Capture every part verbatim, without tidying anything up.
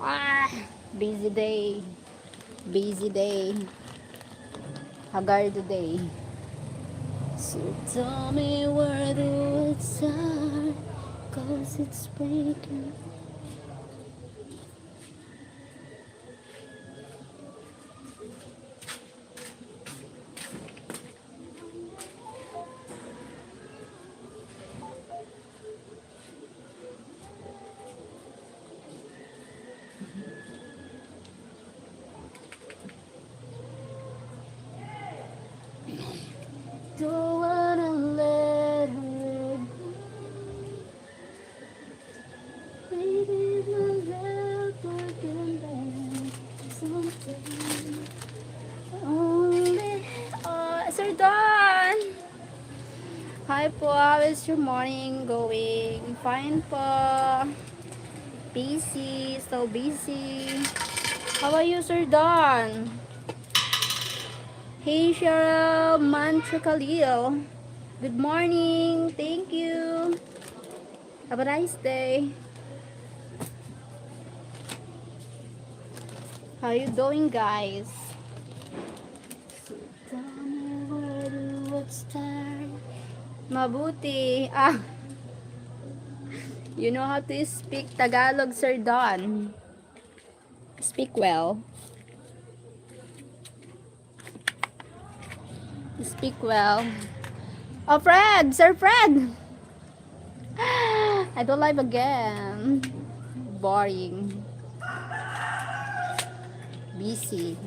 Ah, busy day. Busy day. Hagard day. So tell me where the woods are, 'cause it's breaking. Don't wanna let her go. Baby, my love, we're getting back something. Only, uh, Sir Don! Hi po, how is your morning going? Fine po. Busy, so busy. How are you, Sir Don? Hey, Cheryl, Mantra Khalil. Good morning. Thank you. Have a nice day. How you doing, guys? Mabuti. Ah. You know how to speak Tagalog, Sir Don. Speak well. Speak well. Oh, Fred! Sir Fred! I don't live again. Boring. Busy.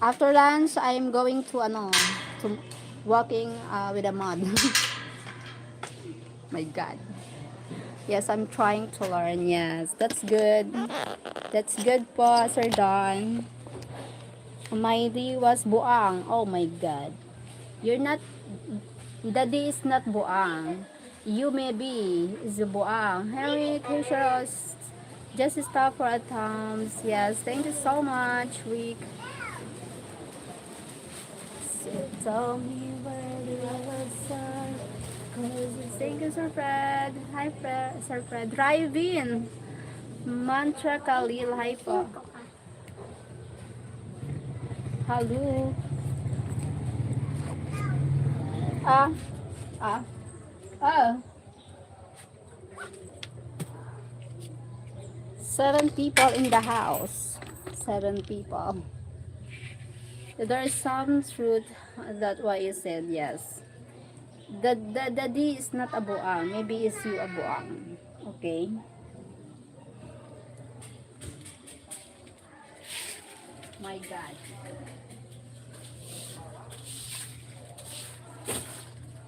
After lunch, I'm going to, ano, to walking, uh, with a mud. My God. Yes, I'm trying to learn. Yes, that's good. That's good po, Sir Don. My D was buang. Oh my God. You're not, the D is not buang. You may be is buang. Harry Kushros, just stop for a times. Yes, thank you so much, Rick. So tell me where the others are. Thank you, Sir Fred. Hi, Fred. Sir Fred. Driving. Mantra Khalil. Hi po. Hello. Ah. Ah. Ah. Seven people in the house. Seven people. There is some truth that what you said, yes. The, the, the D is not a buang. Maybe it's you a buang. Okay. My God.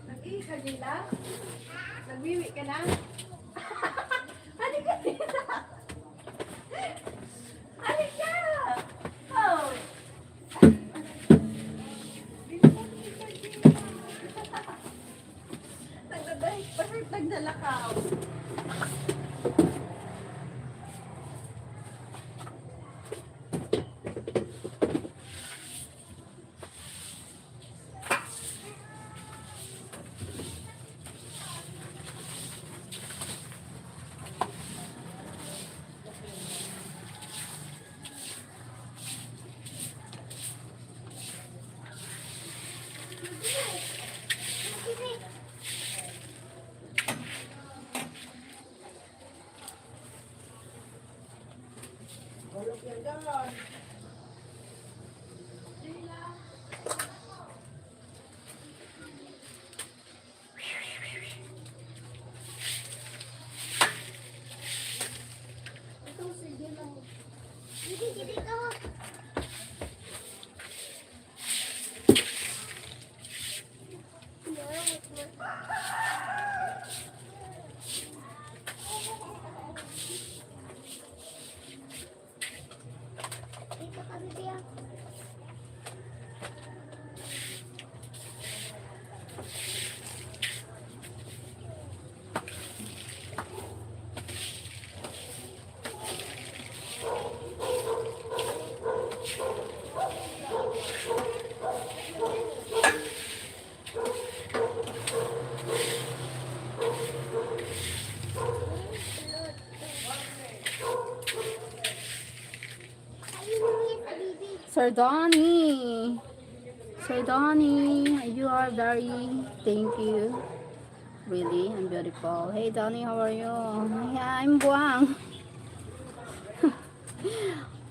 Nag-ihi ka, Jayla? Nagwiwi ka na? Halika, Jayla! Halika! Oh! Nagdadahig pa siya, naglalakaw. Sir Donny. Sir Donny, you are very, thank you. Really, I'm beautiful. Hey, Donny, how are you? Yeah, I'm buang.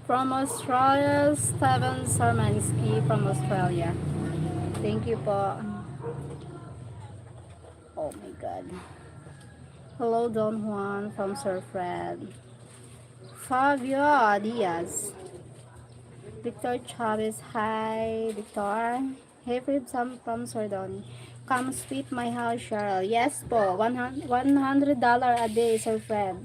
From Australia, Steven Sarmansky from Australia. Thank you po. Oh my God. Hello, Don Juan from Sir Fred. Fabio Diaz. Victor Chavez, hi, Victor. Hey, Fred, Sam from Sir Donny. Come sweep my house, Cheryl. Yes po, one hundred, one hundred dollar a day, Sir Fred.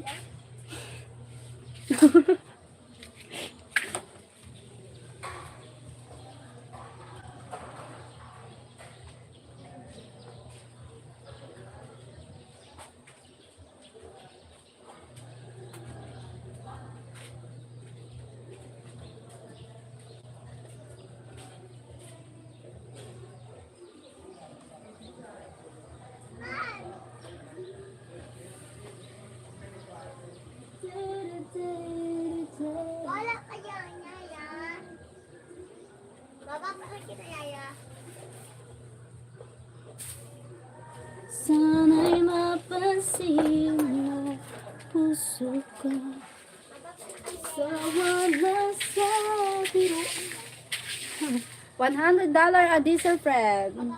Wala kaya niya yan. Baba pala kita, Yaya. Sana'y mapansin mo puso ko sa wala sa biro. One hundred dollar a diesel, friend.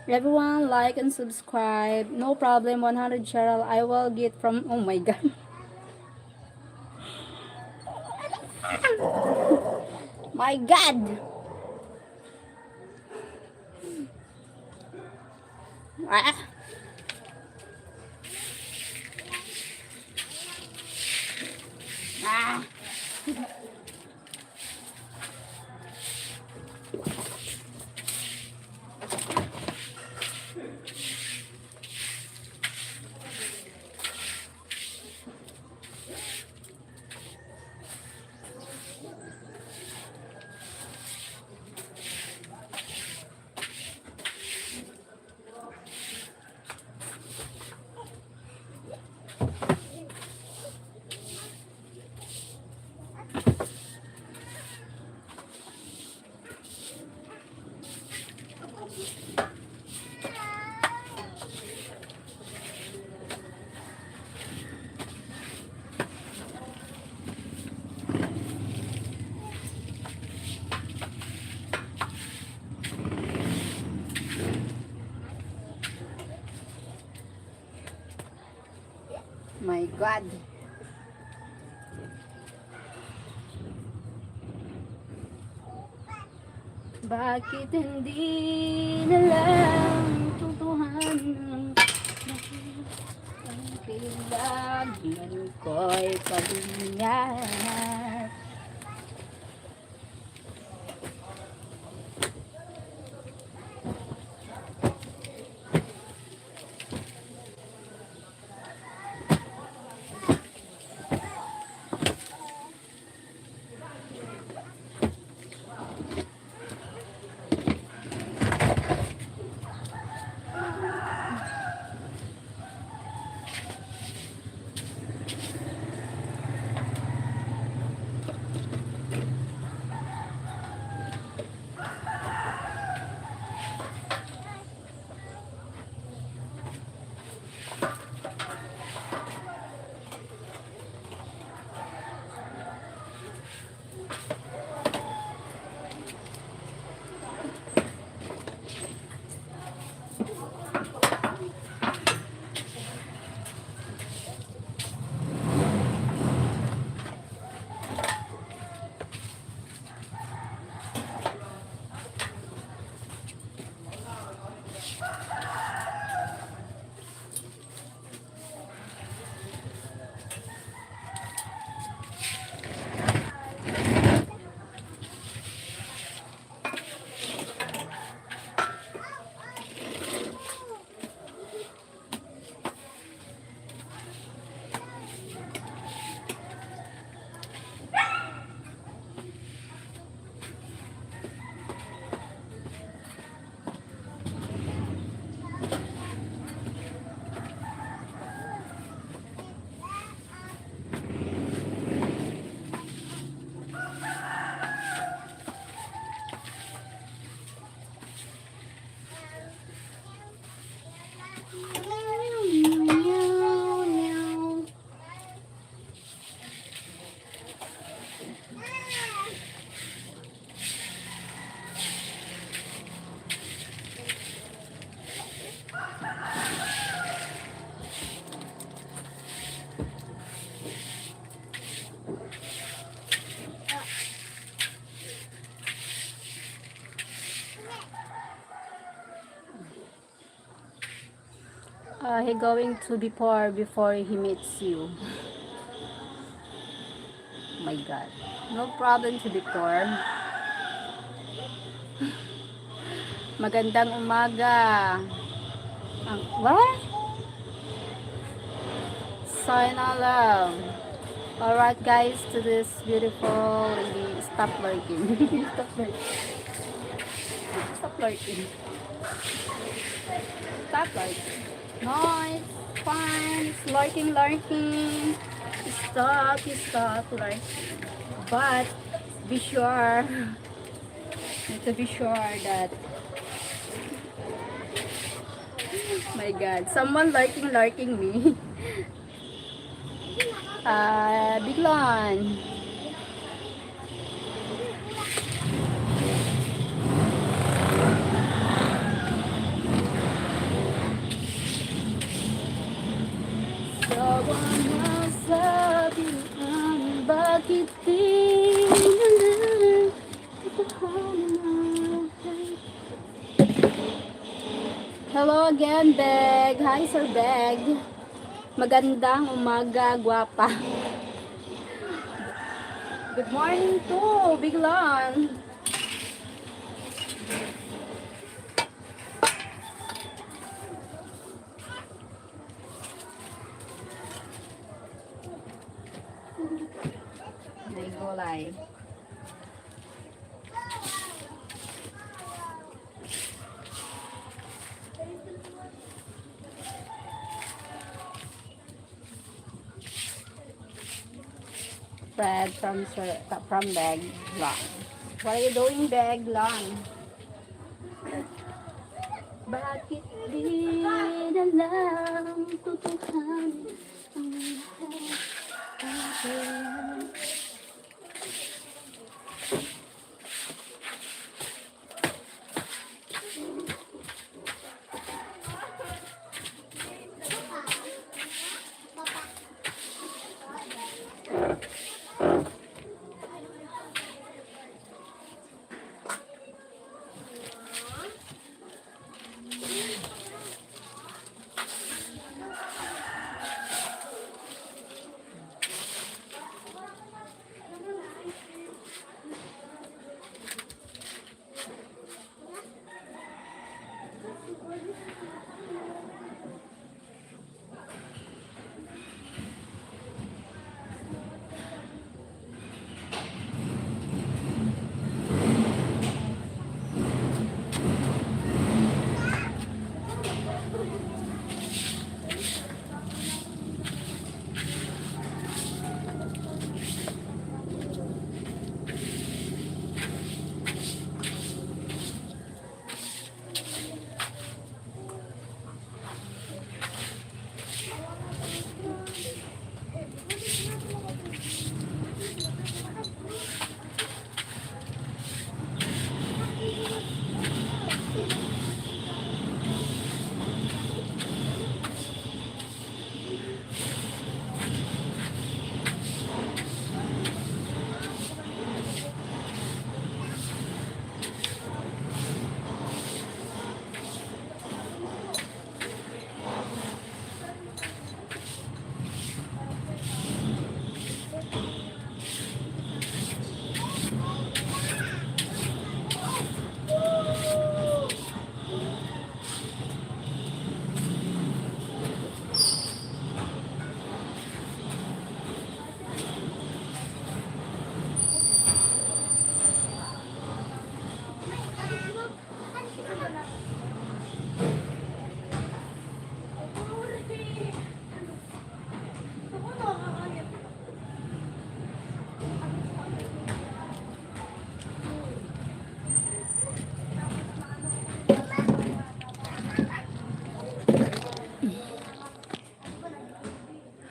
Everyone, like and subscribe. No problem, one hundred, Cheryl. I will get from, oh my God. My God. Ah. Ah. My God. Bakit hindi na lang tutuhanan ang kailangan ko'y pag-ingat? Uh, he going to be poor before he meets you. My God. No problem to be poor. Magandang umaga. Ang, what? Sign love. Alright, guys, to this beautiful lady. Stop lurking. Stop lurking. Stop lurking. Stop lurking. No, it's fine. It's lurking, lurking. Stop, stop lurking. But be sure. Need to be sure that, my God, someone lurking, lurking me. Ah, Biglon. Sa wakas, sabi nga, bakit di na lang Hello again, Beg. Hi, Sir Beg. Magandang umaga, guwapa. Good morning to Biglon. May gulay. Fred from Sir, from Beg Long. What are you doing, Beg Long? Bakit di na lang tutuhanin ang lahat?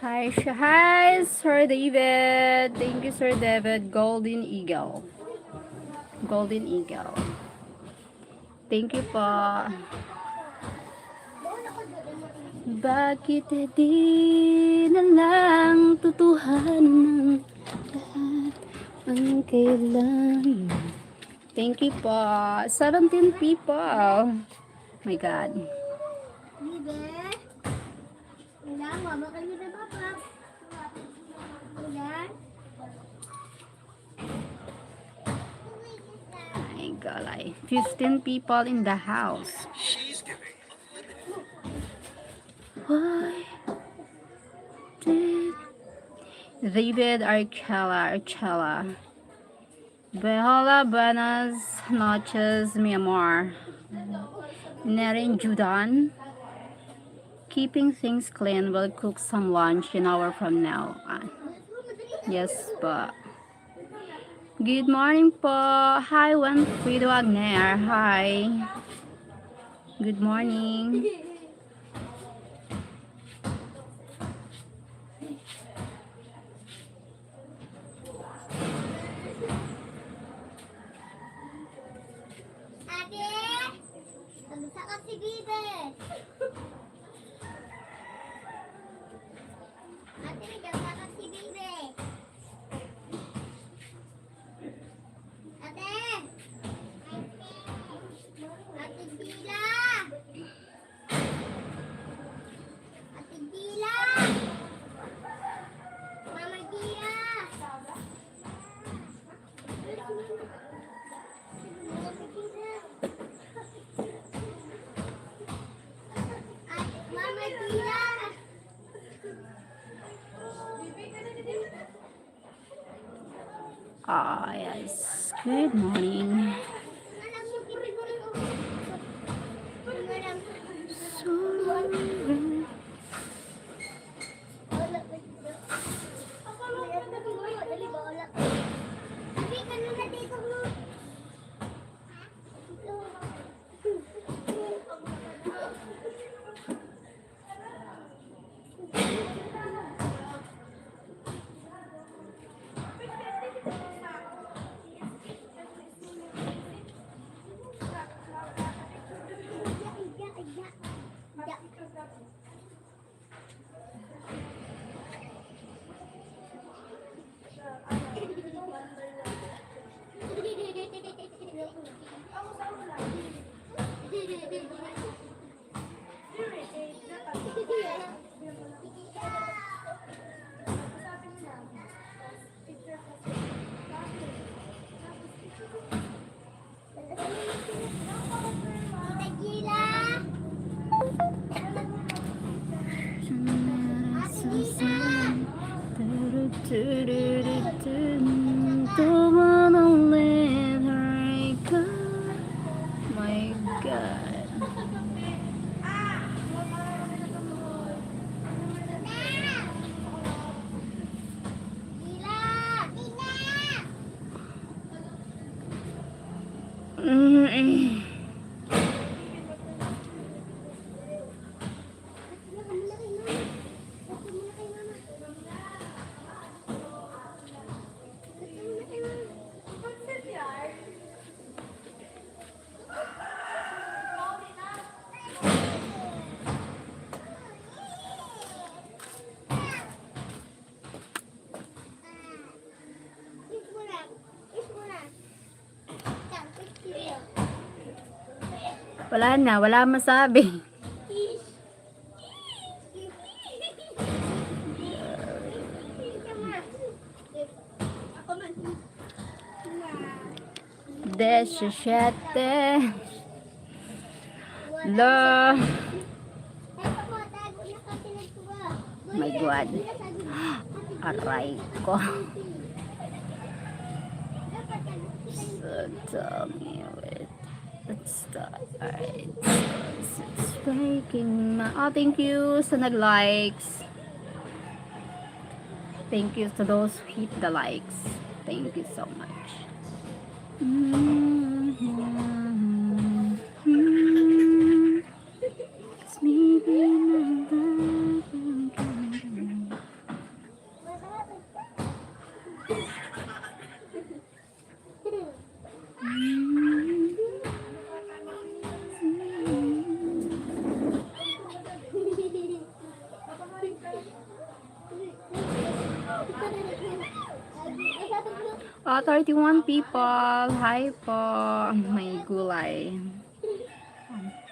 Hi, sh-, hi, Sir David. Thank you, Sir David. Golden Eagle. Golden Eagle. Thank you po. Bakit di na lang tutuhanin ang lahat ng kailangan? Thank you po. Seventeen people. My God. Galay. Fifteen people in the house. Why did David Archela, Archela? Hola, buenas noches, mi amor. Nerin Judan. Keeping things clean. We'll cook some lunch an hour from now. Ah, yes, but good morning po. Hi, Winfrido Agner. Hi. Good morning. Ate, kamusta ka si Bibe? Ate, kamusta ka si Bibe? Ate! Ate Dila! Ate Dila! Mama Dila! Mama Dila! Ah, yes. Good morning. So, Don't wanna let her go. My God. Mm-mm. Wala na, wala masabi. Disisyete. Lo. My God. Aray ko. So, tell me, wait. Let's start. Alright. So, it's breaking my, oh, thank you sa nag-likes. Thank you to those who hit the likes. Thank you so much. Mm-hmm. Ah, thirty-one people. Hi po. My gulay.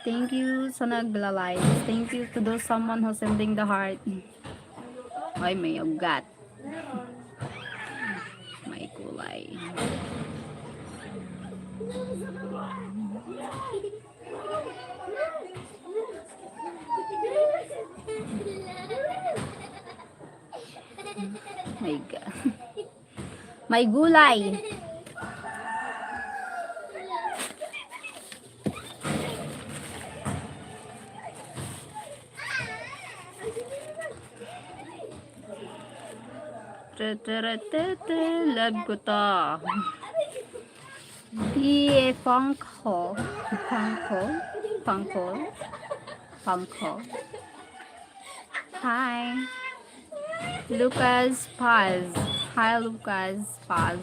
Thank you sa nagla-likes. Thank you to those someone who sending the heart. Ay, may ugat. My gulay. May gulay. Te, te, re, te, te, love ko 'to. Di e fangko. Fangko. Fangko. Fangko. Hi. Lucas Paz. Hi, Lucas Paz.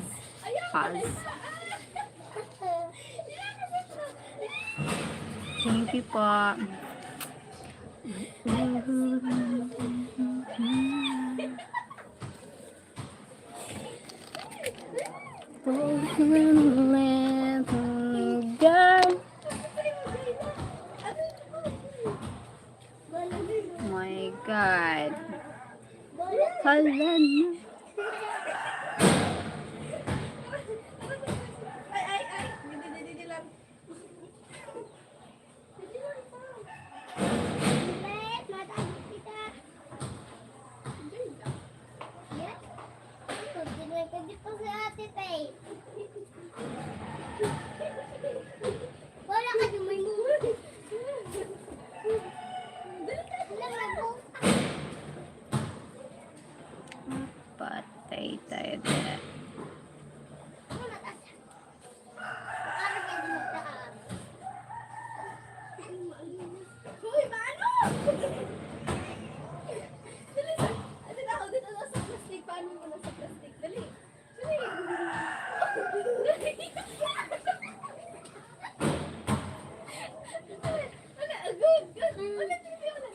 Paz. Thank you po. My God. Hala na. Patay tayo dyan. Hoy, maano? Dali, sa-, dali na ako dito sa plastic. Paano mo na sa plastic? Dali. Dali. Dali, dali, good, good. Dali, dali, dali.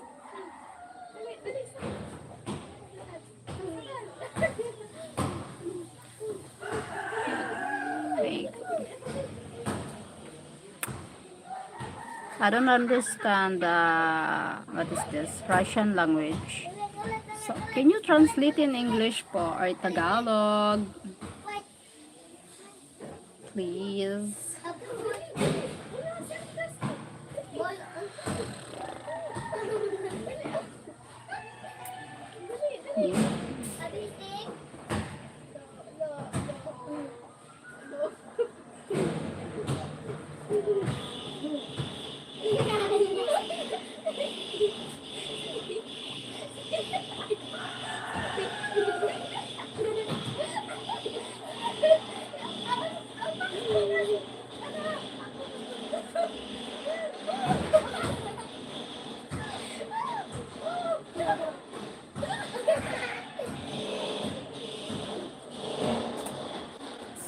Dali, dali, sa-, I don't understand, uh, what is this? Russian language. So, can you translate in English po or Tagalog? Please.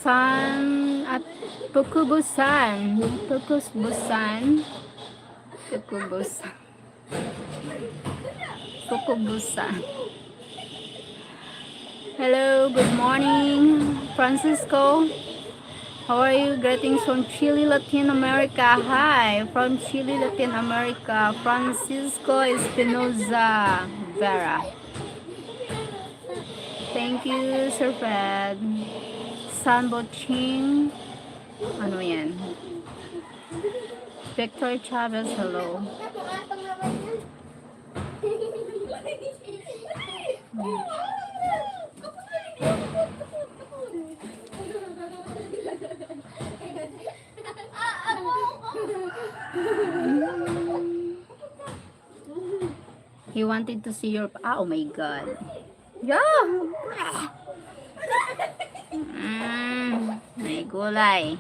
San at Pukubusan. Pukubusan. Pukubusan. Pukubusan. Hello, good morning, Francisco. How are you? Greetings from Chile, Latin America. Hi, from Chile, Latin America, Francisco Espinoza Vera. Thank you, Sir Fred. San Boching. Ano yan? Victor Chavez, hello. He wanted to see your, ah, oh my God. Yeah. Mm, may gulay.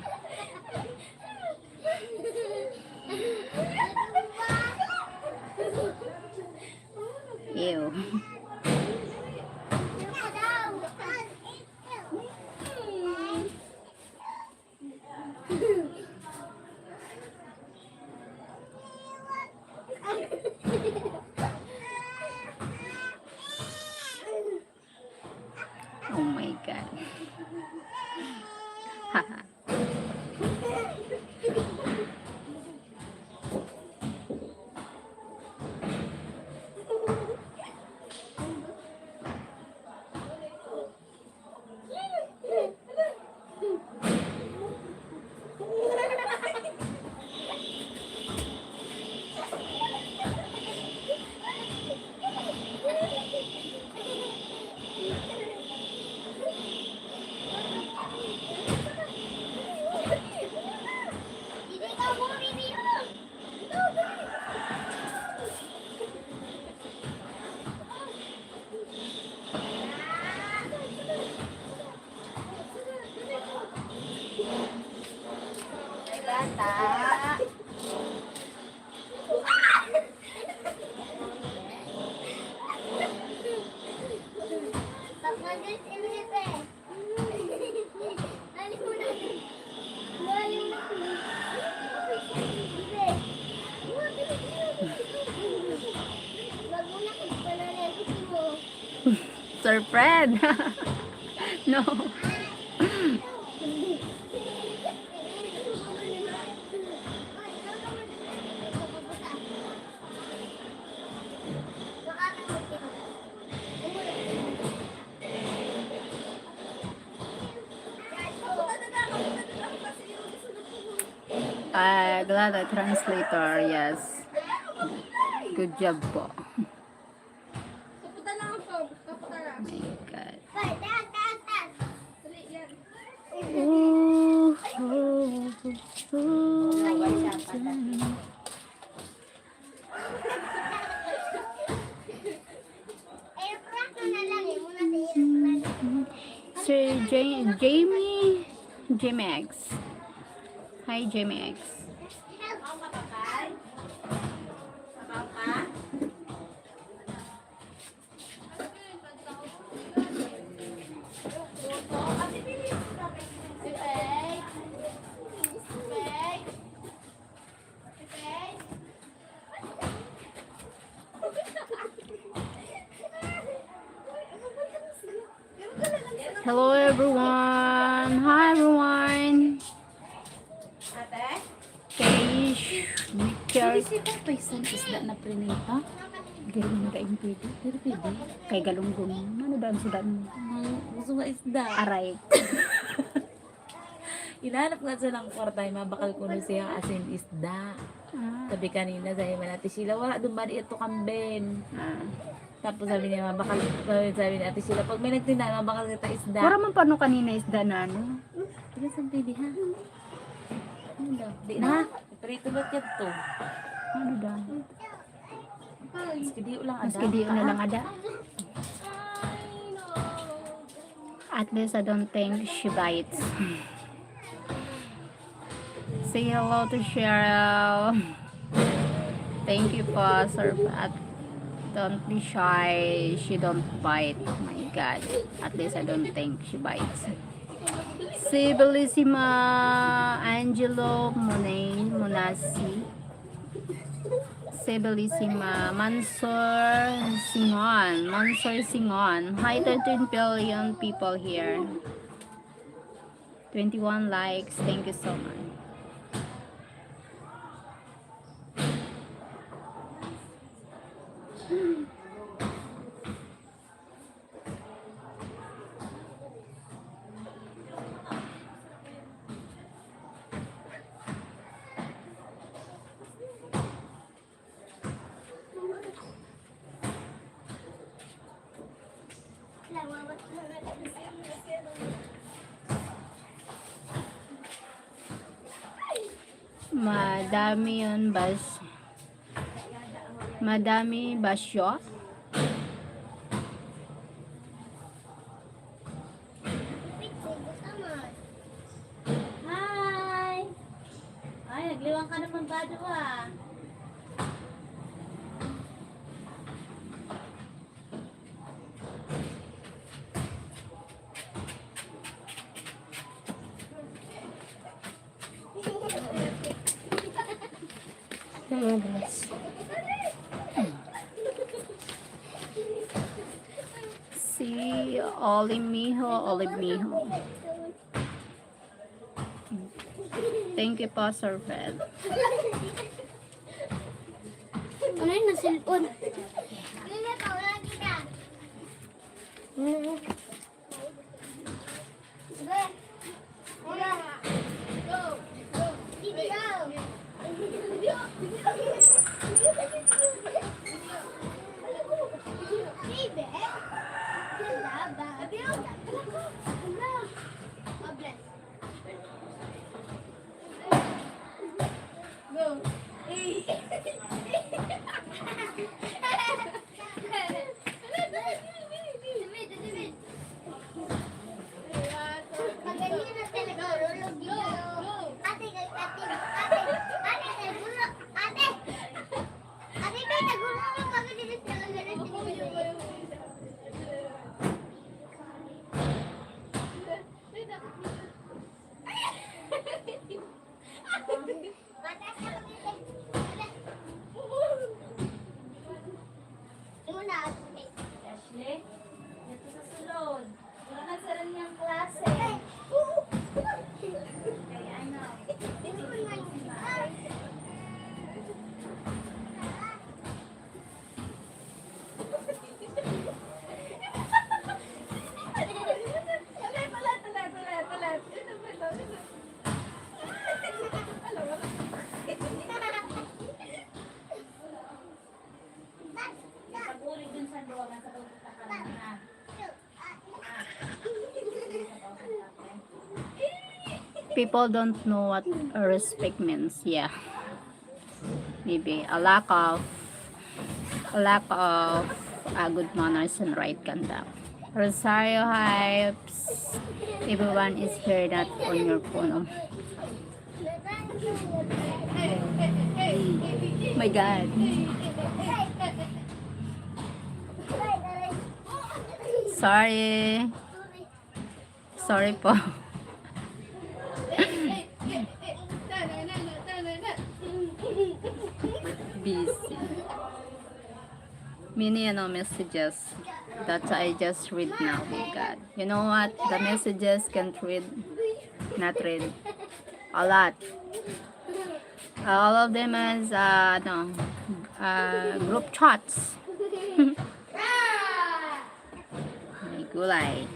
Ew. Oh my God. Ta. Sir Fred. No. Ah, glad I translator, yes. Good job po. My God. Sir Ja-, Jamie, Jamex. Hi, Jamex. Hello, everyone. Hi, everyone. Kay Michelle. Pwede siya pong paisan isda na prinita? Diri na kain pwede. Diri pwede. Kay galunggong. Ano daw ang sudan? Ang gusto nga isda. Aray. Inaanap nga siya ng kwarta, mabakal kuno siya asin isda. Ah. Sabi kanina, sabi man Ate Sheila, wala, dumadi ito kambing. Ah. Tapos sabi niya, mabakal, sabi, sabi ni Ate Sheila, pag may nagtinda, mabakal kita isda. Wala man pano kanina isda na ano. Wala sa pwede, ha? Ano daw? Di na. Prito ba ito? Ano daw? Maski diyo lang ada. Maski diyo na lang ada. At least I don't think she bites. Say hello to Cheryl. Thank you po, Sir Pat. Don't be shy. She don't bite. My God. At least I don't think she bites. Si Bellissima Angelo Monay Monasi. Si Bellissima Mansur Singon. Mansur Singon. Hi, thirteen billion people here. Twenty-one likes. Thank you so much. Madami 'yon bas-, madami basyo. Hi! Ay, nagliwang ka naman ba doon, ah? Si Oli Miho, Oli Miho. Thank you po, Sir Fred. Ano yun? Nasilpon. people don't know what respect means. Yeah. Maybe a lack of, a lack of uh, good manners and right conduct. Rosario Hypes, everyone is here, not on your phone. Oh my God. Sorry. Sorry po. Busy. Many ano messages that I just read now. Oh my God. You know what? The messages can't read, not read. A lot. All of them is uh, no, uh, group chats. May gulay.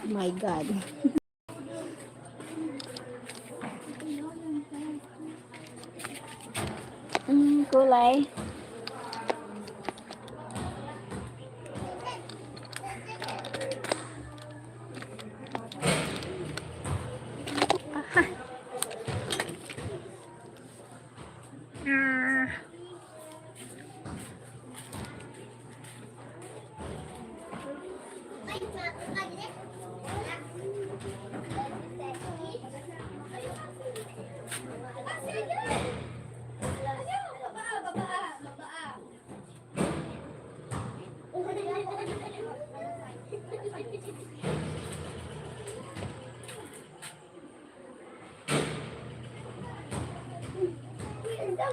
My God. Mm, kulay.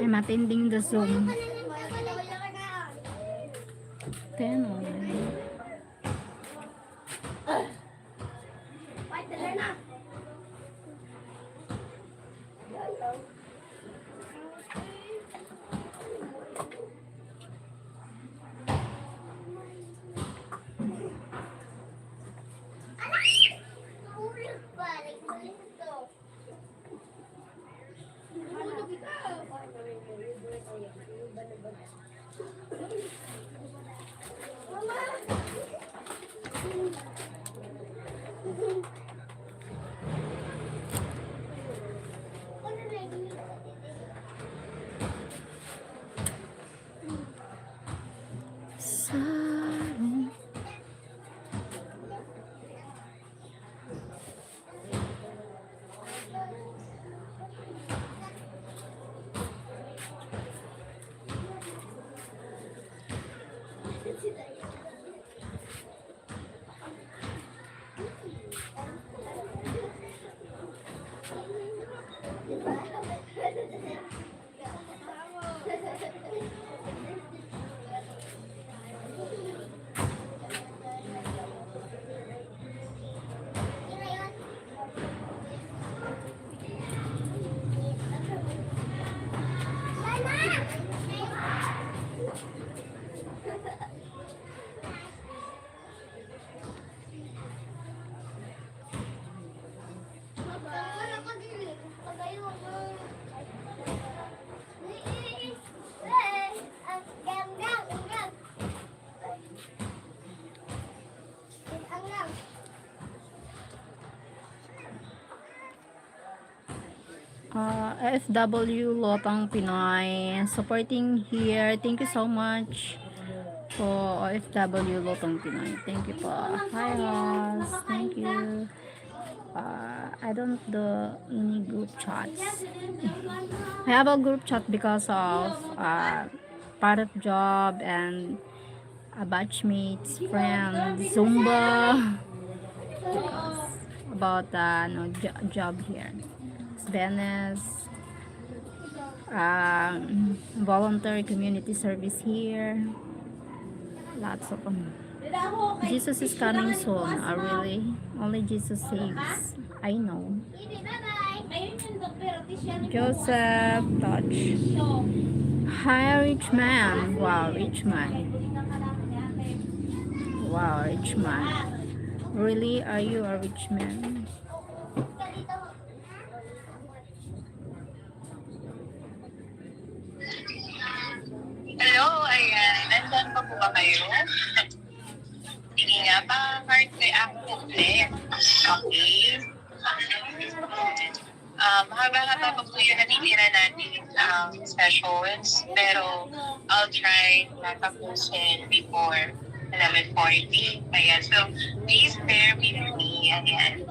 I'm attending the Zoom. Ten. Uh, O F W Lotang Pinoy supporting here. Thank you so much for O F W Lotang Pinoy. Thank you po. Hi, Ross. Thank you. Uh, I don't do any group chats. I have a group chat because of uh, part of job and a batchmates, friends, Zumba. Because about uh, no, jo- job here. It's Venice, um, voluntary community service here. Lots of them. Jesus is coming soon. Oh, really? Only Jesus saves. I know. Joseph Touch. Hi, rich man. Wow, rich man. Wow, rich man. Really? Are you a rich man? Hello, ayan. Nandyan pa po ba kayo? Sige nga, pa-heart react po ulit. Okay. Um, haba-haba pa po yung natitira natin um, sessions, pero I'll try na tapusin before eleven forty. Ayan, so please bear with me. Ayan.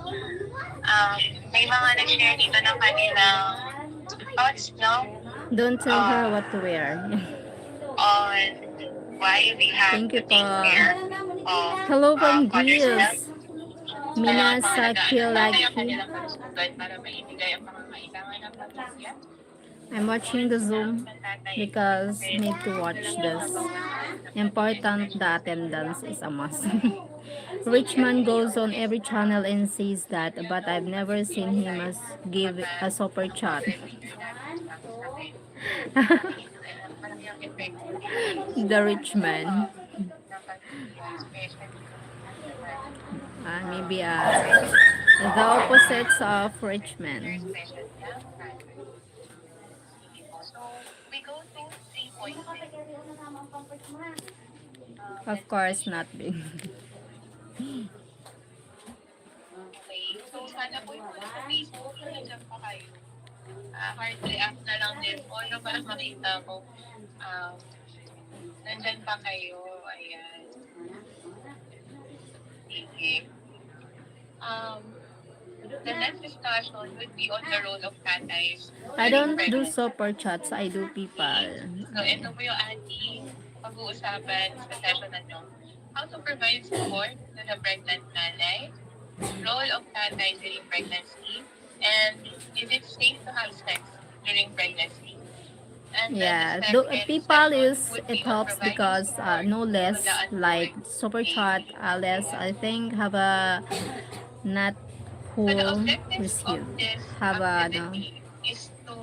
Um, may mga nag-share dito ng kanilang thoughts, no? Don't tell her what to wear. On why we have Thank you to take po. Care of Hello from um, others' Greece. Health. Minasa Kilaki. I'm watching the Zoom because need to watch this. Important the attendance is a must. Richmond goes on every channel and says that, but I've never seen him as give a super chat. The rich man. Uh, maybe uh, the opposites of rich men. Of course, not big. Okay. So, sana po yung mga sa Facebook, nandiyan pa kayo. Ah, heart react na lang din po, no, para makita ko. Um, nandyan pa kayo. Ayan. Sige. Um, the next discussion would be on the role of tatay. I don't do super chats, I do PayPal. So, ito po yung ating pag-uusapan sa session na to. How to provide support to the pregnant nanay, role of tatay during pregnancy, and is it safe to have sex during pregnancy? And then the Yeah, do, second PayPal session is would it be on helps providing because uh, support no to less the like unborn super baby. Chat, uh, less I think have a not So the whole objectives receive of this have a no. Activity is to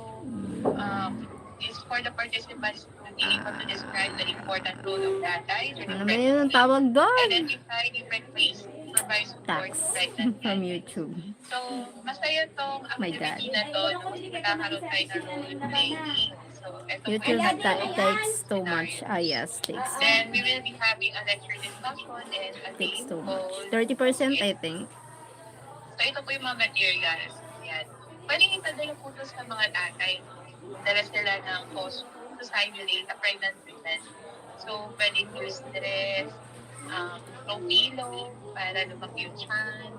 um, is for the participants to be able to describe the important role of tatay during Ano ba yun ang pregnancy, tawag doon? Identify different ways to provide support to Tax pregnant from nanay. YouTube. So, masaya tong My God. Activity na to, no? Kasi magkakaroon tayo ng role playing. So, ito po YouTube yung ta- takes too much. Scenarios. Ah, yes, takes too much. Then, we will be having a lecture discussion and a Takes game too much. Called Thirty percent, I think. So, ito po yung mga materials. Yan. Pwedeng ipadala po to sa mga tatay. Dala sila ng costume to simulate a pregnant woman. So, pwedeng yung dress, um, throw pillow, para lumaki yung tiyan,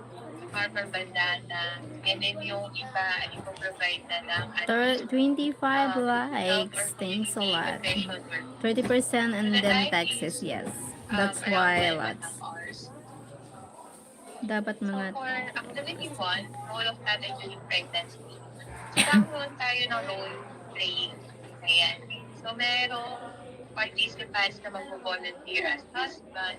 or for bandana. And then yung iba, ipoprovide na lang at Thir- twenty-five um, likes. Thanks a lot. Thirty percent and then taxes, yes. That's why a lot. Dapat mga So for activity one, role of tatay during pregnancy. So, magkakaroon tayo ng role playing. Ayan. So, merong participants na mag-volunteer as husband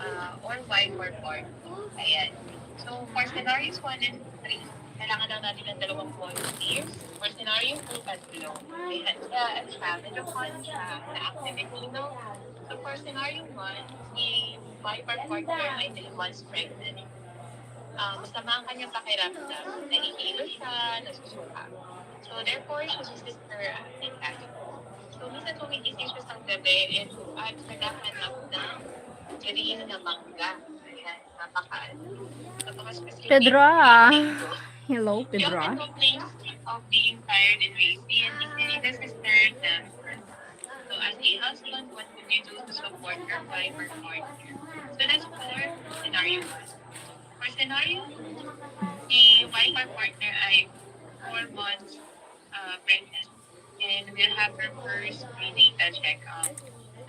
uh, or wife or partner. Ayan. So, for scenarios one and three, Kailangan lang natin ng dalawang positive or scenario po tatlo. Ayan. Kaya ano siya, medyo fun siya na activity, no? So for scenario one, si wife or partner ay three months pregnant. Ah, masama ang kanyang pakiramdam. Nahihilo siya, nasusuka. So therefore, she visits her, ah, psychiatrist. So minsan tumigising siya sa gabi and at naghahanap ng green na mangga. Ayan, napaka, napaka-specific. Pedro, ah. Hello, She often Pedro. complains of being tired and lazy and easily discouraged. So as a husband, what would you do to support your wife or partner? So that's for scenario one. For scenario two, the wife or partner ay four months uh, pregnant and will have her first prenatal checkup.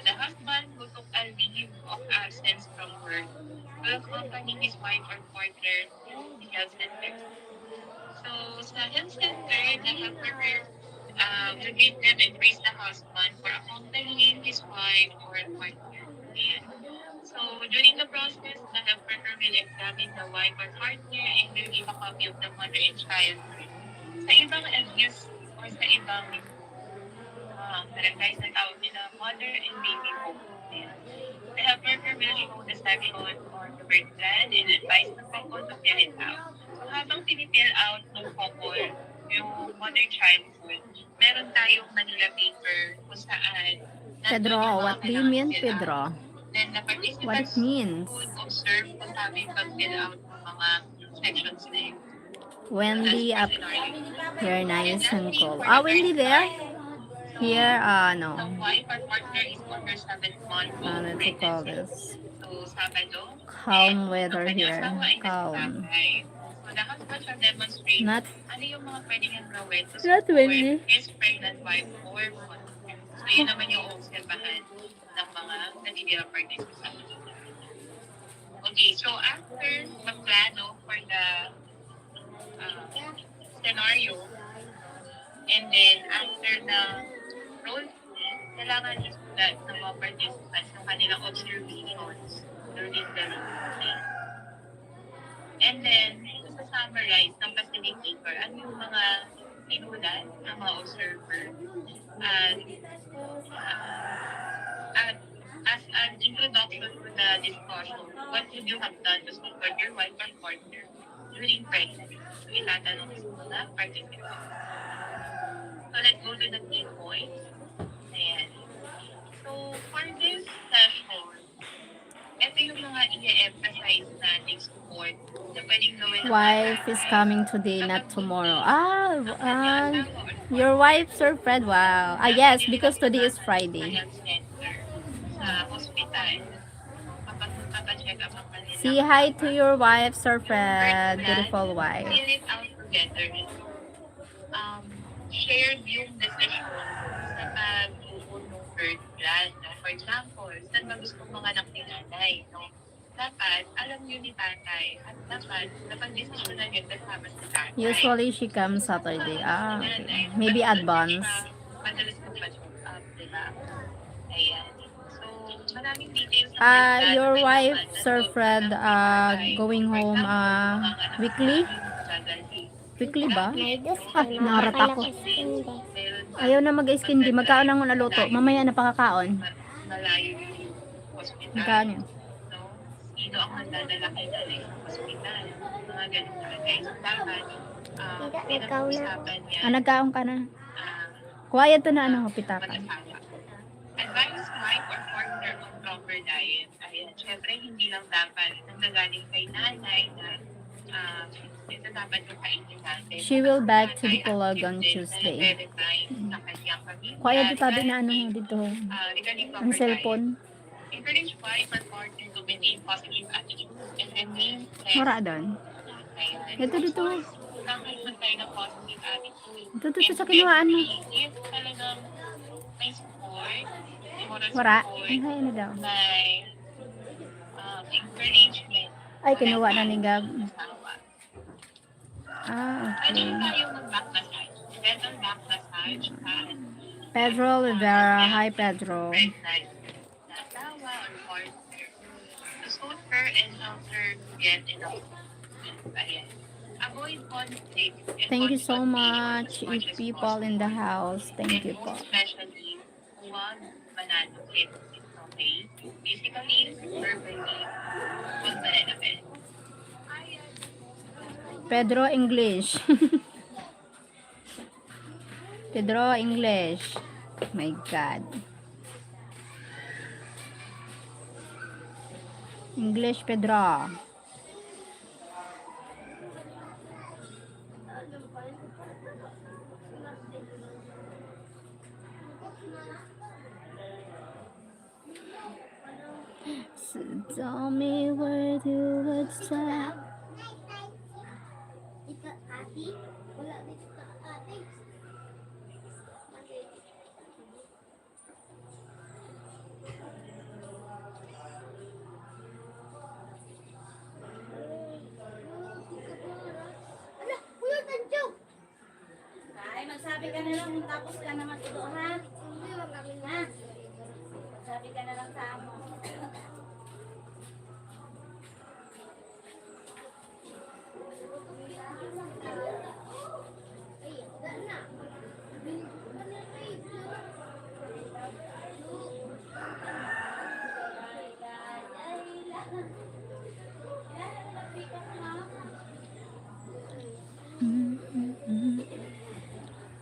The husband who took a leave of absence from work will accompany his wife or partner to the health center. So sa health center, the health worker uh, will greet them and praise the husband for accompanying his wife or partner. Ayan. So during the process, the health worker will examine the wife or partner and will give a copy of the mother and child. Sa ibang abuse or sa ibang uh, barangay, sa tawag nila mother and baby home. Ayan. The health worker will show the section on the birth plan and advise the couple to fill it out. So habang pinifill out ng couple yung mother child, meron tayong Manila paper kung saan Pedro, what do you mean, Pedro? Then the What it participants means? Would observe kung paano yung pag-fill out ng mga sections na yun. Wendy up here, nice and cool. Ah, Wendy there? Here, uh, The no. Wife or partner is on her seventh month Uh, of let's call pregnancy. This. So Sabado, Calm ang weather kanyang here. asawa ay nasa Calm. tatay. So the husband shall demonstrate Not ano yung mga pwede niyang gawin to Not support really. His pregnant wife or partner. So yun naman yung obserbahan ng mga natitirang participants. Okay, so after magplano for the uh, scenario, and then after the role play, kailangan isulat ng mga participants ng kanilang observations during the role play. And then, sa summarize ng facilitator, ano yung mga sinulat ng mga observer? At, uh, at as an introduction to the discussion, what would you have done to support your wife or partner during pregnancy? So itatanong sa mga participants. So let's go to the key points. Ayan. So for this session, ito yung mga i-emphasize natin support na pwedeng gawin ng Wife is coming today, not tomorrow. Ah, uh, your wife, Sir Fred. Wow. Ah, yes, because today is Friday. Sa hospital. Kapag magpapacheck up ang kanila. Say hi to your wife, Sir Fred. Beautiful wife. Feel it out together. Um, shared yung decision sa pag-uunong birth plan. No? For example, saan ba gusto manganak ni nanay? No? Dapat, alam yun ni tatay. At dapat, napag-desisyonan yun kasama si tatay. Usually, she comes Saturday. Ah, okay. Maybe advance. Madalas magpa-check up, di ba? Ayan. So, maraming details. Ah, your wife, Sir Fred, uh, going home uh, weekly? Weekly ba? Ah, narat ako. Ayaw na mag-ice candy. Magkaon na nga naluto. Mamaya na pakakaon. Magkaon yun. Sino ang magdadala kay nanay sa hospital? Mga ganun bagay. So, dapat, ah, pinag-uusapan niya. Ah, nagkaon ka na. Quiet to na ano, pitakan. Advise wife or partner on proper diet. Ayan, syempre, hindi lang dapat nanggagaling kay nanay na ah, ito dapat yung kainin natin. She will back to Dipolog on Tuesday. Quiet to tabi na ano dito. Ang cellphone. Encourage wife or partner to maintain positive attitude and remain Wala doon. Ito dito. Kailangan magtayo ng positive attitude. Ito dito sa kinuhaan mo. If talagang may support, may moral Wala. support, Ay, ano daw? may um, encouragement. Ay, kinuha na ni Gab. Asawa. Ah, Pwede okay. Tayo mag-back massage. Gentle back massage. Ah, Pedro Rivera. Hi, Pedro. Pregnant. Asawa or partner. To soothe her and help her get enough sleep. Ayan. Avoid conflict and Thank you so much, if people in the house. Thank you po. Especially, huwag mananakit. Okay? Physically, verbally, huwag mananakit. Pedro English. Pedro English. My God. English, Pedro. So tell me where you would start. Ay, magsabi ka na lang kung tapos ka na mag-ido, ha? Ha? Magsabi ka na lang sa amo.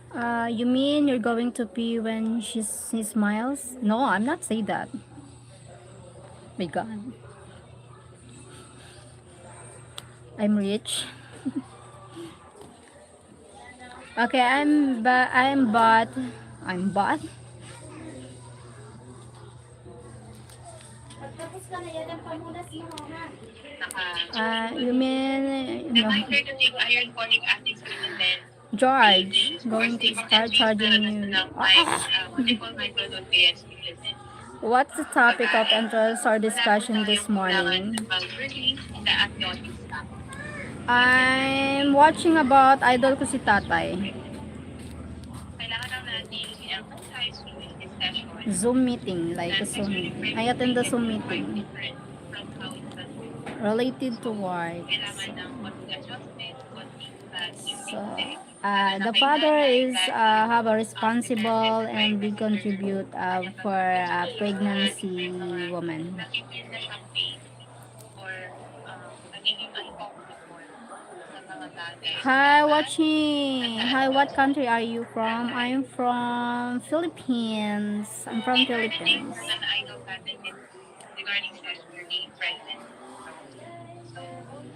Uh, you mean you're going to pee when she, she smiles? No, I'm not say that. My God. I'm rich. Okay, I'm ba I'm bad. I'm bad. Uh, you mean, no. George, going to start charging you. Ah. What's the topic of interest or discussion this morning? I'm watching about idol ko si tatay. Zoom meeting, like a Zoom meeting. I attend the Zoom meeting. Related to what? So, uh, the father is, uh, have a responsible and big contribute, uh, for a pregnancy woman. Hi, watching. Hi, what country are you from? I'm from Philippines. I'm from Philippines. Regarding sexually pregnant. So,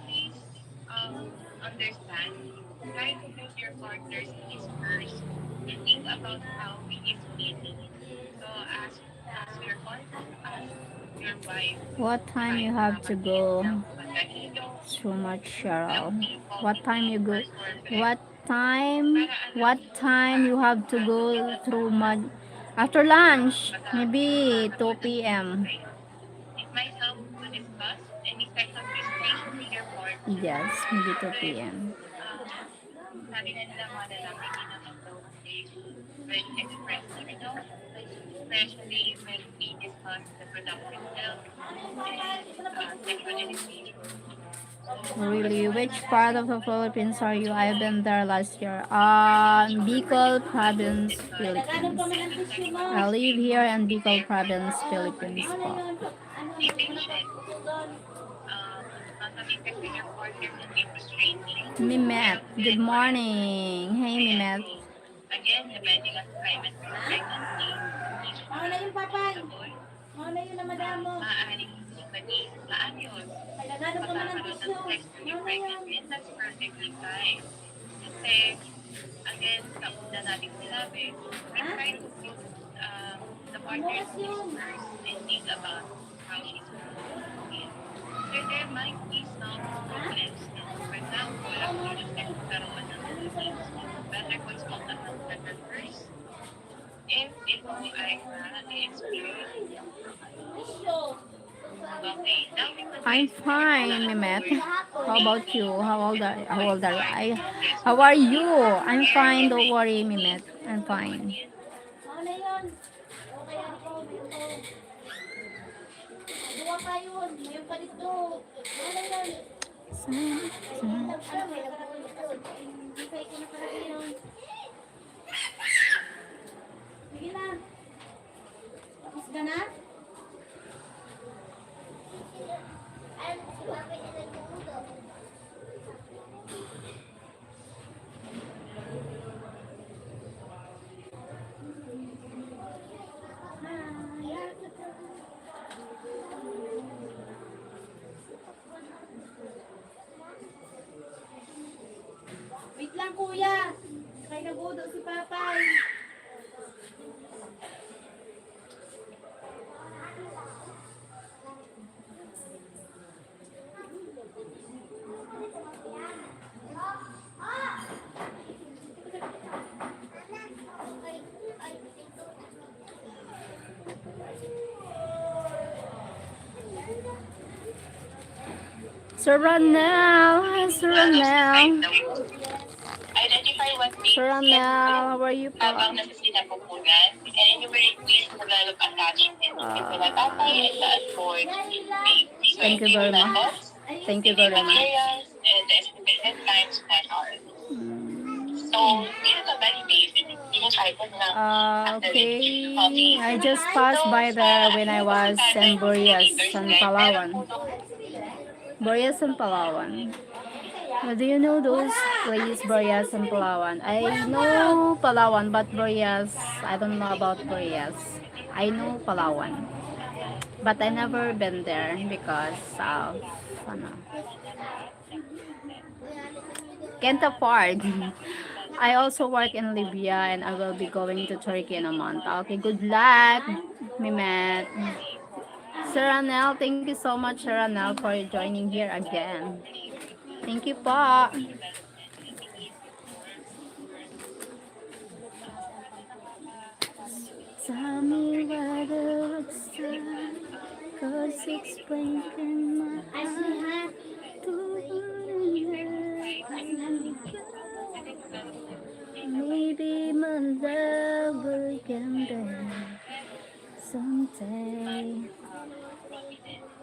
please, um, understand, try to put your partner's needs first and think about how he is feeling. So, ask, ask your partner, ask your wife. What time you have to go? Too much, Cheryl. What time you go? What time, what time you have to go through mud? After lunch, maybe two p.m. Yes, maybe two p.m. Really, which part of the Philippines are you? I've been there last year. Um, Bicol Province, Philippines. I live here in Bicol Province, Philippines po. Mimet, good morning. Hey, Mimet. Again, depending on climate for pregnancy, Mao na yun, Papay. Mao na yun na madamo. Maaaring hindi maging maayos. Nagkakaroon ng tissue. Mao na yun. And that's perfectly fine. Kasi, again, sa una nating sinabi, we try to put, um, the partner's needs first and think about how she's going to feel. So there might be some problems. For example, ang ulo sa karoon ng disease, better consult a health center first. If ito ay na-experience. Okay, now we can I'm fine, Mimet. How about you? How old are, how old are you? I, how are you? I'm fine, don't worry, Mimet. I'm fine. Ano yun? Okay, ako. Dua pa yun. Ngayon pa dito. Ano yun? Sige na. Tapos ka na? Wait lang, kuya. Kay nagudo si Papay. Sir Ronel, hi, Sir Ronel. Identify what makes Sir Ronel, where you from? Habang nasa sinapupunan, and you will increase the level of attachment to the tatay and the unborn baby. So, thank you very much. Thank you very much. Materials and the estimated times and all. Mm. So, pinakabalibid, pinakaibon na. Ah, okay. I just passed by there when I was in Burias, in Palawan. Burias in Palawan. Uh, do you know those place, Burias in Palawan? I know Palawan, but Burias, I don't know about Burias. I know Palawan, but I never been there because of, ano, can't afford. I also work in Libya and I will be going to Turkey in a month. Okay, good luck, Mimet. Sir Anel, thank you so much, Sir Anel, for joining here again. Thank you po. Tell me why the looks, 'cause it's breaking my heart. Maybe my love will come back someday.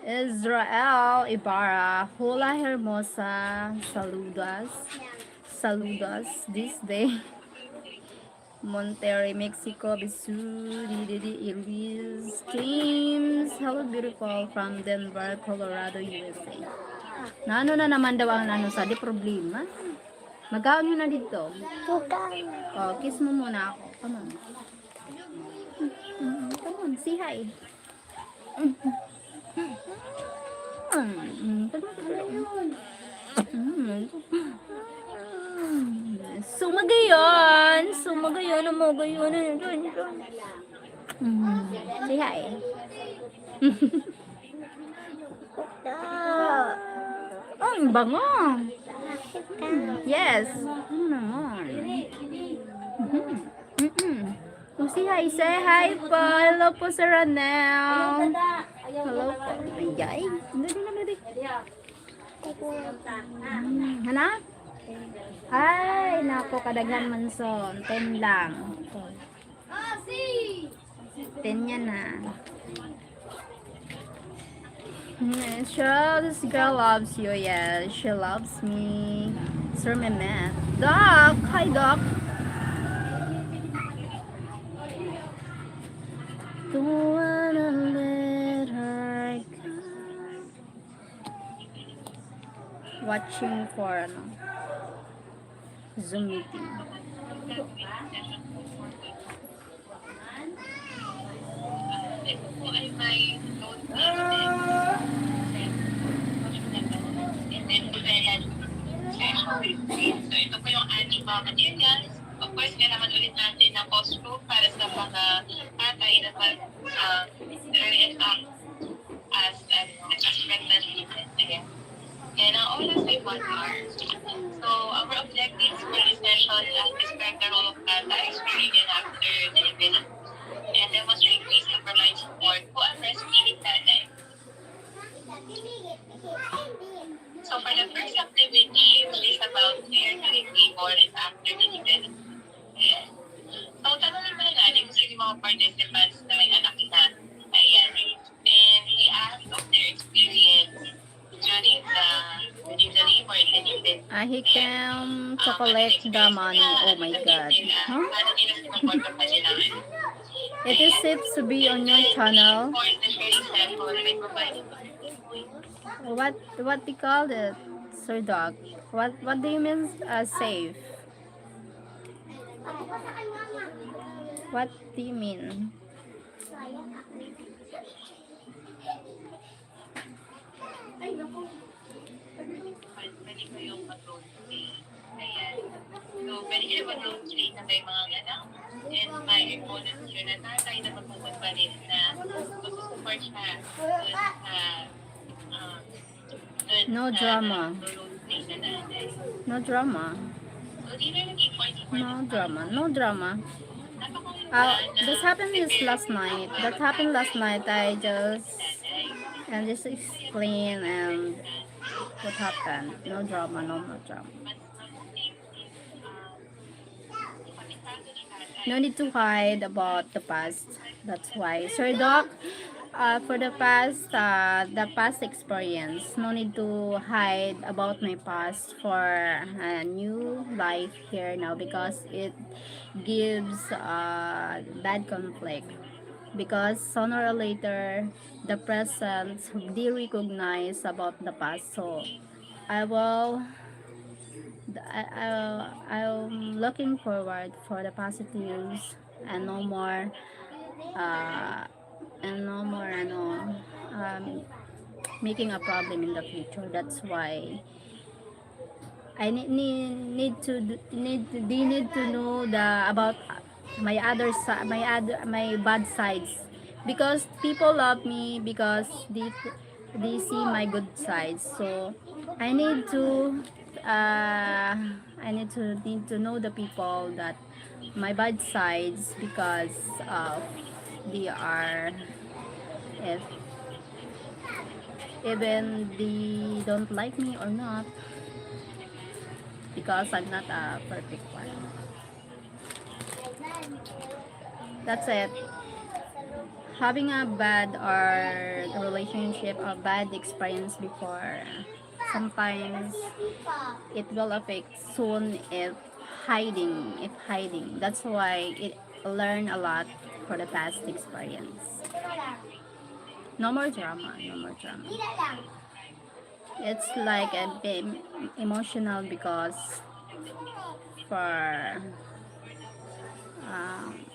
Israel Ibarra, hola hermosa, saludos, saludos, this day. Monterrey, Mexico, Bisudi, Didi, Elise, James. Hello, beautiful, from Denver, Colorado, U S A. Na ano na naman daw ang ano sa, di problema. Magkaon nyo na dito. Tukang. Oh, kiss mo muna ako. Come on. Mm, come on, say hi. Sumagayon, sumagayon, sumagayon. Mm. Say hi. Oh, ang bango. Yes. Ano naman? Mhm. Mm-mm. O, say hi, say hi po. Hello po, Sir Ronel. Hello po. Ayay. Dali na, dali. Hmm, hana? Ay, nako, kadaghan man son. Ten lang. Ten yan na. Mm, Cheryl, this girl loves you. Yeah, she loves me. Sir Mehmet. Doc! Hi, Doc! Don't wanna let her go. Watching for, ano, Zoom meeting. Ito po ay may load management. And then, we have special restraints. So, ito po yung ating mga materials. Of course, kailangan ulit natin ng post group para sa mga tatay na mag, ah, re-enact as, ano, as pregnant women. Ayan. Yan ang oras ay one hour. So, our objectives for this session is describe the role of tatay during and after delivery, and demonstrate ways to provide support to a breastfeeding tatay. So, for the first activity, which is about care during labor and after delivery. Ayan. So, tanungin muna natin kung sino yung mga participants na may anak na. Ayan. And they ask of their experience during the, during the Uh, he came to collect the money. Oh my God. Huh? It is safe to be on your channel. What what they call it, Sir Doc? What what do you mean, uh, safe? What do you mean? No drama. No drama. No drama. No drama. Uh, this happened this last night. That happened last night. I just and just explain and what happened. No drama. No more drama. No need to hide about the past. That's why, Sir Doc, uh, for the past, uh, the past experience, no need to hide about my past for a new life here now because it gives, uh, bad conflict. Because sooner or later, the present de-recognize about the past. So I will, I, I, I'm looking forward for the positives and no more, uh, and no more, ano, um, making a problem in the future. That's why I need, need, need to d- need they need to know the about my other side, my other my bad sides, because people love me because they they see my good sides. So I need to, uh, I need to need to know the people that my bad sides because of they are, if even they don't like me or not, because I'm not a perfect one. That's it. Having a bad or relationship or bad experience before, sometimes it will affect soon if hiding, if hiding. That's why it learn a lot for the past experience. No more drama, no more drama. It's like a bit emotional because for, um,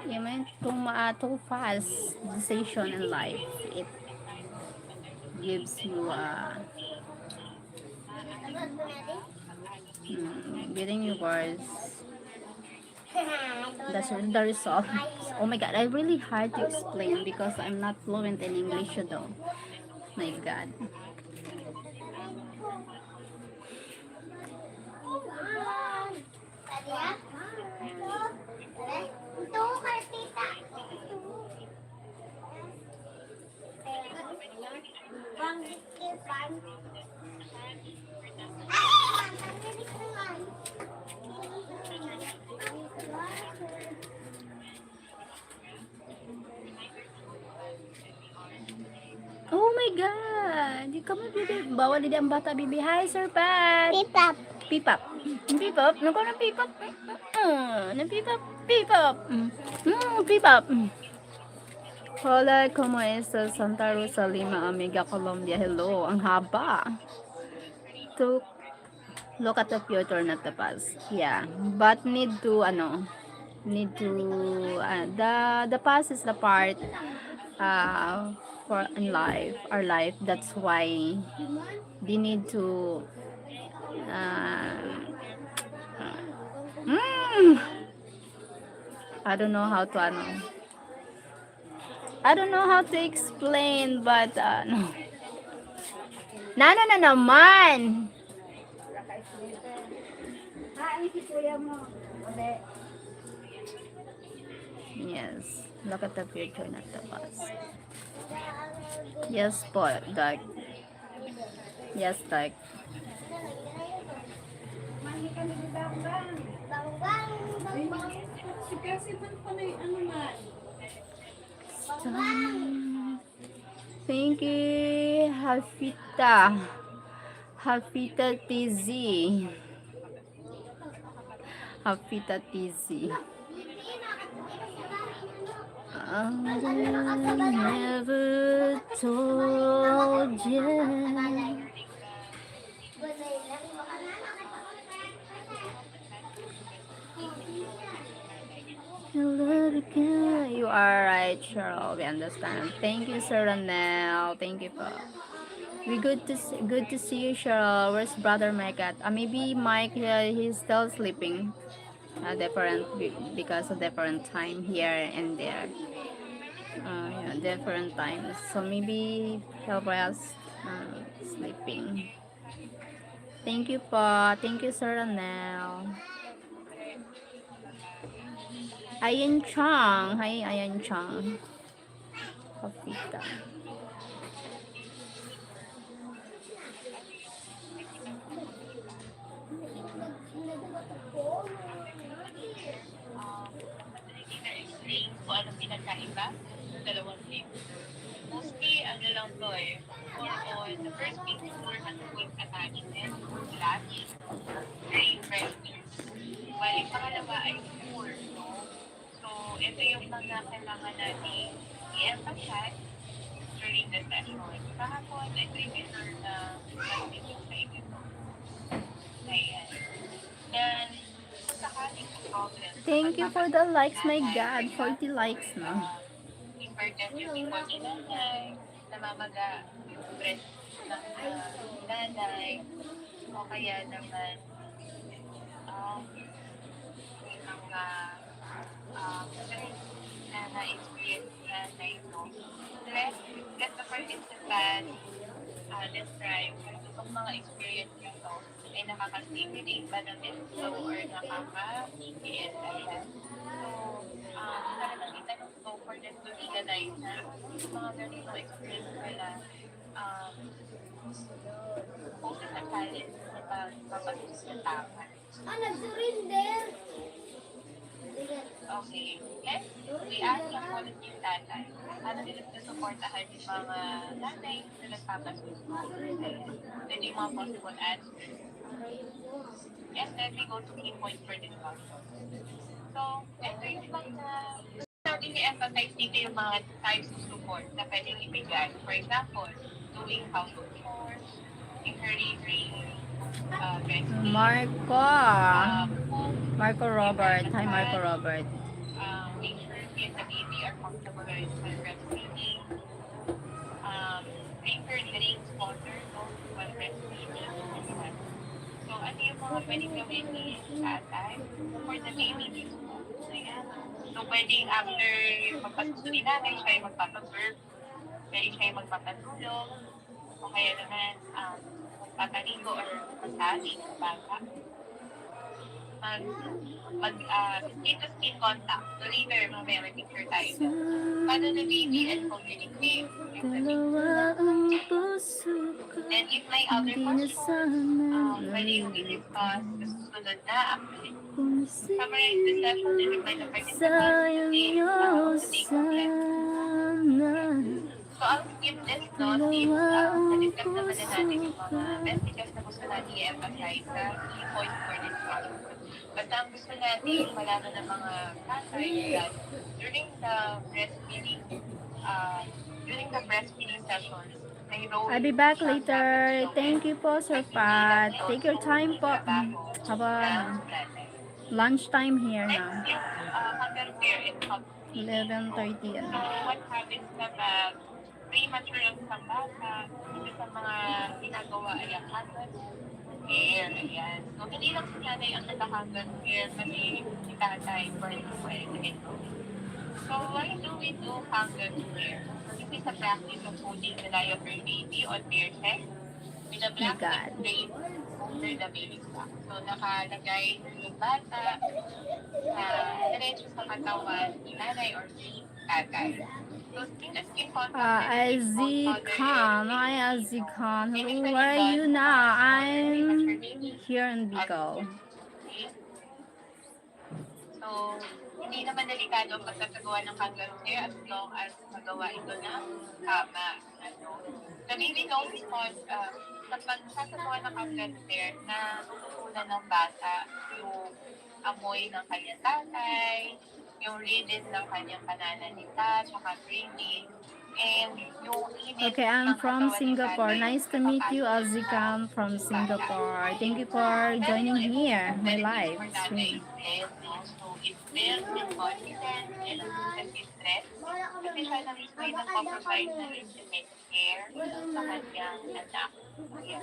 you mean too, uh, too fast decision in life. It gives you, uh, mm, getting you worse. That's the result. Oh my God, I really hard to explain because I'm not fluent in English though. My God. Oh my God! Di ka mo, bibi. Bawal di ang bata, bibi. Hi, Sir Pat! Pipap. Pipap. Pipap? Nako na pipap. Uh, na pipap. Pipap. Mm, pipap. Hola, ¿cómo estás? Santa Rosa, Lima, amiga, Colombia. Hello. Ang haba. To Look at the future, not the past. Yeah, but need to, ano, need to, uh, the the past is the part, uh, for in life, our life. That's why they need to, uh, mm, I don't know how to, ano, I don't know how to explain, but, uh, no. Nano na naman? Yes. Look at the future, not the past. Yes po, Doc. Yes, Doc. Thank you, Hafita. Hafita T Z. Hafita T Z. I never told you. You are right, Cheryl. We understand. Thank you, Sir Ronel. Thank you po. We good to see, good to see you, Cheryl. Where's brother Mike at? Uh, maybe Mike, uh, he's still sleeping. Uh, different be- because of different time here and there. Uh, yeah, different times. So maybe he'll rest, uh, sleeping. Thank you po. Thank you, Sir Ronel. Ayan Chang. Hi, Ayan Chang. Coffee ka. Kung ano pinagkaiba ng dalawang theme. Mostly, ano lang to eh, more on the first theme is more on the quick attachment, latch, three first theme. Bali, pangalawa ay core, no? So, ito yung mga kailangan natin i-emphasize during the session. Kahapon, I think ito na nag-explain ito. Ayan. Then, Thank you for the likes, my God. Forty likes na. Importante yung ipon ni nanay, namamaga yung breast ng, ah, nanay, o kaya naman, um, yung mga, um, na na-experience ni nanay, no? Let, let the participant, ah, describe kung itong mga experience nito ay nakaka-stimulate ba ng S Q or nakaka-P T S? Ayan. So, um, talagang itanong ko for them to realize na yung mga ganitong experience pala, um, poses a challenge sa pagpapasok sa tama. Ah, nag-surrender. Okay. Next, we ask yung quality ng tatay. Paano nila sinusuportahan yung mga nanay na nagpapasundo? Pwede yung mga possible answers. And then we go to key point for discussion. So, ito yung mga natin i-emphasize dito yung mga types of support na pwedeng ibigay. For example, doing household chores, encouraging, uh, breastfeeding, Marco. Um, Marco Robert. Hi, Marco Robert. Uh, make sure you and the baby are comfortable while breastfeeding. Um, drink her drinks, water, no? While breastfeeding. So, ano yung mga pwedeng gawin ni tatay for the baby mismo? Ayan. So, pwedeng after yung pagpasok ni nanay, siya yung magpapaburp, pwede siya yung magpapatulog, o kaya naman, um, magpapaligo or masabi sa bata. Mag, mag, ah, skin to skin contact. So later, mamaya may picture tayo. Paano the baby and communicate with the baby? Then if may other questions, um, pwede yung i-discuss sa susunod na activity. Summarize the session and remind the participants to take, uh, to take a breath. So, I'll skip this, no, since, ah, na-discuss naman na natin yung mga messages na gusto natin i-emphasize sa key points for discussion. Basta ang gusto natin, malaman ng mga tatay that during the breastfeeding, ah, during the breastfeeding sessions, may role isang tatay sa breastfeeding. I'll be back later. Thank you po, Sir Pat. Take your time po. Habang lunch time here now. Next is, ah, hunger care and comfort. Eleven thirty yan. So, what happens na pag premature ang isang bata, isa sa mga ginagawa ay ang hunger care, ayan. So, hindi lang si nanay ang nagha-hunger care, pati si tatay, for example. So, why do we do hunger care? This is a practice of putting the diaper baby on bare chest with a blanket drape over the baby's back. So, nakalagay yung bata, ah, diretso sa katawan ni nanay or ni tatay. So, skin to skin contact, uh, is both mother and baby. Hi, Azikhan. Hi, Azikhan. Hello, where are you now? I'm here in Bicol. So, hindi naman delikado ang pagkakagawa ng hunger care as long as magawa ito ng tama. Ano? The baby knows what, uh, Kapag nagsasagawa ng Kaplan Fair, natututunan ng bata yung amoy ng kanyang tatay, yung rhythm ng kanyang pananalita, tsaka breathing, and yung init Okay, I'm ng from katawan ng Singapore. Tatay. Nice to meet you, Azikam from Singapore. Thank you for joining here, my live stream. So, it builds yung confidence and reduces yung stress. Kasi siya na mismo yung nagpo-provide ng intimate care sa kanyang anak. Ayan.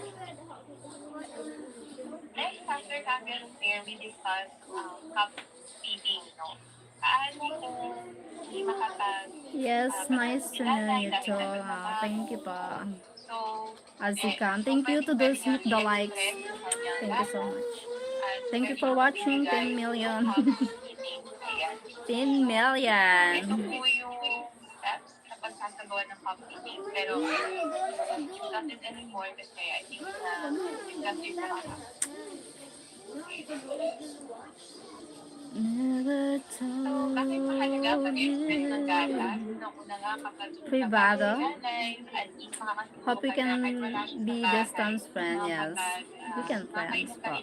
Next, after Kaplan Fair, we discuss um, cup feeding, no? Paano kung hindi makapag- Yes, nice to know you too. Ah, thank you po. So, Azikam, thank you to those with the likes. Thank you so much. Thank you for watching, ten million. Ten million. Ito po yung steps sa pagsasagawa ng company. Pero, not it anymore kasi I think na discuss yung mga Never told you. Privado. Hope we can be distance friend, yes. We can friends po.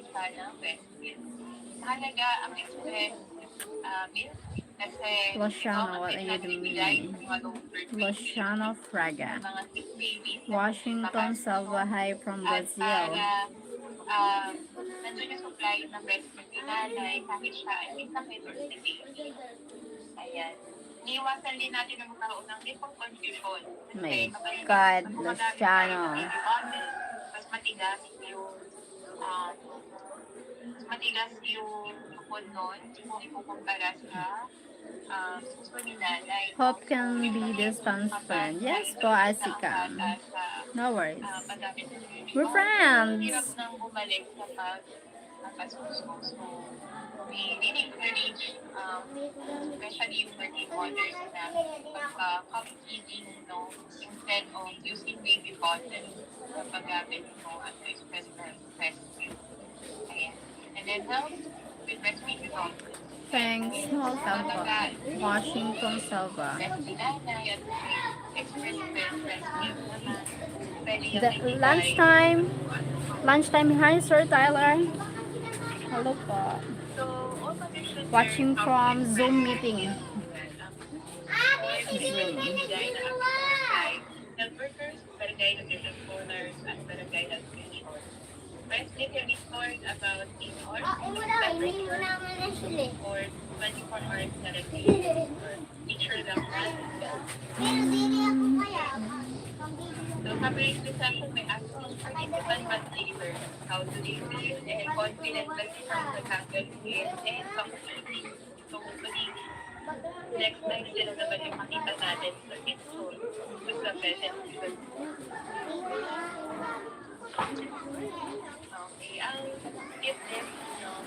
Mahalaga ang express uh, milk kasi Luciano, what are you doing? Luciano Fraga. Washington Salva, hi from Brazil. Para, um, nandun yung supply ng breast milk ni nanay kahit siya ay may sakit or may baby. Ayan. Iniiwasan din natin na magkaroon ng lipong confusion. My God, Luciano. Mas matigas yung, um, mas matigas yung lupon nun kung ikukumpara sa Hope can be distance friend. Yes po, Azikam. No worries. We're friends. We really encourage, um, especially yung working mothers na pagka-cup feeding, no, instead of using baby bottles, paggamit mo, ano, express breast milk. Ayan. And then help with breastfeeding. Thanks. Welcome po. Washington Salva. The lunchtime. Lunchtime. Hi, Sir Tyler. Hello po. Watching from Zoom meeting. Zoom. Barangay Nutrition Corners at Barangay Health Clinic. Firstly, can we talk about in all Ah, eh, wala. Hindi mo naman na sila eh. Or twenty-four hours na lang. Teacher lang na. Pero dili ako kaya. So, sa break session, may ask ng participant but later. How do they feel? And confident ba sila sa tanggap and community? So, hopefully, next time sila naman yung makita natin sa picture. Sa present. Okay, ang gift is, no?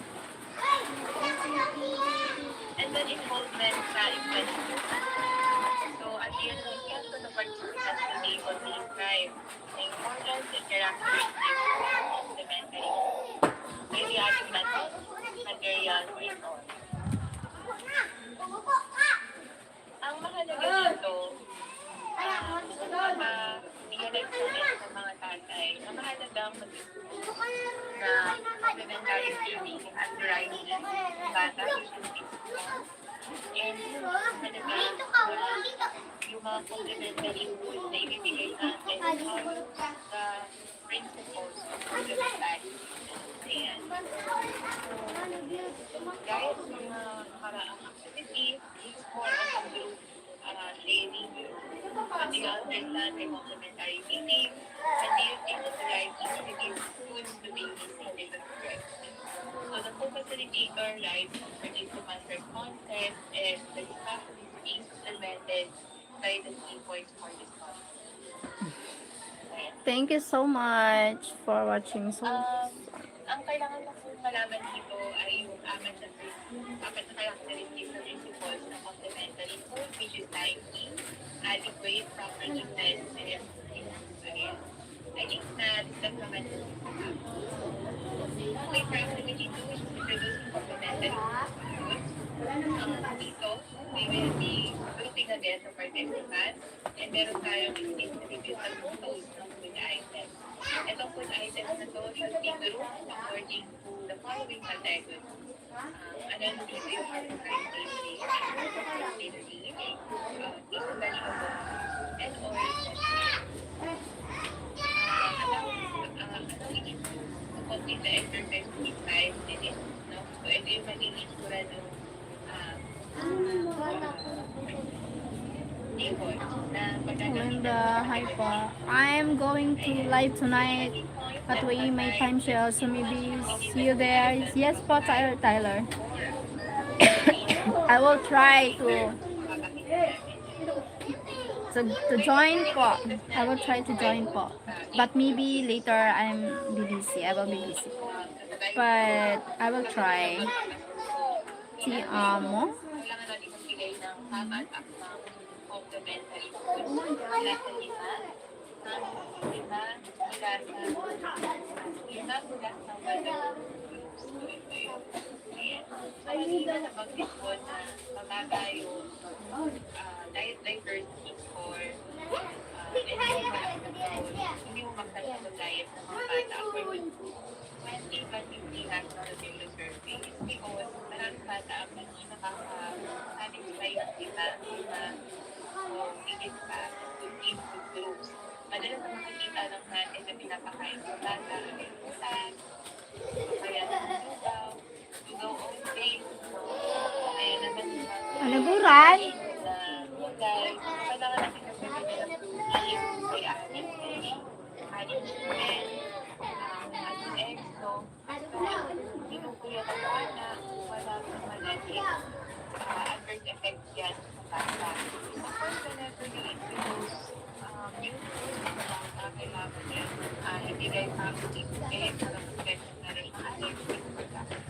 And then involvement sa expression. So, at the end of the participants today will be describe the importance and characteristics of complementary. Maybe adding that material resource. Ang mahalaga dito, ah, sa mga realize natin sa mga tatay, na mahalaga ang pag- na complementary feeding at variety ng bata. And mahalaga yung mga complementary food na ibibigay natin sa principles of complementary. Ayan. Guys, mga nakaraang activity, it's more on group, uh, training. What do you understand by complementary feeding? And do you think that the right introduce foods to babies in little breath? So the co-facilitator writes for the demand responses and the discussion is being supplemented by the key points for this one. Thank you so much for watching. So, um, ang kailangan ko pong malaman dito ay yung apat na, apat na characteristics na principles ng complementary food, which is timing, adequate, proper dosage, and again, I think na-discuss naman yung way for activity two, which is introducing complementary foods. Um, dito, we will be grouping again the participants. And meron tayong distinct review sa photos ng food items. Itong food items na to should be grouped according to the following categories. Um, ano yung dito yung category? Ano yung category? Uh, dito vegetable and oil. Uh, ano, uh, ano yung to complete the exercise in five minutes, no? So, ito yung magiging itsura ng, uh, Linda, hi po. I'm going to live tonight at Waiimay Timeshare, so maybe see you there. Yes po, Tyler, Tyler. I will try to, to, to join po. I will try to join po. But maybe later I'm be busy. I will be busy. But I will try. Ti amo. Kailangan natin magbigay ng tama at akmang complementary foods. Mula sa lima, mula, mula sa, lima, mula sa walo. Ayan. So, kanina nabanggit ko na mababa yung, ah, diet diversity score, ah, and yung mga, hindi mo magkasya sa diet ng mga bata. According to twenty twenty-three National Review Survey is because maraming bata ang hindi nakaka-satisfy ng iba na, ah, higit pa in food groups. Madalas na makikita lang natin na pinapakain ng bata ay ulam, kaya ng lugaw, lugaw o steak. Kaya naman yung mga Panaguran. na gulay, kailangan natin ng protein, kaya aning fish, aning chicken, ah, aning eggs. So, basta kinukuya ng bata, wala, wala din, ah, adverse effects yan sa bata. Of course, whenever you introduce, um, new foods sa bata, kailangan yan, ah, ibigay sa ating egg para protection na rin ang ating production.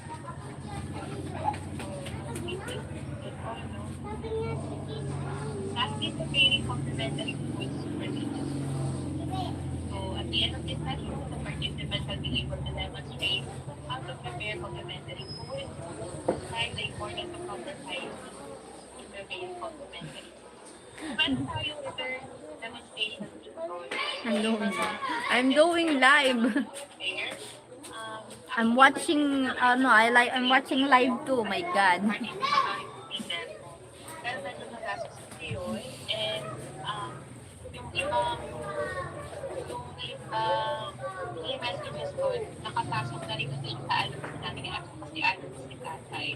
So, lastly, preparing complementary foods for the So, at the end of this session, the participants will be able to demonstrate how to prepare complementary food, describe the importance of proper hygiene, and prepare complementary food. Pwede tayo with their demonstration dito. Hello. I'm doing live. Prepare. Um, I'm watching, uh, no, I like, I'm watching live too. My God. Pero medyo magastos kasi yun. And, um, yung ibang, yung, uh, yung messages ko, nakapasok na rin kasi siya sa ano namin, kasi ano si tatay.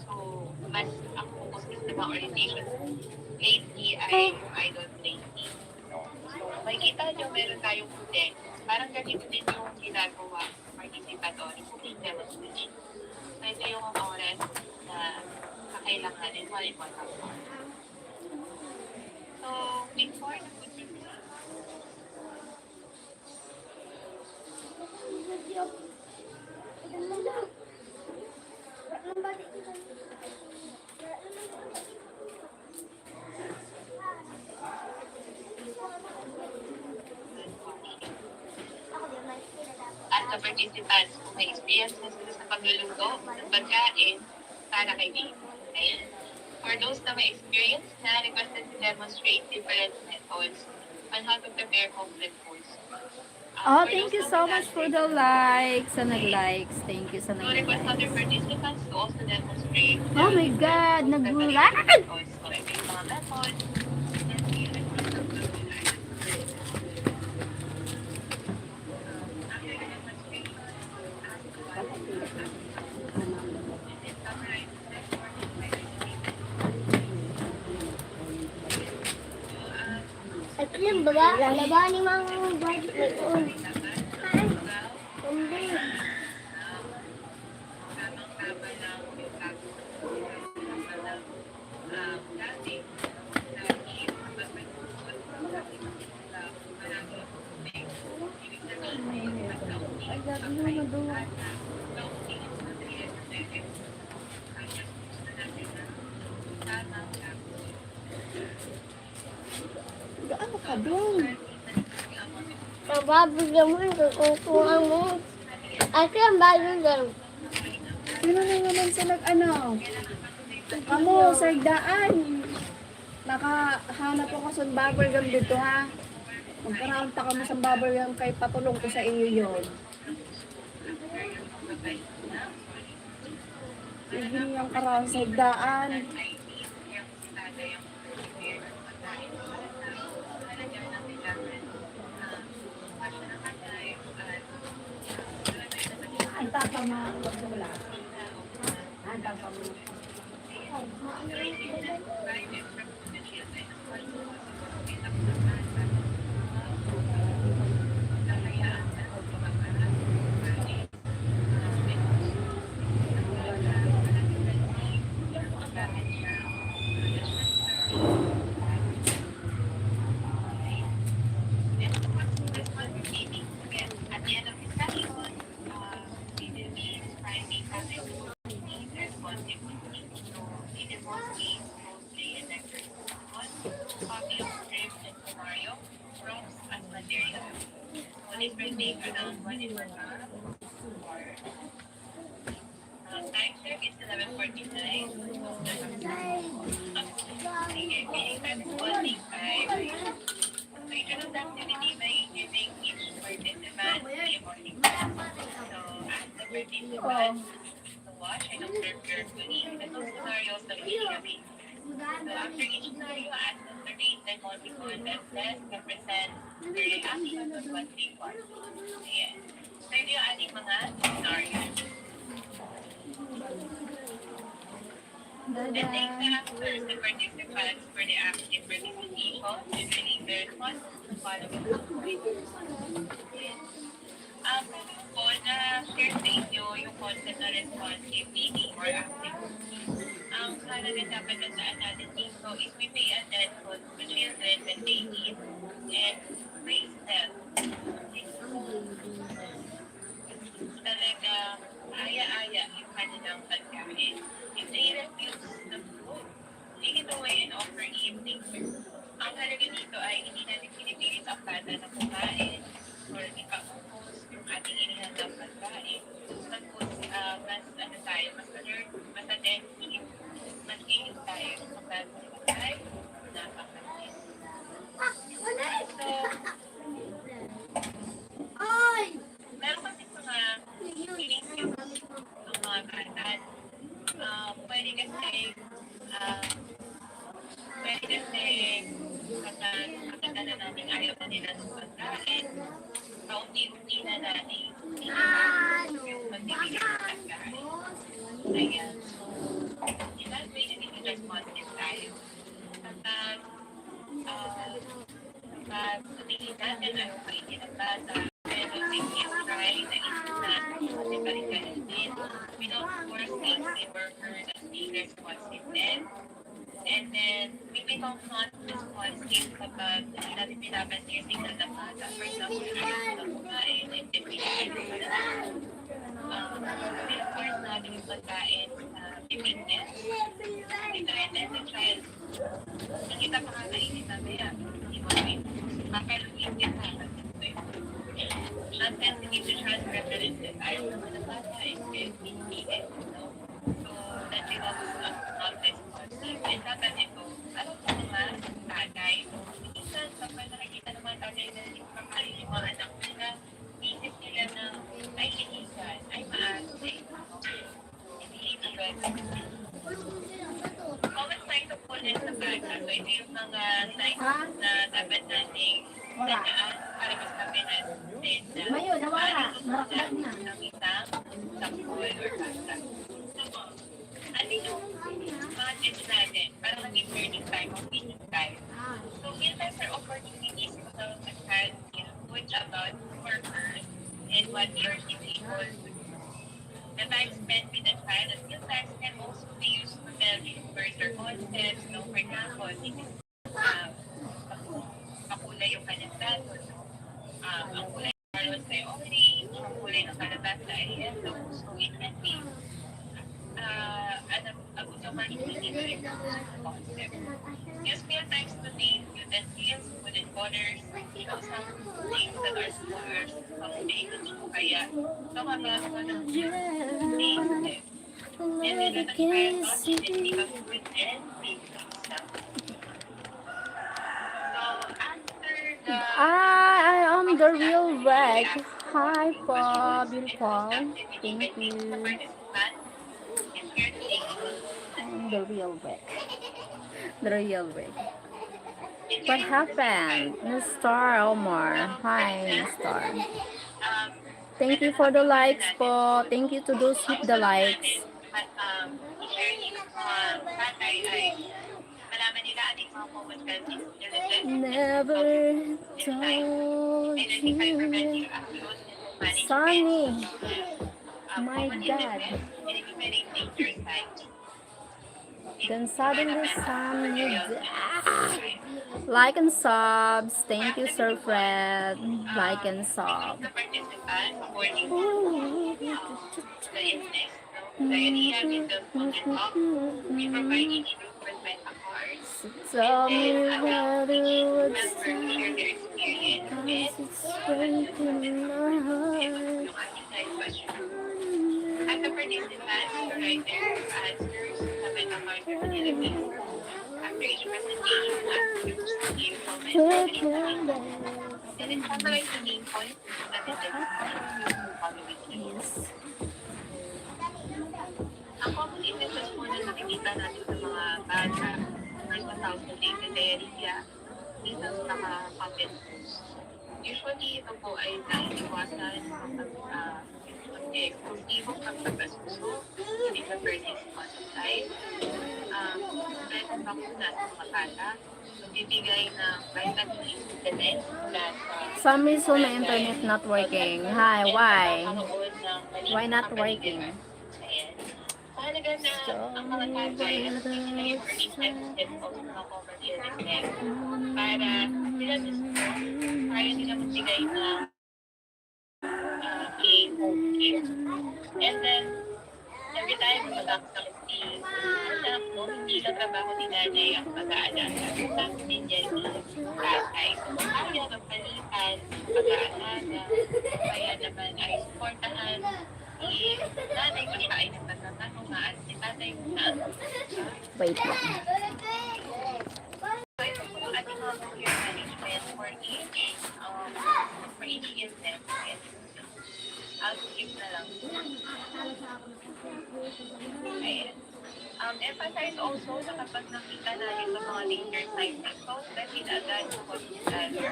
So, mas ang focus ko sa mga orientation lately ay yung idol training. So, makikita nyo, meron tayong puti. Parang ganito din yung ginagawa sa participatory cooking demonstration. So, ito yung oras na kakailanganin mo, halimbawa, So, before the food preparation. At the participants, kung may experience na sila sa pagluluto ng pagkain, para kay Dave. Okay? For those na may experience na, requested to demonstrate different methods on how to prepare home cooked foods. Uh, Oh, for thank those you na so much for the nag-ask, likes sa nag-likes. Thank you sa to request other nag-likes. Participants to also demonstrate Oh the my different God, food preparation nag-lag! Methods or yung mga methods na sila nagtuturo ng At yun, baba, baba ni Mang Brad. Hindi. Gaano ka doon? Ang baboy naman, kukuha mo. Ate, ang baboy lang. Sino na naman sa nag-ano? Kamo, sa daan. Nakahanap ako sa bubble gum dito, ha? Magkaraan pa kamo sa baboy yan kay patulong ko sa iyo yon. Sige, yung karaan sa higdaan. Ang tapa ma-, wala. Ang tapa ma-, Time check, it's eleven forty-nine. Sige, meeting time is one thirty-five. Regional activity may giving each participant a morning. So, ask the participants to watch and observe carefully the two scenarios that we have. So, after each scenario, ask them to rate the multiple that best represent their reaction to what they want. Ayan. So, ito yung ating mga scenario. The next after the participants for the active participation and reading the responses to follow. Ang po na-share sa inyo yung concept ng responsive reading or active reading. Ang halaga dapat tandaan natin dito is we pay attention to children when they eat and praise them. Talaga, aya-aya yung kanilang pagkain. If they refuse the food, take it away and offer evening. Ang halaga dito ay hindi natin pinipilit ang bata na kumain or ipaubos yung ating inihandang pagkain. Tapos, ah, mas ano tayo, mas alert, mas attentive, mas kilig tayo kapag tayo napakain. So, meron kasi mga feelings yung, yung mga bata. Ah, pwede kasi, ah, pwede kasi kapag nakita na natin ayaw na nila ng pagkain, paunti-unti na natin yung pagbibigay ng pagkain. Ayan, so, in that way, nagiging responsive tayo. Kapag, ah, kapag sa tingin natin ayaw kainin ng bata, pero we can try na iwasan kasi balikan din. We don't force a worker na be responsive then. And then, we become not responsive kapag hindi natin pinapansin yung signal ng bata. For example, ayaw na kumain, and then we, um, we force natin yung pagkain sa bibig niya. Ito, and then the child, hindi kita makakainin mamaya. Hindi mo rin. Makaluin din sa akin. Ang sensitive to child preferences, ayaw naman ng bata, eh, eh, eh, eh, no? So, that becomes a, a response. And dapat ito, alam ko mga tatay, minsan kapag nakikita ng mga tatay na hindi kumakain yung mga anak nila, isip nila na, "Ay, linisan, ay, maasim." Hindi ito pwede. Common sign of fullness ng bata. So, ito yung mga signs na dapat nating tandaan para masabi natin na maaari itong mga ng isang sanggol or bata. Ano yung mga tips natin para maging learning time o feeding time? So, meal times are opportunities to help a child feel good about who or her and what he or she is able to do. The time spent with the child at meal times can also be used to tell the further concepts. No? For example, this is, uh, makulay yung kanyang plato, no? Um, ang kulay ng parents ay orange, ang kulay ng kalabasa ay yellow. So, it can be, uh, an, a good opportunity to introduce the concept. Use meal times to name utensils, wooden borders, you know, some things that are small or some things. O kaya, talk about one of the things. And then, let the child touch and pick up food and pick things up. So, after the The Real Wreck. Hi po, beautiful. Thank you. I'm the Real Wreck. The Real Wreck. What happened? Mister Omar. Hi, Mister. Thank you for the likes po. Thank you to those hit the likes. Never told you. Sunny. My God. Then suddenly Sunny. Ah! Like and subs. Thank you, Sir Fred. Like and sub. Ooh. Tell me whether what's time, 'cause it's breaking my heart. Breaking my heart. Yes. Ang common illnesses po na nakikita natin sa mga bata ay matawag na difteria, measles, saka poppy. Usually, ito po ay naiiwasan kapag, ah, may eksklusibong pagpapasuso, hindi pa pwede sa hospital. Ah, kompletong bakuna sa mga bata, magbibigay ng vitamin E supplement na sa Some reason my internet not working. Hi, why? Why not working? Ayan. Mahalaga na ang mga tatay, alam nila yung early signs and symptoms ng mga common illness. Para sila mismo, kaya nila magbigay ng, ah, home care. And then, every time mag-act ng si anak mo, hindi lang trabaho ni nanay ang pag-aalaga. Trabaho din yan ni tatay. Kaya magpalitan, pag-aalaga, kaya naman ay suportahan si nanay ko siya ay nagtatrabaho, at si tatay ko na. Wait lang. So, ito po ang ating mga career management for each, um, for each illness. I'll skip na lang. Ayan. Um, emphasize also na kapag nakita natin sa mga danger signs, ito, dalhin agad sa hospital or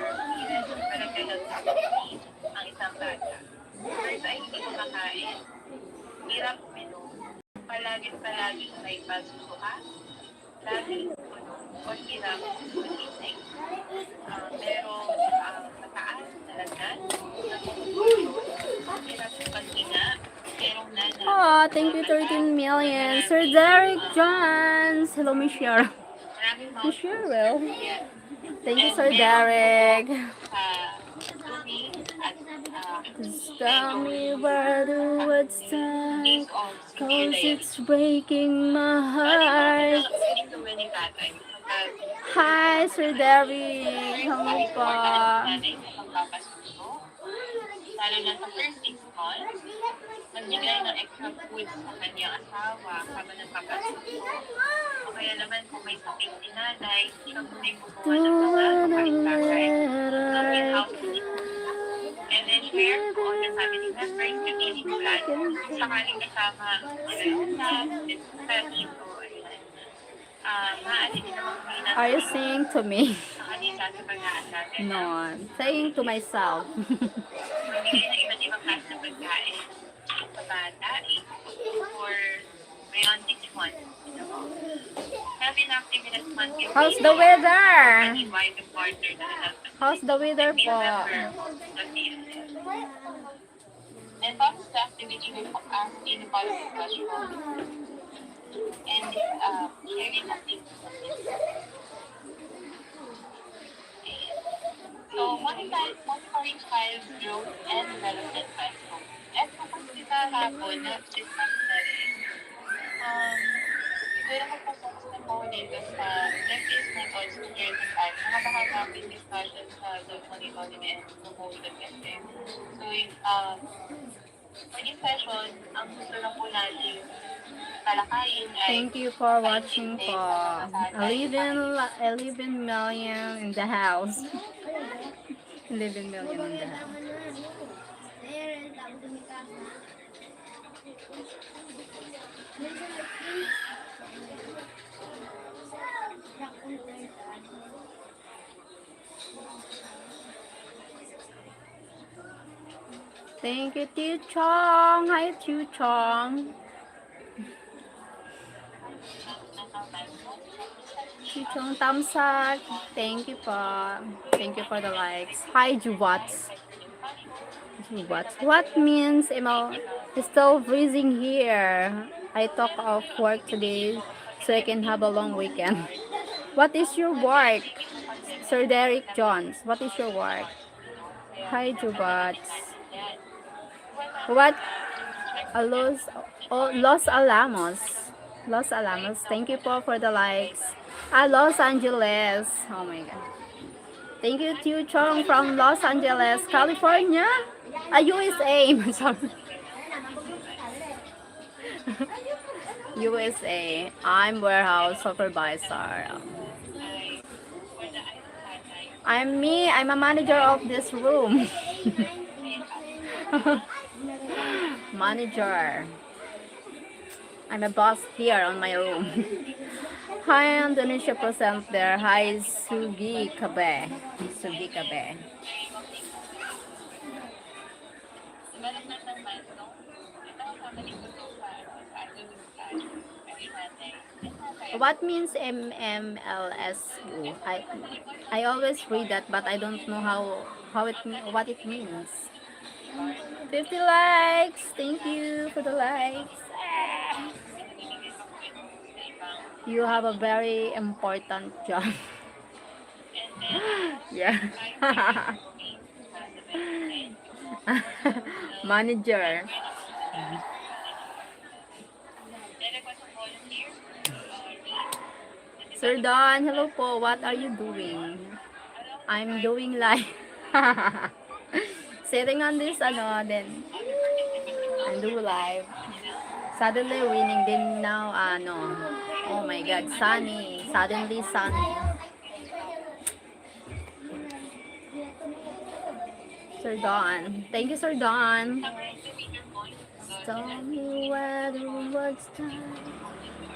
sa barangay health authority ang isang bata. First ay hindi kumakain, hirap uminom, palaging-palaging may pagsusuka, laging tulog o hirap gumising. Ah, pero, ah, mataas, talaga, hirap sa paghinga, merong nanay. Oh, thank you, thirteen million. Sir Derek Johns. Hello, Michelle. Maraming mga Michelle. Thank you, Sir Derek. Tell me whether what's time, 'cause it's breaking my heart. Hi, Sir Derek. Hello po. Lalo na sa first six months, magbigay ng extra food sa kanyang asawa habang nagpapasundo. O kaya naman kung may sakit si nanay, siya muna yung gumawa ng mga pagkain para sa kanyang household. And then share po sa family members yung eating plan. Sakaling kasama, sila yung staff, study, o ayan. Are you saying to me? No, I'm saying to myself. How's the weather? How's the weather po? And also the activity we ask in quality control and, uh, sharing activities. So, monitor-, monitoring child growth and development milestone. At kapag kita hapon na assessment na rin, um, siguro magpo-focus na po dito sa practice methods to care design. Mga mahaba ang discussion sa group monitoring and promotion kasi. So, yung, um, for this session, ang gusto lang po natin talakayin ay Thank you for watching po. Eleven, eleven million in the house. Eleven million on the house. Thank you, Tiu Chong. Hi, Tiu Chong. Tiu Chong thumbs up. Thank you po. Thank you for the likes. Hi, Jubats. Jubats. What means, Emma? It's still freezing here. I took off work today so I can have a long weekend. What is your work? Sir Derek Jones, what is your work? Hi, Jubats. What? A Los, oh, Los Alamos. Los Alamos. Thank you po for the likes. Ah, Los Angeles. Oh my God. Thank you, Tiu Chong from Los Angeles, California. Ah, U S A. Sorry. U S A. I'm warehouse supervisor. I'm me. I'm a manager of this room. Manager. I'm a boss here on my room. Hi, Indonesia present there. Hi, Sugi Kabe. Sugi Kabe. What means M M L S U? I, I always read that, but I don't know how, how it, what it means. Fifty likes. Thank you for the likes. Ah. You have a very important job. Yeah. Manager. Sir Don, hello po. What are you doing? I'm doing live. Sitting on this, ano, then I do live. Suddenly raining din now, ano. Oh my God, sunny. Suddenly sunny. Sir Don. Thank you, Sir Don. Stormy weather, what's time?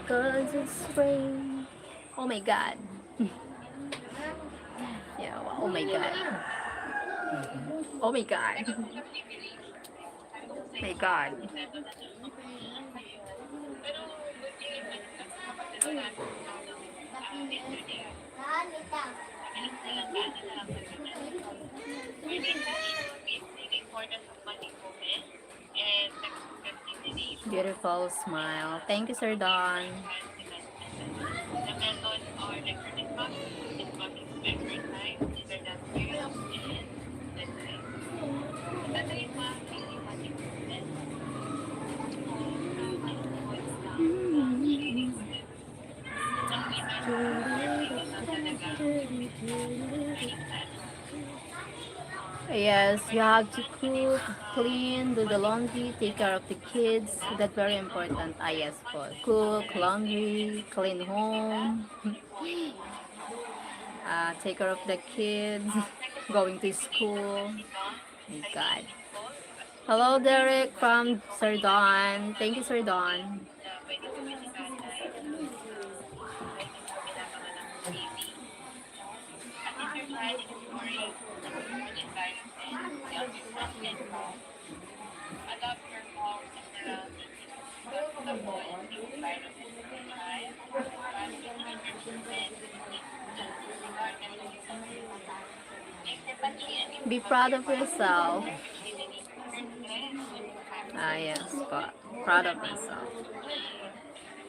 'Cause it's spring. Oh my God. Yeah, oh my God. Oh my God. My God. Beautiful smile. Thank you, Sir Don. Yes, you have to cook, clean, do the laundry, take care of the kids. That's very important. Ah, yes, po. Cook, laundry, clean home, uh, take care of the kids, going to school. My God. Hello, Derek from Sir Don. Thank you, Sir Don. Be proud of yourself. Ah, yes, po. Proud of myself.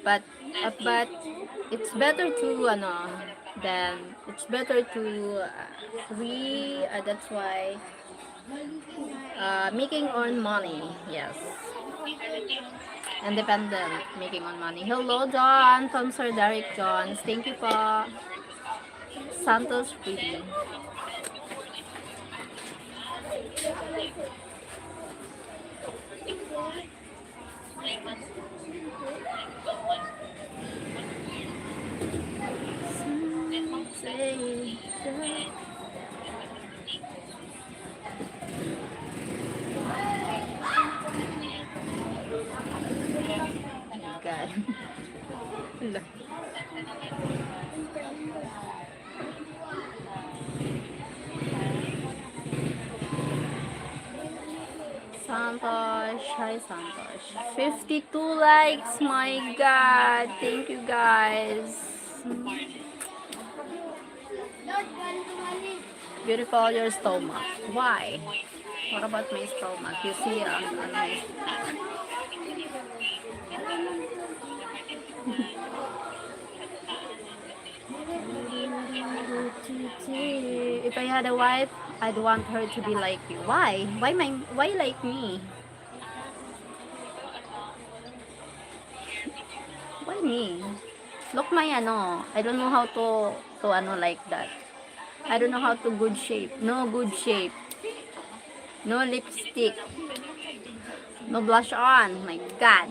But, uh, but it's better to, ano, then it's better to, uh, we, uh, that's why, uh, making own money, yes. Independent, making own money. Hello, John, from Sir Derek Johns. Thank you po. Santos Pretty. Santosh, hi Santosh. Fifty-two likes, my God. Thank you, guys. Beautiful your stomach. Why? What about my stomach? You see, um, on my If I had a wife, I'd want her to be like you. Why? Why my, why like me? Why me? Look my ano, I don't know how to, to ano like that. I don't know how to good shape. No good shape. No lipstick. No blush on. My God.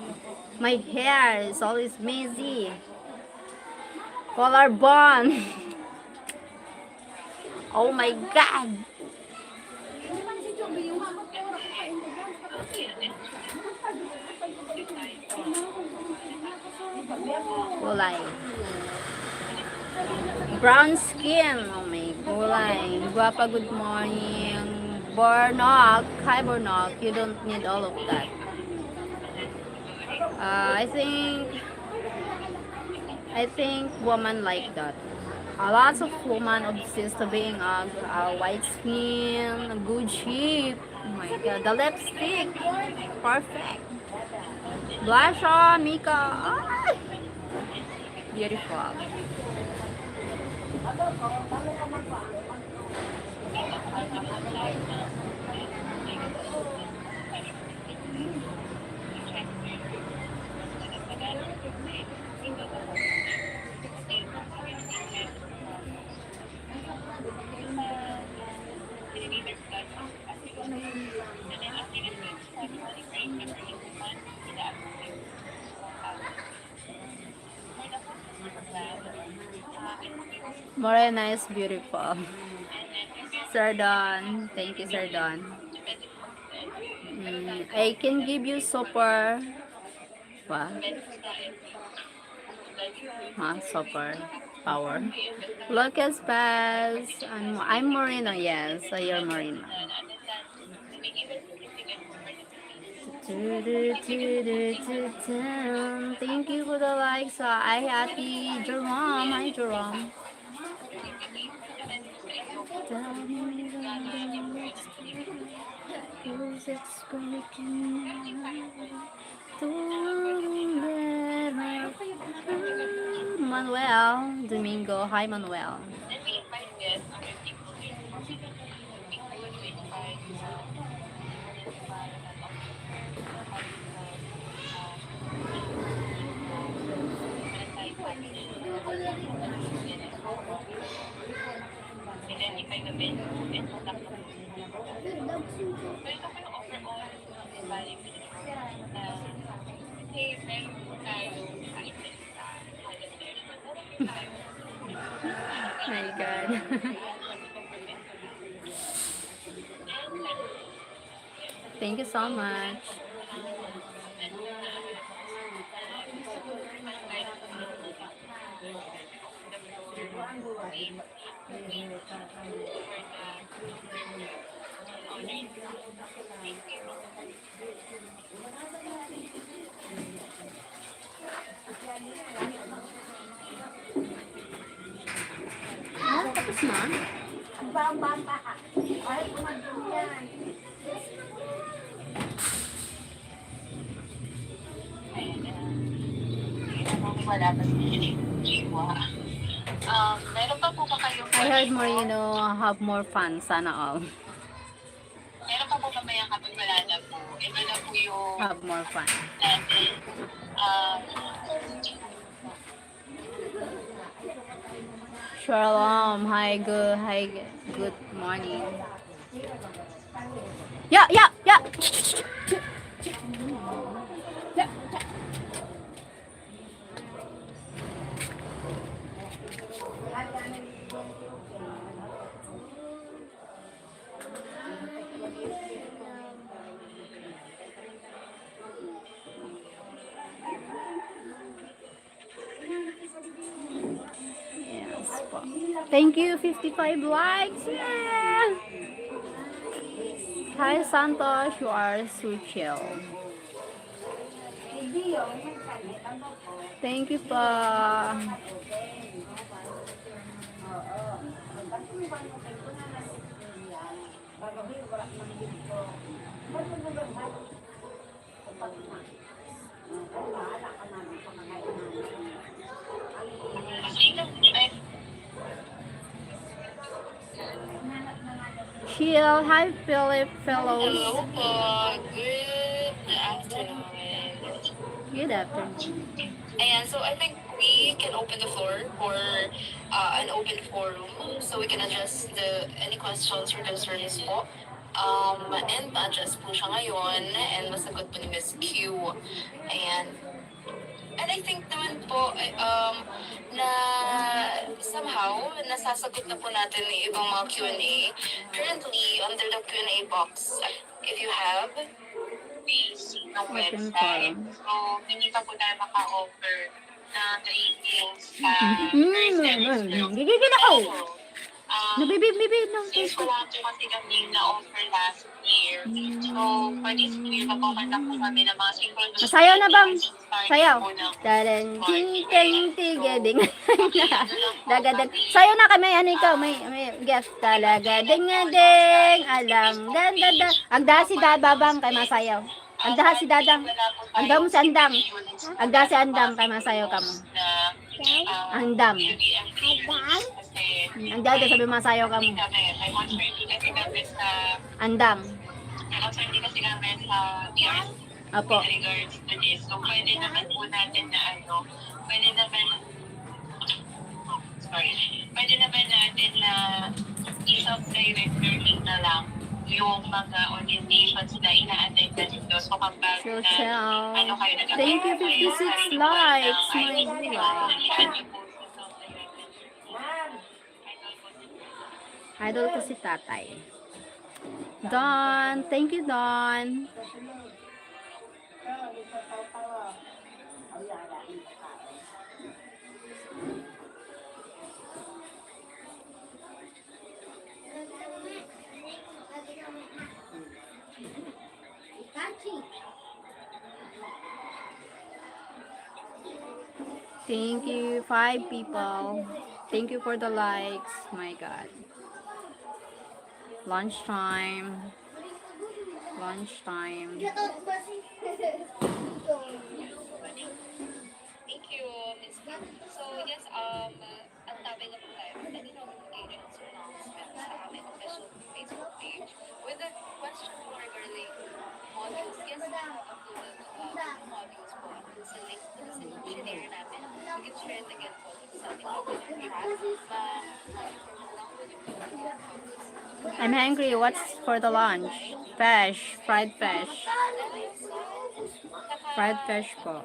My hair is always messy. Color bond. Oh my God. Kulay. Brown skin. Oh my, kulay. Guapa, good morning. Bornok. Hi, Bornok. You don't need all of that. Uh, I think, I think woman like that. A lot of woman obsessed to being a, a white skin, a good shape. Oh my God, the lipstick, perfect. Blush on, makeup. Ah! Beautiful. Morena is beautiful. Sir Don. Thank you, Sir Don. Mm, I can give you super. Wow. Huh, super power. Lucas Paz. I'm, I'm Morena, yes, I am Morena. Thank you for the likes. Uh, hi, Ate Jerome. Hi, Jerome. Tell me the next who's it's gonna be. Manuel Domingo. Hi, Manuel. My God. Thank you so much. Ah, tapos na? Ang bata. Ay, ang yan. Wala pa si Jiwa. Um, meron pa po ba kayong I heard more, you know, have more fun. Sana all. Meron pa po mamaya kapag wala na po. Iba na po yung Have more fun. Natin. Um, Shalom. Hi, good, hi, good morning. Yeah, yeah, yeah. Yes po. Thank you, fifty-five likes. Yeah! Hi, Santos. You are so chill. Thank you po. Chill. Hi, Philip Fellows. Hello po. Good afternoon. Good afternoon. Ayan, so I think we can open the floor for uh, an open forum so we can address the any questions or concerns po. Um, and address po siya ngayon and masagot po ni Miss Q. Ayan. And I think naman po, eh, um, na somehow, nasasagot na po natin yung ibang mga Q and A. Currently, under the Q and A box, if you have, please, no website. So, hindi pa po tayo maka-offer ng trainings sa first semester. Gigigil ako! Pero, um, nabibib-bibib ng since wala po kasi kami na-offer last year. So, for this year, magko-conduct po kami ng mga synchronous. Masayaw na, Bang. Sayaw. Talang ting ting tigading. Dagadang. Sayaw na kami, ano ikaw, may, may guest. Talaga ding ding, alang ganda da. Agda si Babang kay masayaw. Agda si Dadang. Agda mo si Andang. Agda si Andang kay masayaw kamo. Andang. Andang? Agda, agda sabi masayaw kamo. Andang. Opo. With regards to this. So, pwede naman po natin na ano, pwede naman, sorry, pwede naman natin na i-self-director na lang yung mga orientations na ina-attend na dito. So, compare na ano kayo nag- Thank you, fifty-six likes, my dear. Idol ko si Tatay. Don, thank you, Don. Thank you, five people. Thank you for the likes. My God. Lunchtime. Lunchtime. Thank you, Miss Kim. So, yes, um, ang topic of life, any notifications or announcements sa aming official Facebook page with the question po regarding modules. Yes, we have uploaded, uh, modules po. Yung sa link po na sinishare namin. We can share it again po. I'm hungry. What's for the lunch? Fish. Fried fish. Fried fish po.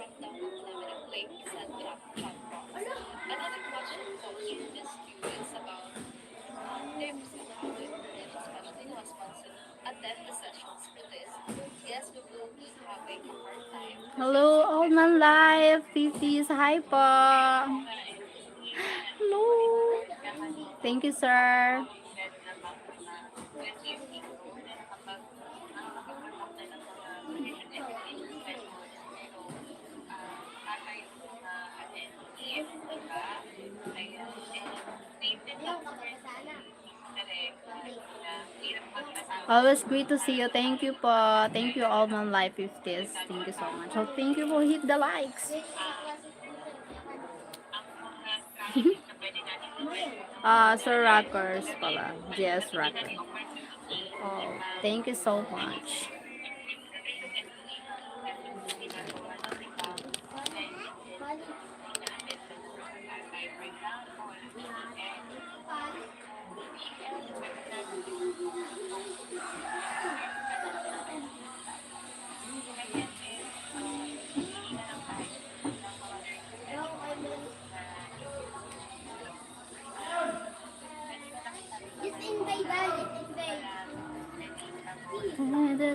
Hello, Old Man Life, fifties, hi po. Hello. Thank you, sir. Always great to see you. Thank you po. Thank you, Old Man Life fifties. Thank you so much. So, thank you po, hit the likes. Ah, Sir Rockers pala. J S Rockers. Oh, thank you so much.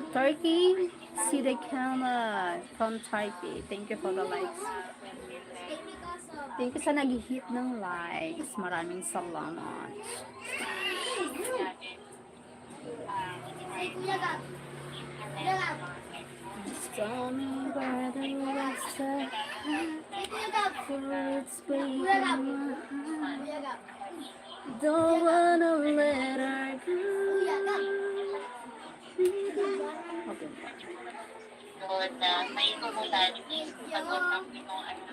Turkey, see the camera from Turkey. Thank you for the likes. Thank you sa nag-hit ng likes. Maraming salamat. Ay, Kuya Gab. Doon na may kumulati, pag-usap ni mga ano.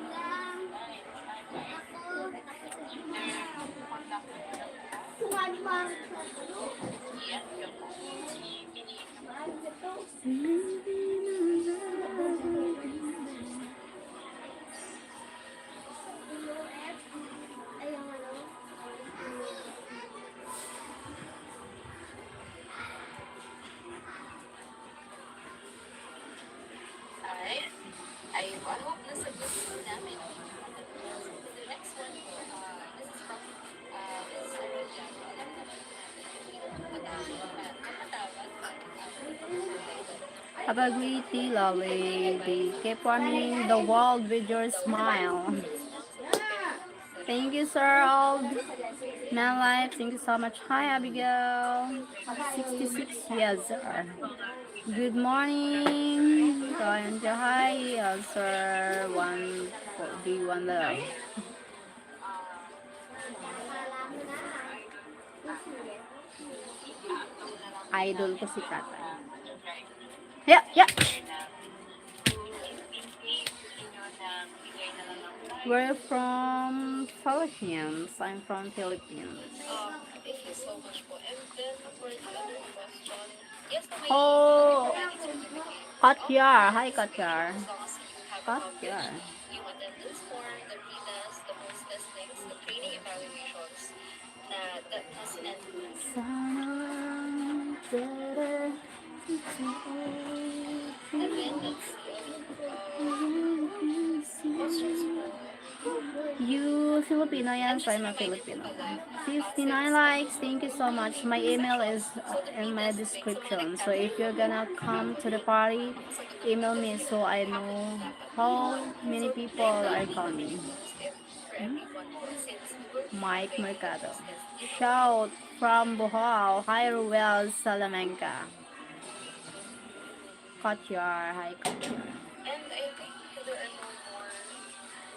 Alright. I hope nasagot po namin. The next one po, uh, this is from, uh, Miss Arroyo. Alam naman po natin, hindi naman po matawag, matawag, uh, Abagwiti, lovely. Keep warming the world with your smile. Thank you, sir. Old Man Life, thank you so much. Hi, Abigail. Sixty-six years, sir. Good morning. Hi, uh, sir. One, four, B one love. Idol ko si tatay. Yeah, yeah. We're from Philippines. I'm from Philippines. Oh, Katyar. Hi, Katyar. Katyar. You Filipino? Yes, I'm a Filipino. Fifty-nine likes. Thank you so much. My email is, uh, in my description. So if you're gonna come to the party, email me so I know how many people are coming. Mike Mercado. Shout from Bohol. Hi, Ruel Salamanca. Katyar. Hi, Katyar. And I think there are no more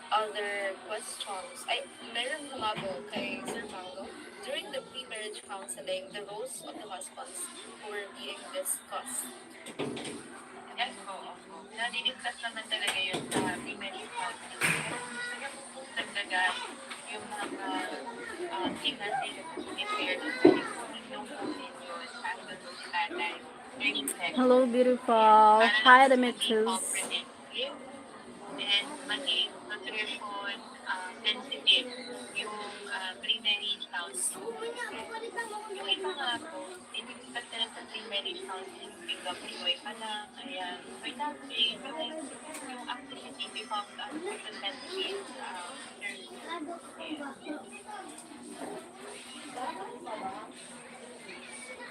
other questions. Ay, meron, Mango, kay Sir Mango. During the pre-marriage counseling, the roles of the husbands were being discussed. Yes po, opo. Nadi-discuss naman talaga yun sa pre-marriage counseling. Gusto niyo po po talaga yung mga, ah, gymnastic activities kayo sa yung po ninyo, sa tatay. Hello, beautiful. Hi, Demetrius. And maging nutrition, ah, sensitive yung, ah, pre-marriage counseling. Yung iba nga po, dinidiscuss nila sa pre-marriage counseling, biglang P O I pa lang, ayan. For example, yung activity becomes, ah, sensitive, ah,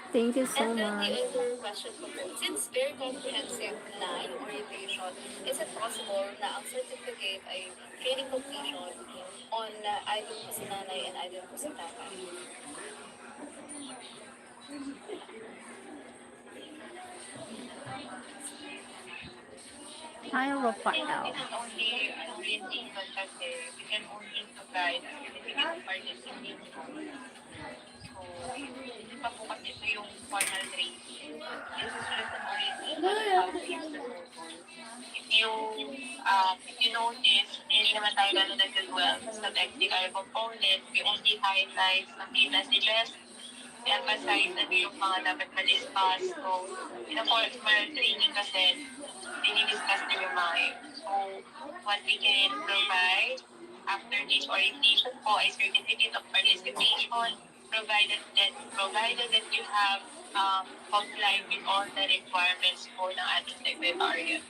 Thank you so much. And then the other question ko po, since very comprehensive na yung orientation, is it possible na ang certificate ay training completion on, uh, idol ko si nanay and idol ko si tatay? Hi, Rafael. If you, um, if you notice, hindi naman tayo ganun nag-dwell sa technical component. We only highlight something na si Jess emphasize na yung mga dapat ma-discuss. So, in a formal training kasi, dinidiscuss din yung mga yun. So, what we can provide after this orientation po ay certificate of participation, provided that, provided that you have, um, complied with all the requirements po ng ating secretariat.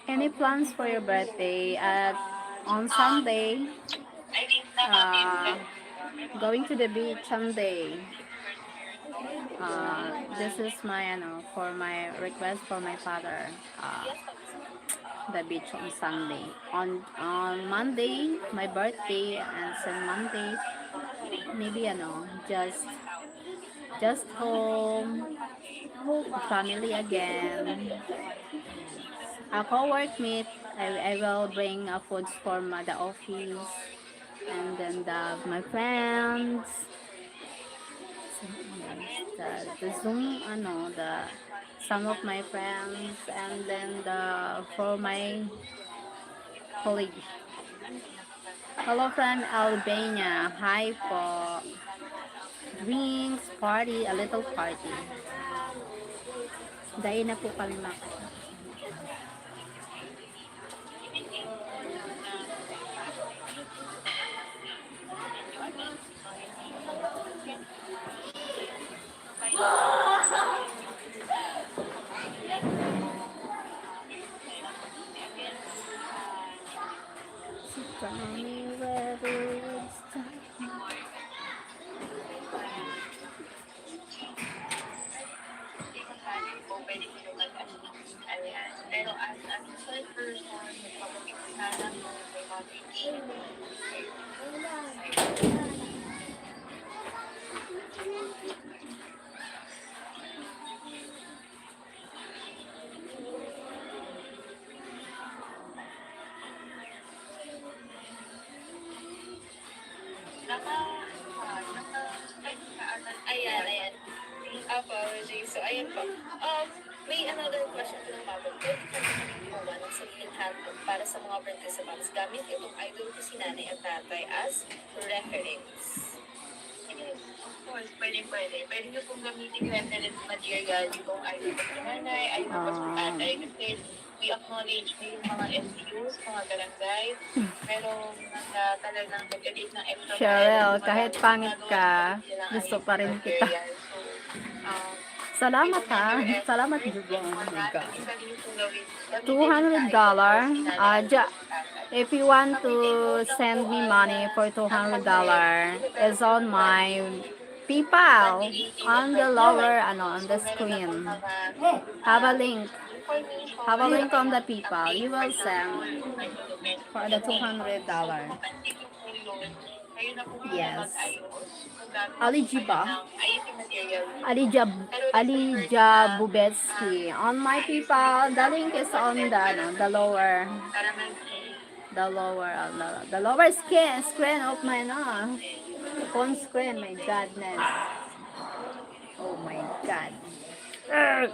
Any plans for your birthday? At on Sunday, uh, going to the beach Sunday. Uh, this is my, ano, for my request for my father. Uh, the beach on Sunday. On, on Monday, my birthday, and then Monday, maybe, ano, just, just home, family again. A co-workmate, I, I will bring, uh, foods for my, the office, and then the, my friends, the, the Zoom, ano, the, some of my friends, and then the, for my colleague. Hello from Albania. Hi po. Drinks, party, a little party. Dai na po kami makain. Naka, ah, naka, ay, naka, ayan, ayan. Apology. So, ayan po. Um, may another question po ng mabot. Pwede po ba kami gumawa ng sariling handbook para sa mga participants gamit itong idol ko si nanay at tatay as reference? Of course, pwede, pwede. Pwede niyo pong gamitin yung reference material, yung idol ko si nanay, idol ko si tatay. Kasi we acknowledge na yung mga L G Us, mga barangay, pero mga talagang nag-create ng extra Cheryl, kahit pangit ka, gusto pa rin kita. Salamat, ha. Salamat, Jubong. Oh my God. Two hundred dollar. Ah, ja-, if you want to send me money for two hundred dollar, is on my PayPal on the lower, ano, on the screen. Have a link. Have a link on the PayPal. You will send for the two hundred dollar. Yes. Alijiba. Alija, Alija Bubetsky. On my PayPal, the link is on the, ano, the lower. The lower, uh, the, the lower screen, screen of my, no, phone screen, my goodness. Oh my God. Ugh.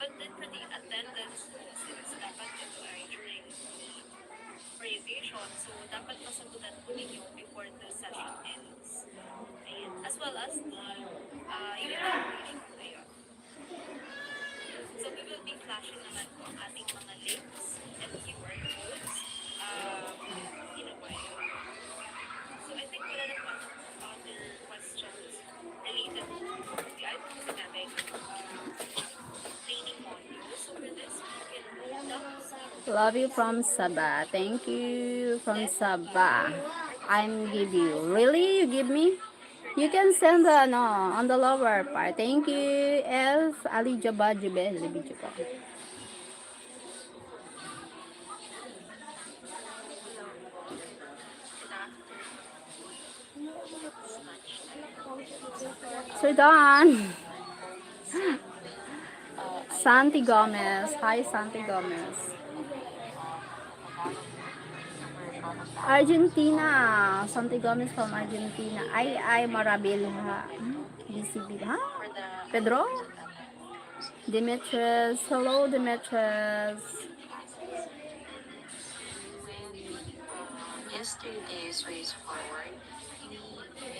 But then for the attendance rules, dapat ito ay during the orientation. So, dapat masagutan po ninyo before the session ends. Ayan. As well as the, uh, evaluation. Ayun. So, we will be flashing naman po ang ating mga links and Q R codes, um, in a while. So, I think wala na po other questions related to the I P C P, uh, training module. So, for this, we can open up Love you from Sabah. Thank you from Sabah. I'm give you. Really? You give me? You can send the, ano, on the lower part. Thank you. Yes, Ali Jabba Jube, Ali Jabba. Sir Don. Santi Gomez. Hi, Santi Gomez. Argentina. Santi Gomez from Argentina. Ay, ay, marabilha. Hmm, bisibil, ha? Pedro? Demetrius. Hello, Demetrius. With, um, yesterday's Ways Forward, we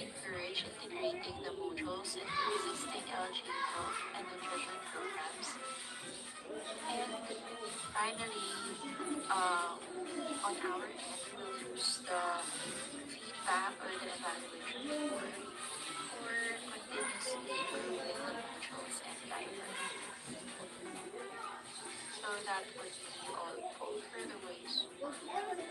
encourage integrating the modules into existing L G health and nutrition programs. And finally, uh, on our end, we will use the feedback or the evaluation report for continuously improving the modules and guidelines. So that would be all for the Ways Forward.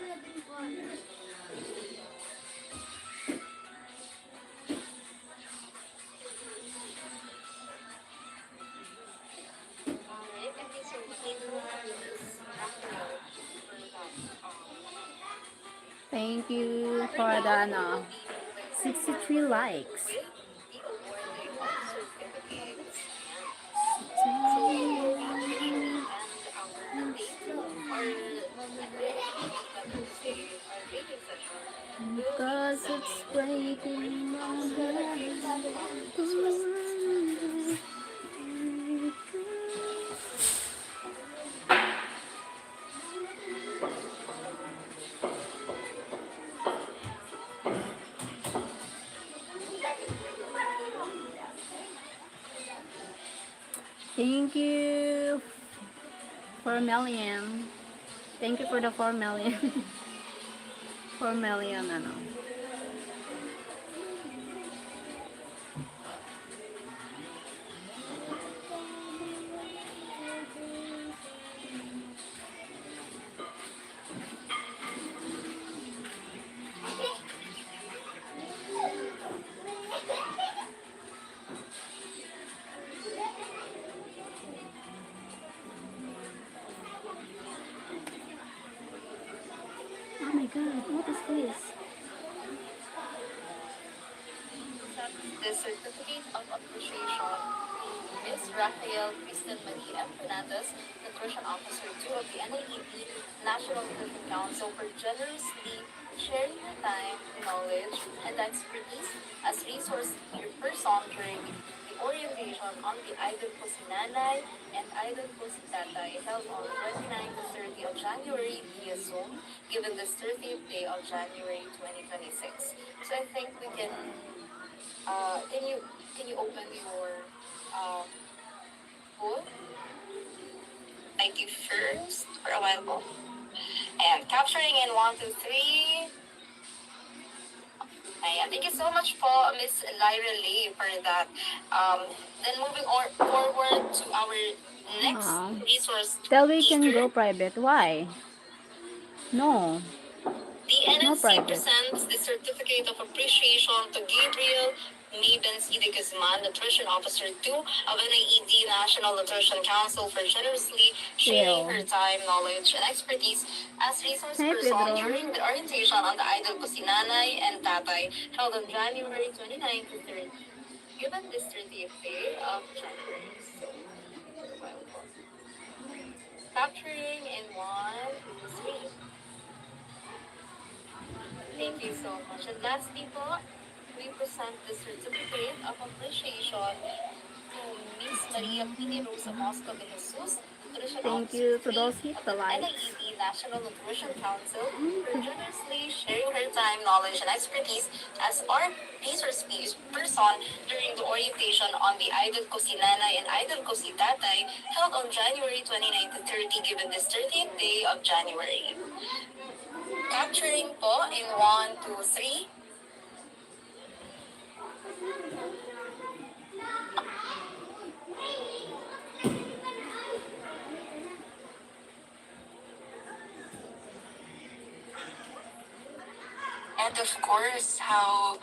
Thank you for the, ano, sixty-three likes. Because it's breaking my heart. Thank you, four million. Thank you for the four million. Four million, ano. Oh my God, what is this? The certificate of appreciation to Miss Rafael Kristen Marie M. Fernandez, Nutrition Officer two of the N I E D National Nutrition Council, for generously sharing her time, knowledge, and expertise as resource person during the orientation on the Idol Ko Si Nanay and Idol Ko Si Tatay, held on twenty-nine to thirty of January via Zoom, given this thirtieth day of January twenty twenty-six. So I think we can, uh, can you, can you open your, um, poll? I give first for a while po. Ayan, capturing in one, two, three. Ayan, thank you so much po, Miss Lyra Lee, for that. Um, then moving or-, forward to our next Aw. Resource Tell we can speaker. Go private. Why? No. The No N N C private. Presents the certificate of appreciation to Gabriel Maven C. de Guzman, Nutrition Officer two of N I E D National Nutrition Council, for generously sharing Ew. Her time, knowledge, and expertise as resource Hi, person Pedro. During the orientation on the Idol Ko Si Nanay and Tatay, held on January twenty-nine to thirty. Given this thirtieth day of January, so, capturing in one, two, three. Thank you so much. And lastly po, we present the certificate of appreciation to Miss Maria Pini Rosa Mosco de Jesus, Nutrition Thank Officer you to three those hit of the the likes. N I E D National Nutrition Council, for generously sharing her time, knowledge, and expertise as our resource pe-, person during the orientation on the Idol Ko Si Nanay and Idol Ko Si Tatay, held on January twenty-nine to thirty, given this thirtieth day of January. Capturing po in one, two, three. And of course, how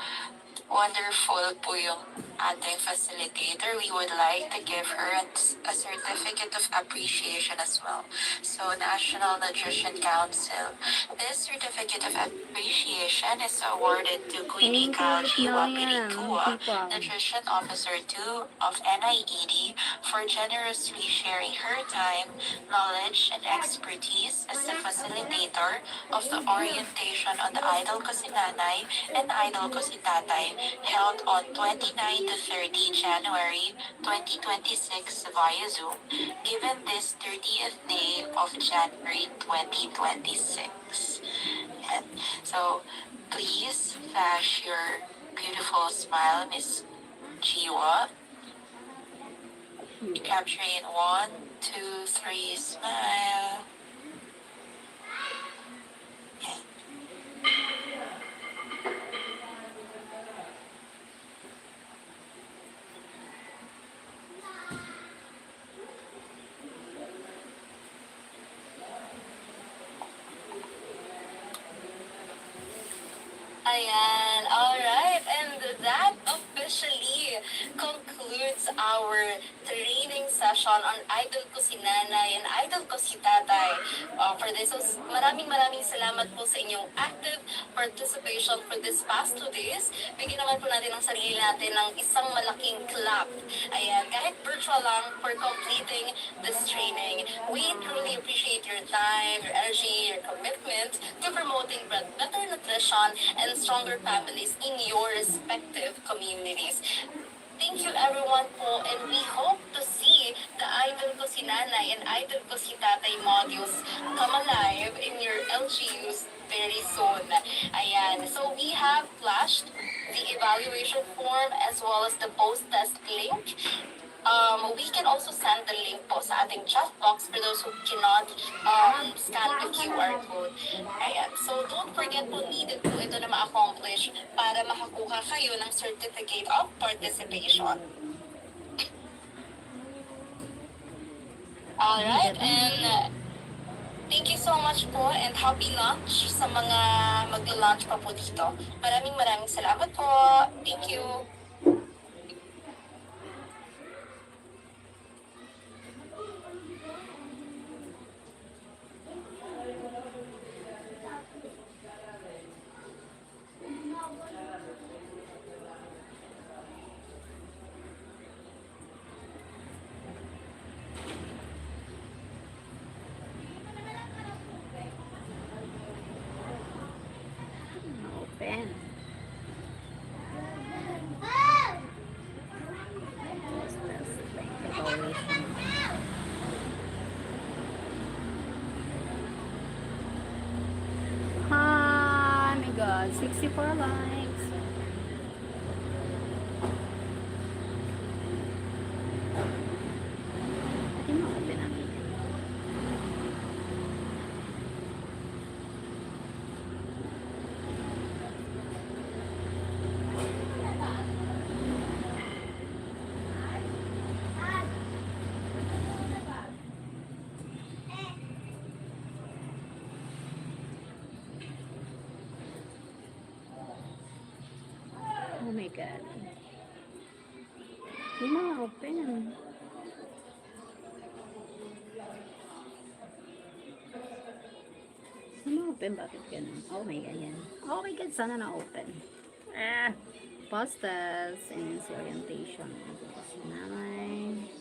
wonderful po yung ating facilitator. We would like to give her a, a certificate of appreciation as well. So, National Nutrition Council. This certificate of appreciation is awarded to Queenie Thank you, Kalji Million Wapirikua, people. Nutrition Officer two of N I E D, for generously sharing her time, knowledge, and expertise as a facilitator of the orientation on the Idol Ko Si Nanay and Idol Ko Si Tatay, held on twenty-nine to thirty January twenty twenty-six via Zoom, given this thirtieth day of January twenty twenty-six. And so, please flash your beautiful smile, Miss Jiwa. Capture in one, two, three, smile. Ayan. All right. And that officially concludes concludes our training session on Idol Ko Si Nanay and Idol Ko Si Tatay. Uh, for this, so, maraming maraming salamat po sa inyong active participation for this past two days. Bigyan naman po natin ang sarili natin ng isang malaking clap. Ayan, kahit virtual lang, for completing this training. We truly appreciate your time, your energy, your commitment to promoting bet-, better nutrition and stronger families in your respective communities. Thank you, everyone po, and we hope to see the Idol Ko Si Nanay and Idol Ko Si Tatay modules come alive in your L G Us very soon. Ayan. So we have flashed the evaluation form as well as the post-test link. Um, we can also send the link po sa ating chat box for those who cannot, um, scan the Q R code. Ayan. So don't forget po, needed po ito na ma-accomplish para makakuha kayo ng certificate of participation. Alright, and, uh, thank you so much po and happy lunch sa mga magla-lunch pa po dito. Maraming maraming salamat po. Thank you. Open. Hi, my God, sixty-four likes. Hindi mo open ang Oh my God. Hindi na open. Hindi na open, bakit ganun? Oh my God, yan. Oh my God, sana na-open. Ah, posters and si orientation. Nanay.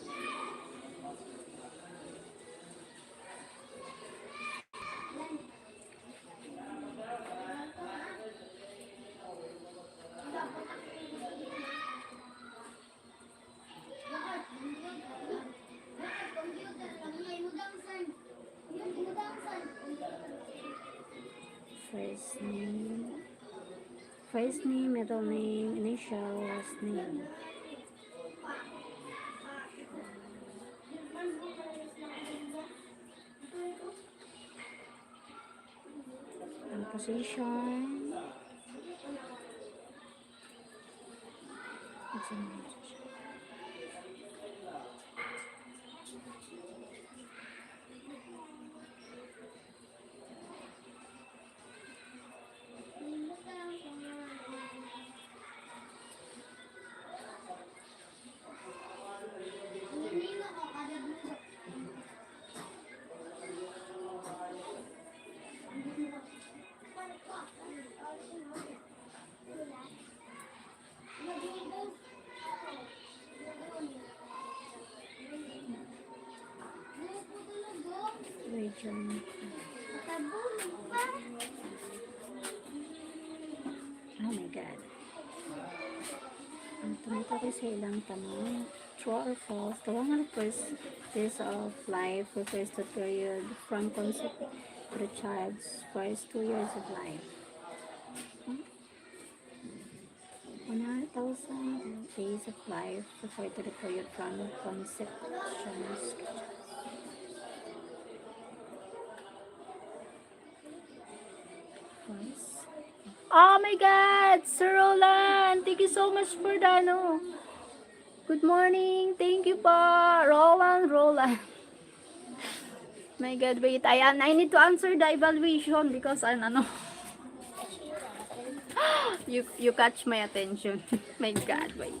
First name. First name, middle name, initial, last name. Ang position. Region. Oh my God. Ang tumutokay sa ilang tanong, true or false? The one hundred first days of life refers to period from concept to the child's first two years of life. Hmm? One hundred thousand days of life refer to the period from conception. Oh my God, Sir Roland, thank you so much for the, ano. Good morning, thank you po, Roland, Roland. My God, wait, I, I need to answer the evaluation because I'm, ano. You, you catch my attention. My God, wait.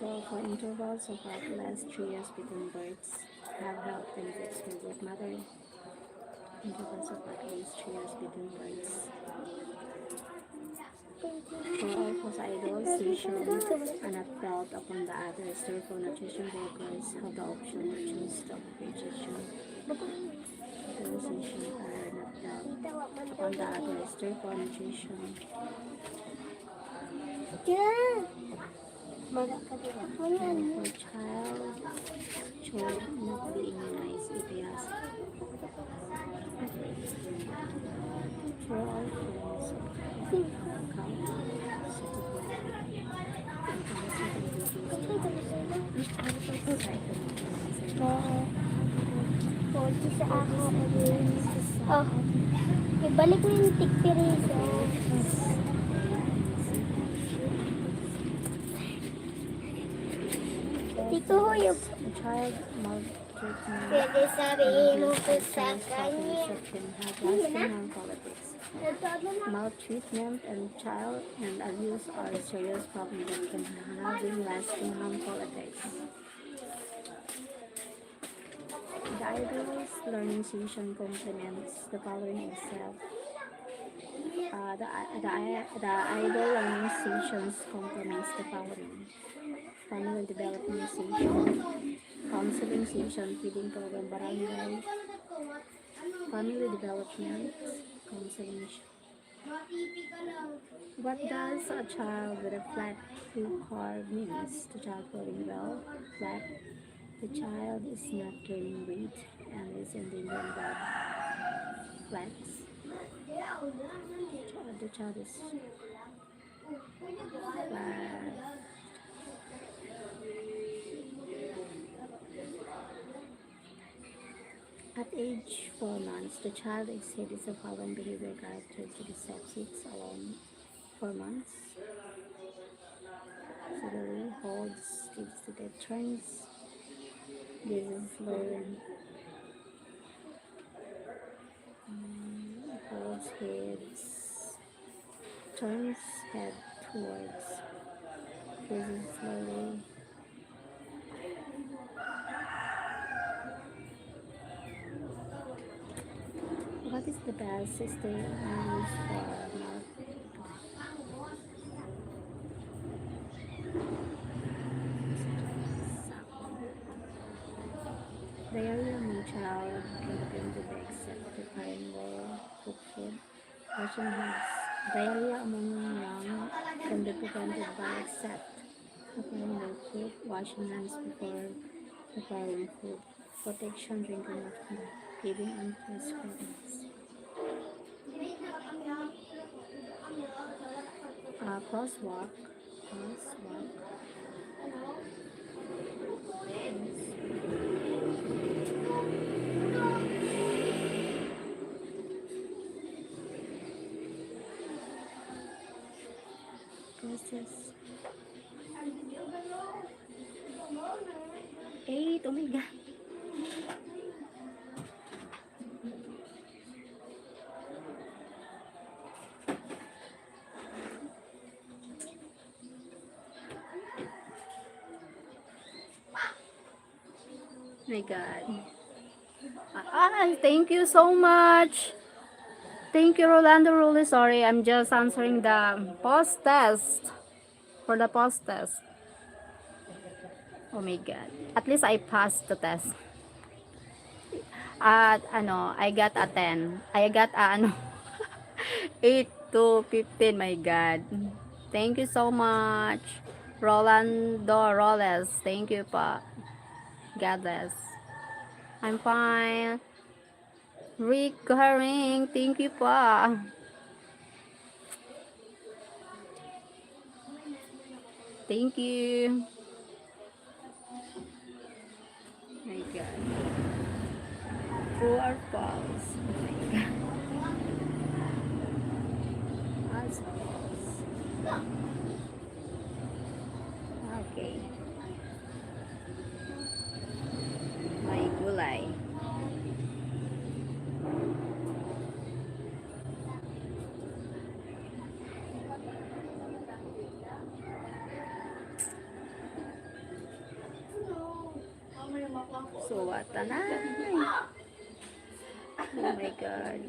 So, for intervals of at least three years between births have helped benefits for both mother. Intervals of at least three years between births. For all postnatal sensation and felt upon the others, therefore nutrition workers have the option to choose the appropriate sensation. Sensation are not felt upon the others, therefore nutrition. Mag- And for child, child not be immunized if they ask. For all forms of account, Oo. Forty sa ako. Oh. Ibalik mo yung tikpiriso. Dito ho yung The child maltreatment pwede sabihin mo po sa kanya. Can have lasting harmful effects. Maltreatment and child and abuse are serious problems that can have lasting harmful effects. The idol's learning session complements the following itself. Uh, the, the, the idol learning sessions complements the following: family development session, counseling session, feeding program, barangay, family development, counseling session. What does a child with a flat hip core means? The child falling well, flat. The child is not gaining weight and is in the middle of flats. The child is flat. At age four months, the child exhibits the following behavior characteristics: sits alone four months, suddenly holds, gives the turns, gazes low, and, um, holds heads, turns head towards, gazes slowly. What is the best stage we use for mouth? Diarrhea among child can be prevented by except preparing well cooked food, washing hands. Diarrhea among young can be prevented by except preparing well cooked, washing hands before preparing food, protection, drinking of milk, giving and first pregnancy. Uh, crosswalk. Crosswalk. Process. Eight, oh my God. My God. Ah, thank you so much. Thank you, Rolando Rulli. Sorry, I'm just answering the post test. For the post test. Oh my God. At least I passed the test. At ano, I got a ten. I got a ano, eight to fifteen. My God. Thank you so much. Rolando Roles, thank you po. God bless. I'm fine. Rick Haring, thank you po. Thank you. My God. True or false? Oh my God. False, false. Okay. May gulay. So, what na? Oh my God.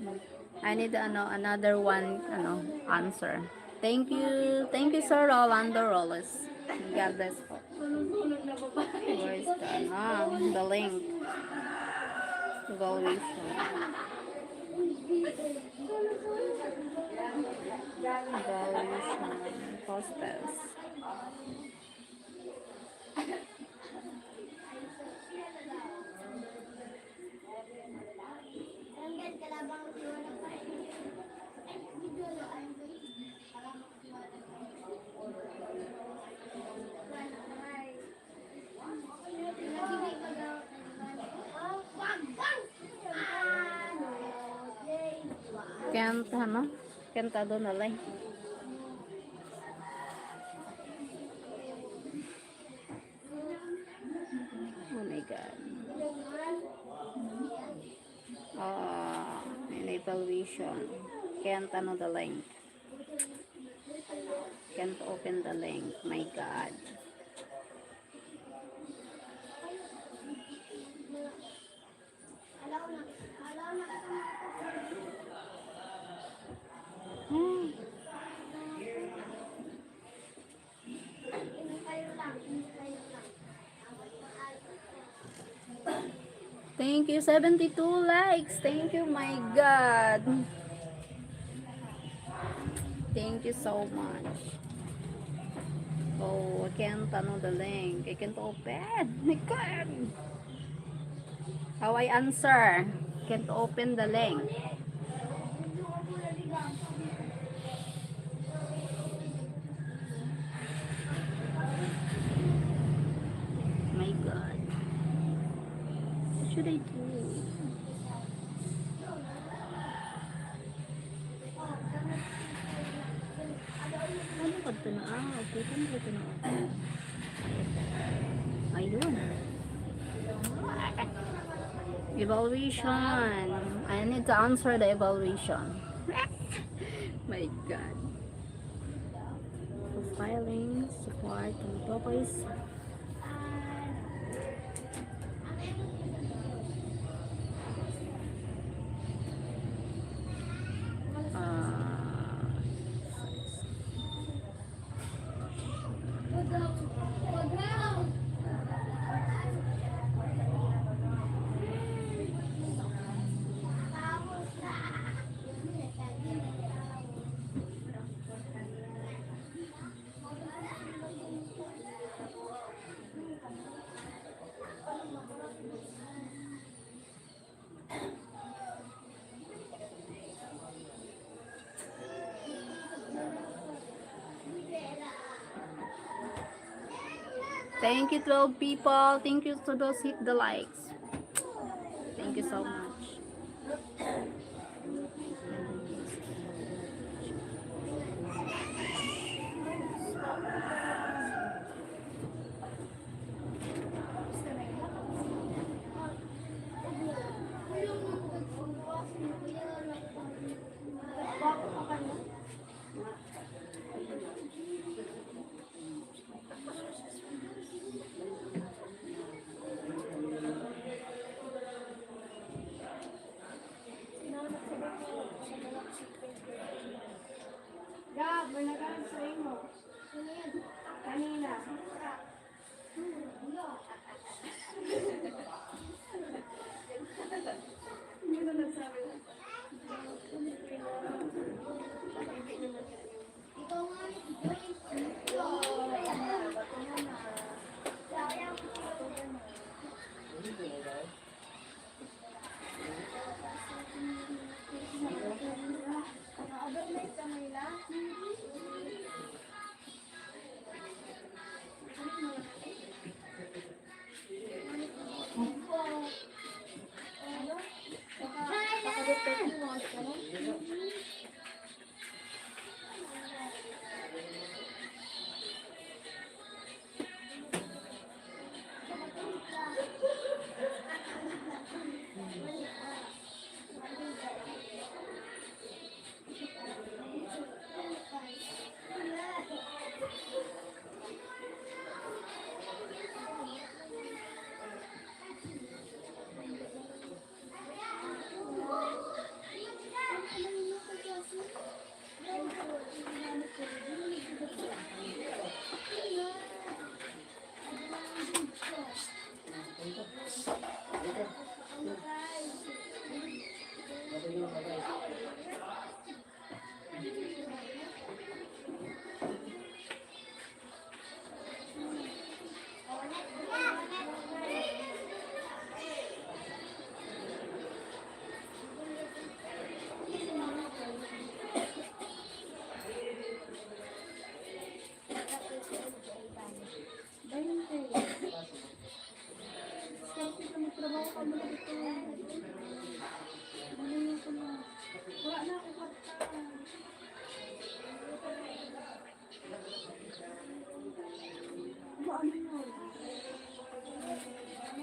I need, ano, another one, ano, answer. Thank you. Thank you, Sir Rolando Roles. God bless po. Where is the, ano, the link? Evaluation. Evaluation. Hostels. Kenta, no? Kenta doon na lang. Oh my God. Ah, in evaluation. Can't ano the link. Can't open the link. My God. Hmm. Thank you, seventy-two likes. Thank you, my God. Thank you so much. Oh, I can't ano the link. I can't open. My God. How I answer? Can't open the link. My God. What should I do? Ano kadto na? Ah, okay. Ano kadto na? Ayun. Evaluation. I need to answer the evaluation. My God. Profiling, support, and focus. Ah. Thank you, twelve people. Thank you to those hit the likes. Thank you so much. Gab, may nag-aantay mo.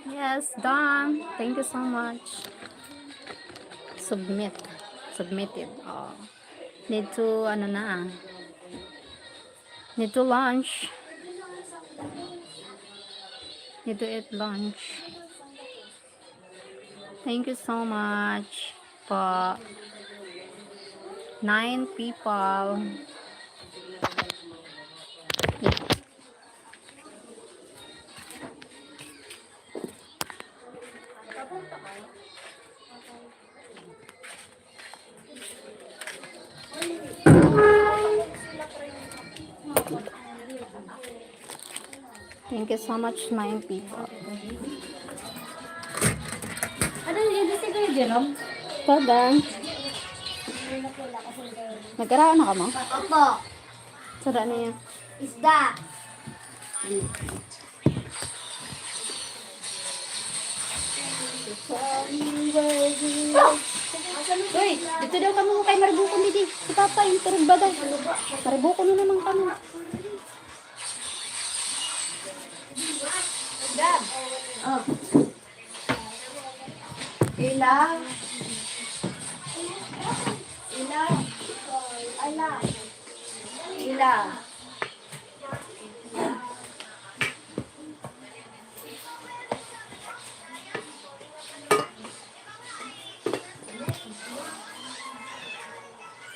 Yes, done. Thank you so much. Submit. Submitted. Oh. Need to, ano na. Need to launch. Need to eat lunch. Thank you so much po. Nine people. Thank you so much, my people. Ano yung ibig sabihin, Jerome? Tada. Nagkaraan na ka mo? Opo. Sada niya. Isda. Uy, dito daw kamo kay Maribukon, didi. Si Papa, yung turog ba daw? Maribukon na naman kamo. Dad. Oh. Ila. Ila. Ala. Ila.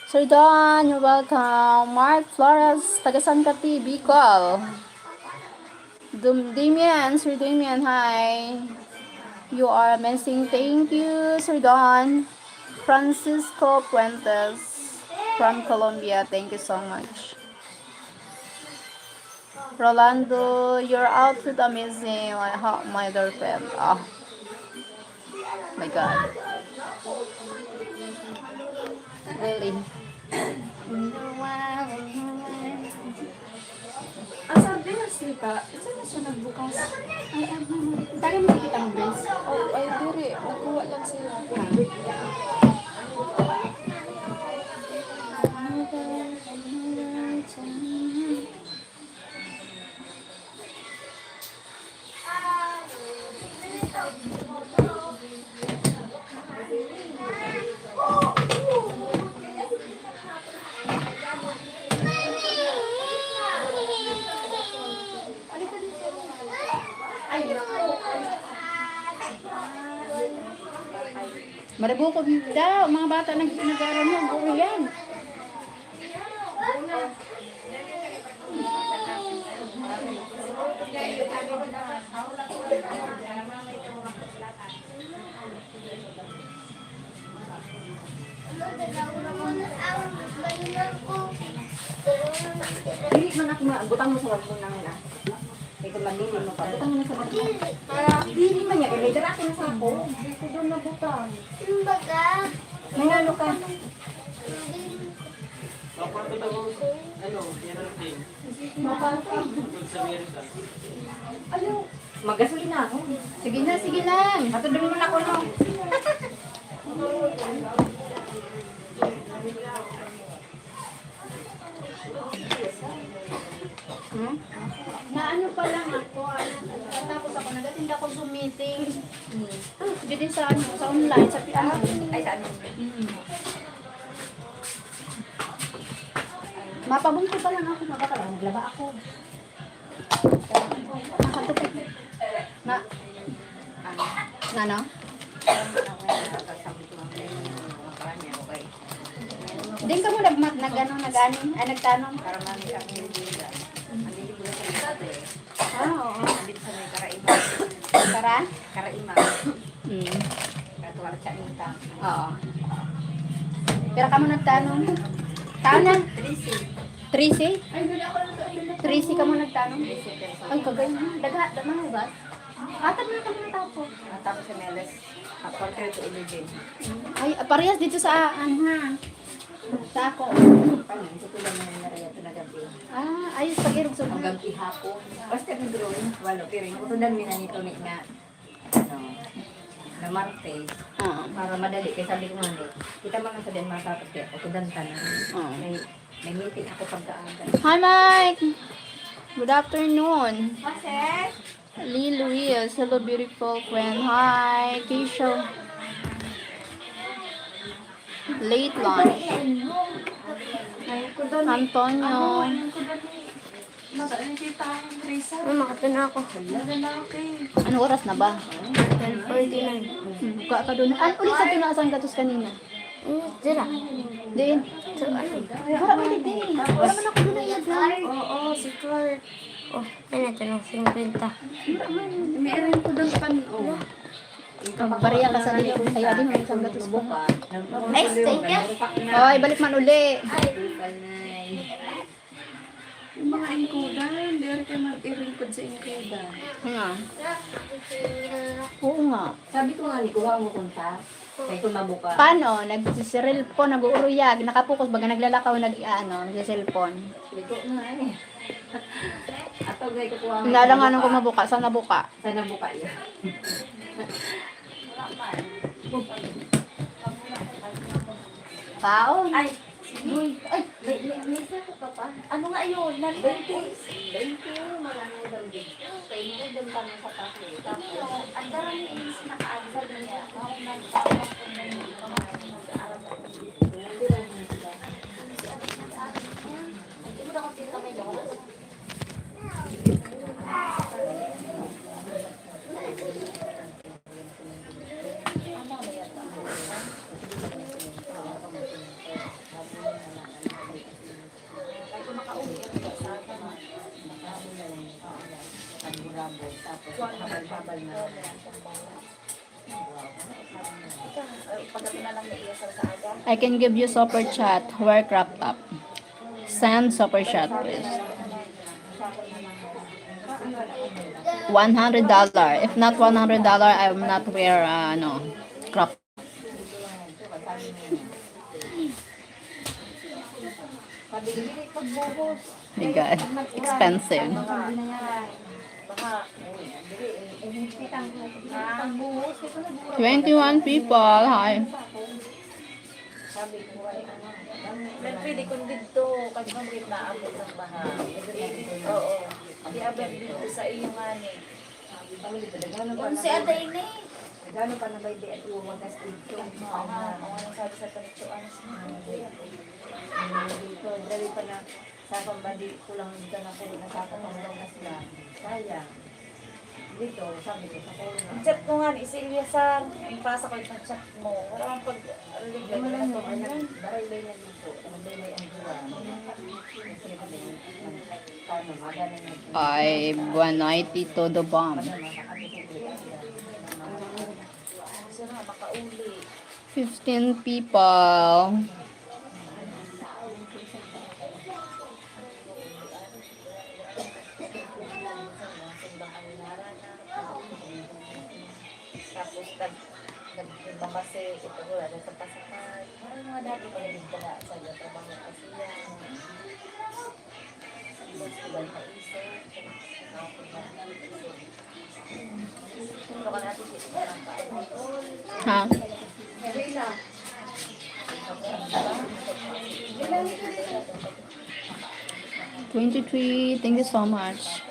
Sir Don, you're welcome. Mark Flores, taga San Cati, Bicol. Dum-, Damien, Sir Damien, hi. You are amazing. Thank you, Sir Don. Francisco Fuentes from Colombia, thank you so much. Rolando, your outfit amazing. I have my girlfriend. Oh. My God. Really? Ang sardinas, Rita, isa na siya nagbukas. Ay, ano? Tayo mo kita ang dress. Oh, ay, diri. Nagkuha lang siya. Maribukon daw, mga bata nag-, nag-aaral mo, guro yan. Dili man ako ma-, butang mo sa wagpon lang na. Kay kung maglili mo pa, butang mo sa wagpon. Dili man niya, kay may dara ako na sa ako. Hindi ko doon nabutang. Kumbaga, may ano ka? Hindi. Magasolina ako. Sige na, sige na. Matudong mo na ko, no? Hmm? Na ano pa lang ako, ano, tapos ako, nagatinda ko sa meeting. Hmm. Dito sa, ano, sa online, sa pi-, ano. Ay, sa ano? Mm. Mapabungkol pa lang ako, mabaka lang, maglaba ako. Nakatupik. Na, na, no? Din ka mo nag-, nag-, nag-, ano, nag-ani, ay, nagtanom? Ah, oo. Karan? Mm. Oo. Pero kamo nagtanom? Taon na? Trece. Trece kamo nagtanom? Ay, kagay na. Daga, da-, mga ba? Atag na kamo natapos. Natapos sa Meles. Ako, thirty eleven. Ay, parehas dito sa, ano, ha? Sa ako. Ano, ito ko lang na nariyan ito na gabi. Ah, ayos pag-irog sa mga. Hanggang ihapon. Basta nag-drawing, walo, pero yung utudan, minanito ni na, ano, na Martes. Ah. Para madali, kaya sabi ko nga, hindi. Kita mga sabihan, mga tapos, kaya utudan ka na. Ah. May, may meeting ako pagkaaga. Hi, Mike! Good afternoon. Lee Luis, hello, beautiful friend. Hi, Keisha. Late lunch. Antonio. Ano, makita na ako. Ano oras na ba? Ten forty-nine. Hmm, ka, ka doon. An, ulit sa tinaas ang gatos kanina. Hmm, dira. Diin? So, ano? Wala ka dito eh. Wala man ako doon ay nag-, oo, si Clark. Oh, ano ito ng singkwenta? May rin ko doon pan, oh. Ang bariya ka sa dili ko kaya din, may isang gatos pa. Ay, stay ka. Oy, balik man uli. Yung mga ingkodan, di rin kayo mag-iringkod sa ingkodan. Nga. Oo nga. Sabi ko nga, ni kuha mo kunta. Kaya ko mabuka. Paano? Nagsisilpon, nag-uuruyag, nakapokus, baga naglalakaw, nag, ano, nagsisilpon. Liko na eh. Ato, gay, kukuha mo. Nalangan ko mabuka, sana buka. Sana buka yun. Tao. Ay, Uy, ay, may, may, may isa ko pa pa. Ano nga yun? Nandun ko. Twenty, twenty, marami daw dito. Kaya nandun kami sa cafe. Tapos, ang dami is naka-answer niya. Ako nagtawag ko na yung mga nag-aaral ako dito. Hindi lang yung sila. Kasi ano yung sabi niya? Hindi mo daw kasi kami daw. I can give you super chat. Where crop top? Send super chat, please. One hundred dollar. If not one hundred dollar, I will not wear, uh, no, crop. My God. Expensive. Twenty-one people. Hi. Sabi ko, ay, ano, may pwede kung dito, kasi mabigit na abot ng baha. Oo. Di abot dito sa iyo nga ni. Unsi a day ni. Nagano pa na may di at uwagas dito. Oo nga, oo nga, sabi sa tanitsuan. Dito, dali pa na. Sa pambadi ko lang dito na puro na sa pambagas na. Sayang. Dito, sabi ko, sa puro na. Chat ko nga ni Celia sa, yung pasa ko yung chat mo. Wala kang pag-, ano, yung Wala na to, ano, baray-baray na dito. Baray-baray ang buwan. Kasi, ano, magana na dito. Ay, buwan ay Tito the Bomb. Sana makauli. Fifteen people. Tapos, tag-, Nagmamase, ito ko, ano, sa pasakay. Parang mga dati ko nagdala sa iyo, trabaho ko siya. Tapos, iba sa iso. Ha? Twenty-three, thank you so much.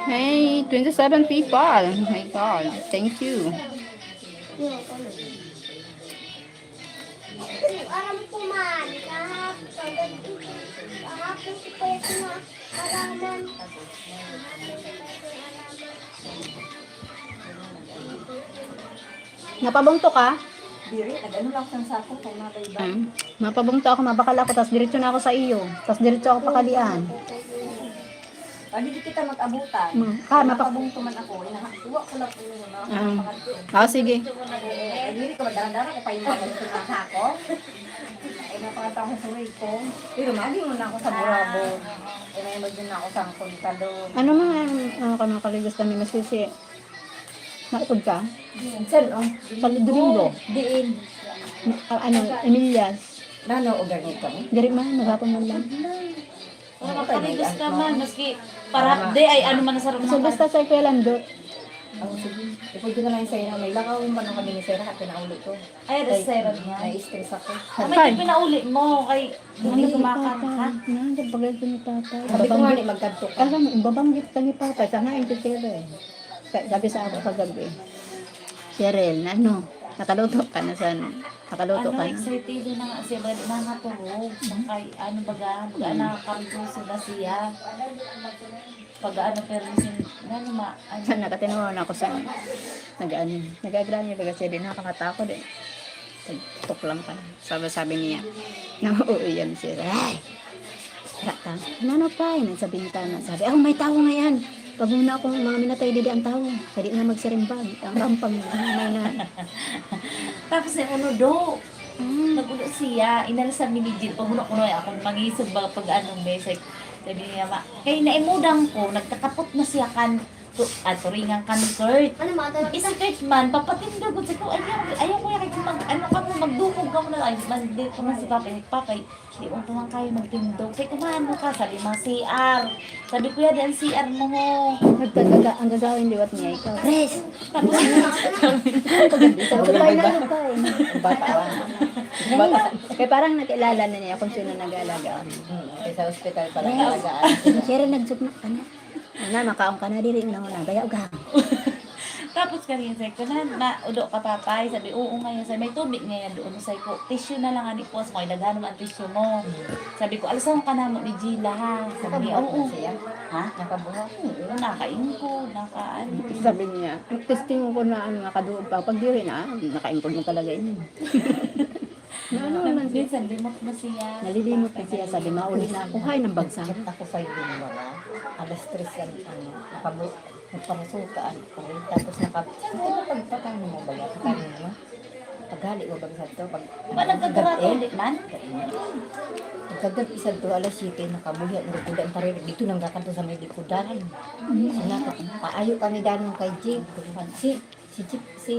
Hey, twenty-seven people. My God, thank you. Aram ko man, kahapon, kahapon ko pa yung mga alaman. Napabungto ka? Diri, nag-ano lang sa sako, kay mga kaiba. Hmm. Napabungto ako, mabakal ako, tas diretso na ako sa iyo. Tas diretso ako pakalian. Pwede di kita mag-abutan. Hmm. Ah, mapa- Napabungto man ako, inakuha ko lang po yun, mga Ah. pangatlo. Ah, sige. Eh, diri ko, madara-dara ko pa yung mga gusto na ako. Eh, napangatang ko sa way ko. Pero magi mo na ako sa Burabo. Eh, may mag-, din ako sa Kontador. Ano mga, ano ka, mga kaligos kami, masisi? Maikod ka? Saan, oh? Sa Domingo. Diin? Ah, ano, Emilias. Nano, o ganito? Diri man, maghapon man lang. Para makaligus ka man, maski para di ay ano man sa rumah. So, basta sa Kuya Landot. Oh, sige. Ipod ko na lang sa ina. May lakaw yung panong kami ni Sarah at pinauli ko. Ay, ada sa Sarah niya. Nai-stress ako. Ano yung pinauli mo? Kay hindi kumakan, ha? Nandun, bagay ko ni Papa. Sabi ko nga, di magkadto ka. Alam mo, babanggit ka ni Papa. Sa nga, yung titira eh. Sa-, sabi sa ako kagabi, "Cheryl, na ano, nakaluto ka na sa ano? Nakaluto ka na?" Excited na nga siya, ba, nangatulog. Kay, ano, baga, baga, nakakargo sila siya. Pag, ano, pero sin-, ano, ma-, ano. Sa nakatinawa na ako sa, nag-ano, nag-agra niya, baga siya, di nakakatakot eh. Tuklang pa. Sabi, sabi niya, nauuyan siya. Ay! Rata, nano pa, yun sa bintana. Sabi, "Oh, may tao ngayon. Pag muna akong mga minatay, didi ang tao. Pwede na magsirimbag. Ang rampang, may na." Tapos yung uno do. Mm. Nag-uno siya, inal sa minijil. Pag muna ko na akong pangisog ba, pag anong message. Sabi niya, ma, kay naimudang ko, nagkakapot na siya kan Tu-, ah, turingan kan Kurt. Ano, mga tanong? Is Kurt man, papatindog ko. Sabi ko, "Ayaw, ayaw, kuya, kay mag-, ano ka mo, magdukog ka mo na lang." Ay, man, di ko man si Papa, eh, "Papa, di ko man kayo magtindog." Sabi ko, "Maano ka?" Sabi, "Mga C R." Sabi ko, "Kuya, di ang C R mo, ho." Nagkagaga-, ang gagawin liwat niya ikaw. Pres! Tapos, sabi ko, "Ay, nalo pa, eh." Bata, ah. Bata. Kaya parang nakilala na niya kung sino nag-aalaga. Hmm, kaya sa ospital pala nag-aalaga. Siya rin nagsukmak ka na. Ana, makaon ka na diri, una, una, baya ugang. Tapos kaniya, sabi ko, "Na, na, udo ka, Papay?" Sabi, "Oo," ngayon, sabi, "May tubig ngayon doon." Sabi ko, "Tissue na lang ani po." Sabi ko, "Ay, daghan naman ang tissue mo." Sabi ko, "Alsaw ka na mo ni Gila, ha?" Sabi niya, "Oo." Nakabuhat na siya? Ha? Nakabuhat? Oo, nakaingkod, naka-ano. Sabi niya, "Testing ko na, ano, nakaduog pa." Pag diri na, nakaingkod na talaga ini. Ano naman siya? Minsan, limot na siya. Nalilimot na siya, sabi, "Mauli na ako, hay, ng bagsak." Chat ako sa Ilinwara. Alas tres yan, ano, nakabu-, nagpamusukaan ko. Tapos naka-, ano, pagpatano mo ba yan? Pagpatano mo? Paghali mo ba sa to? Pag, ba, nagkagrato, eh, di man? Pagkagab-, isa to, alas siyete, nakabuhi, nagkuda ang karera. Dito nang gakanto sa may likudan. Sinabi, "Paayo kami danong kay Jake." Si, si Jeep, si,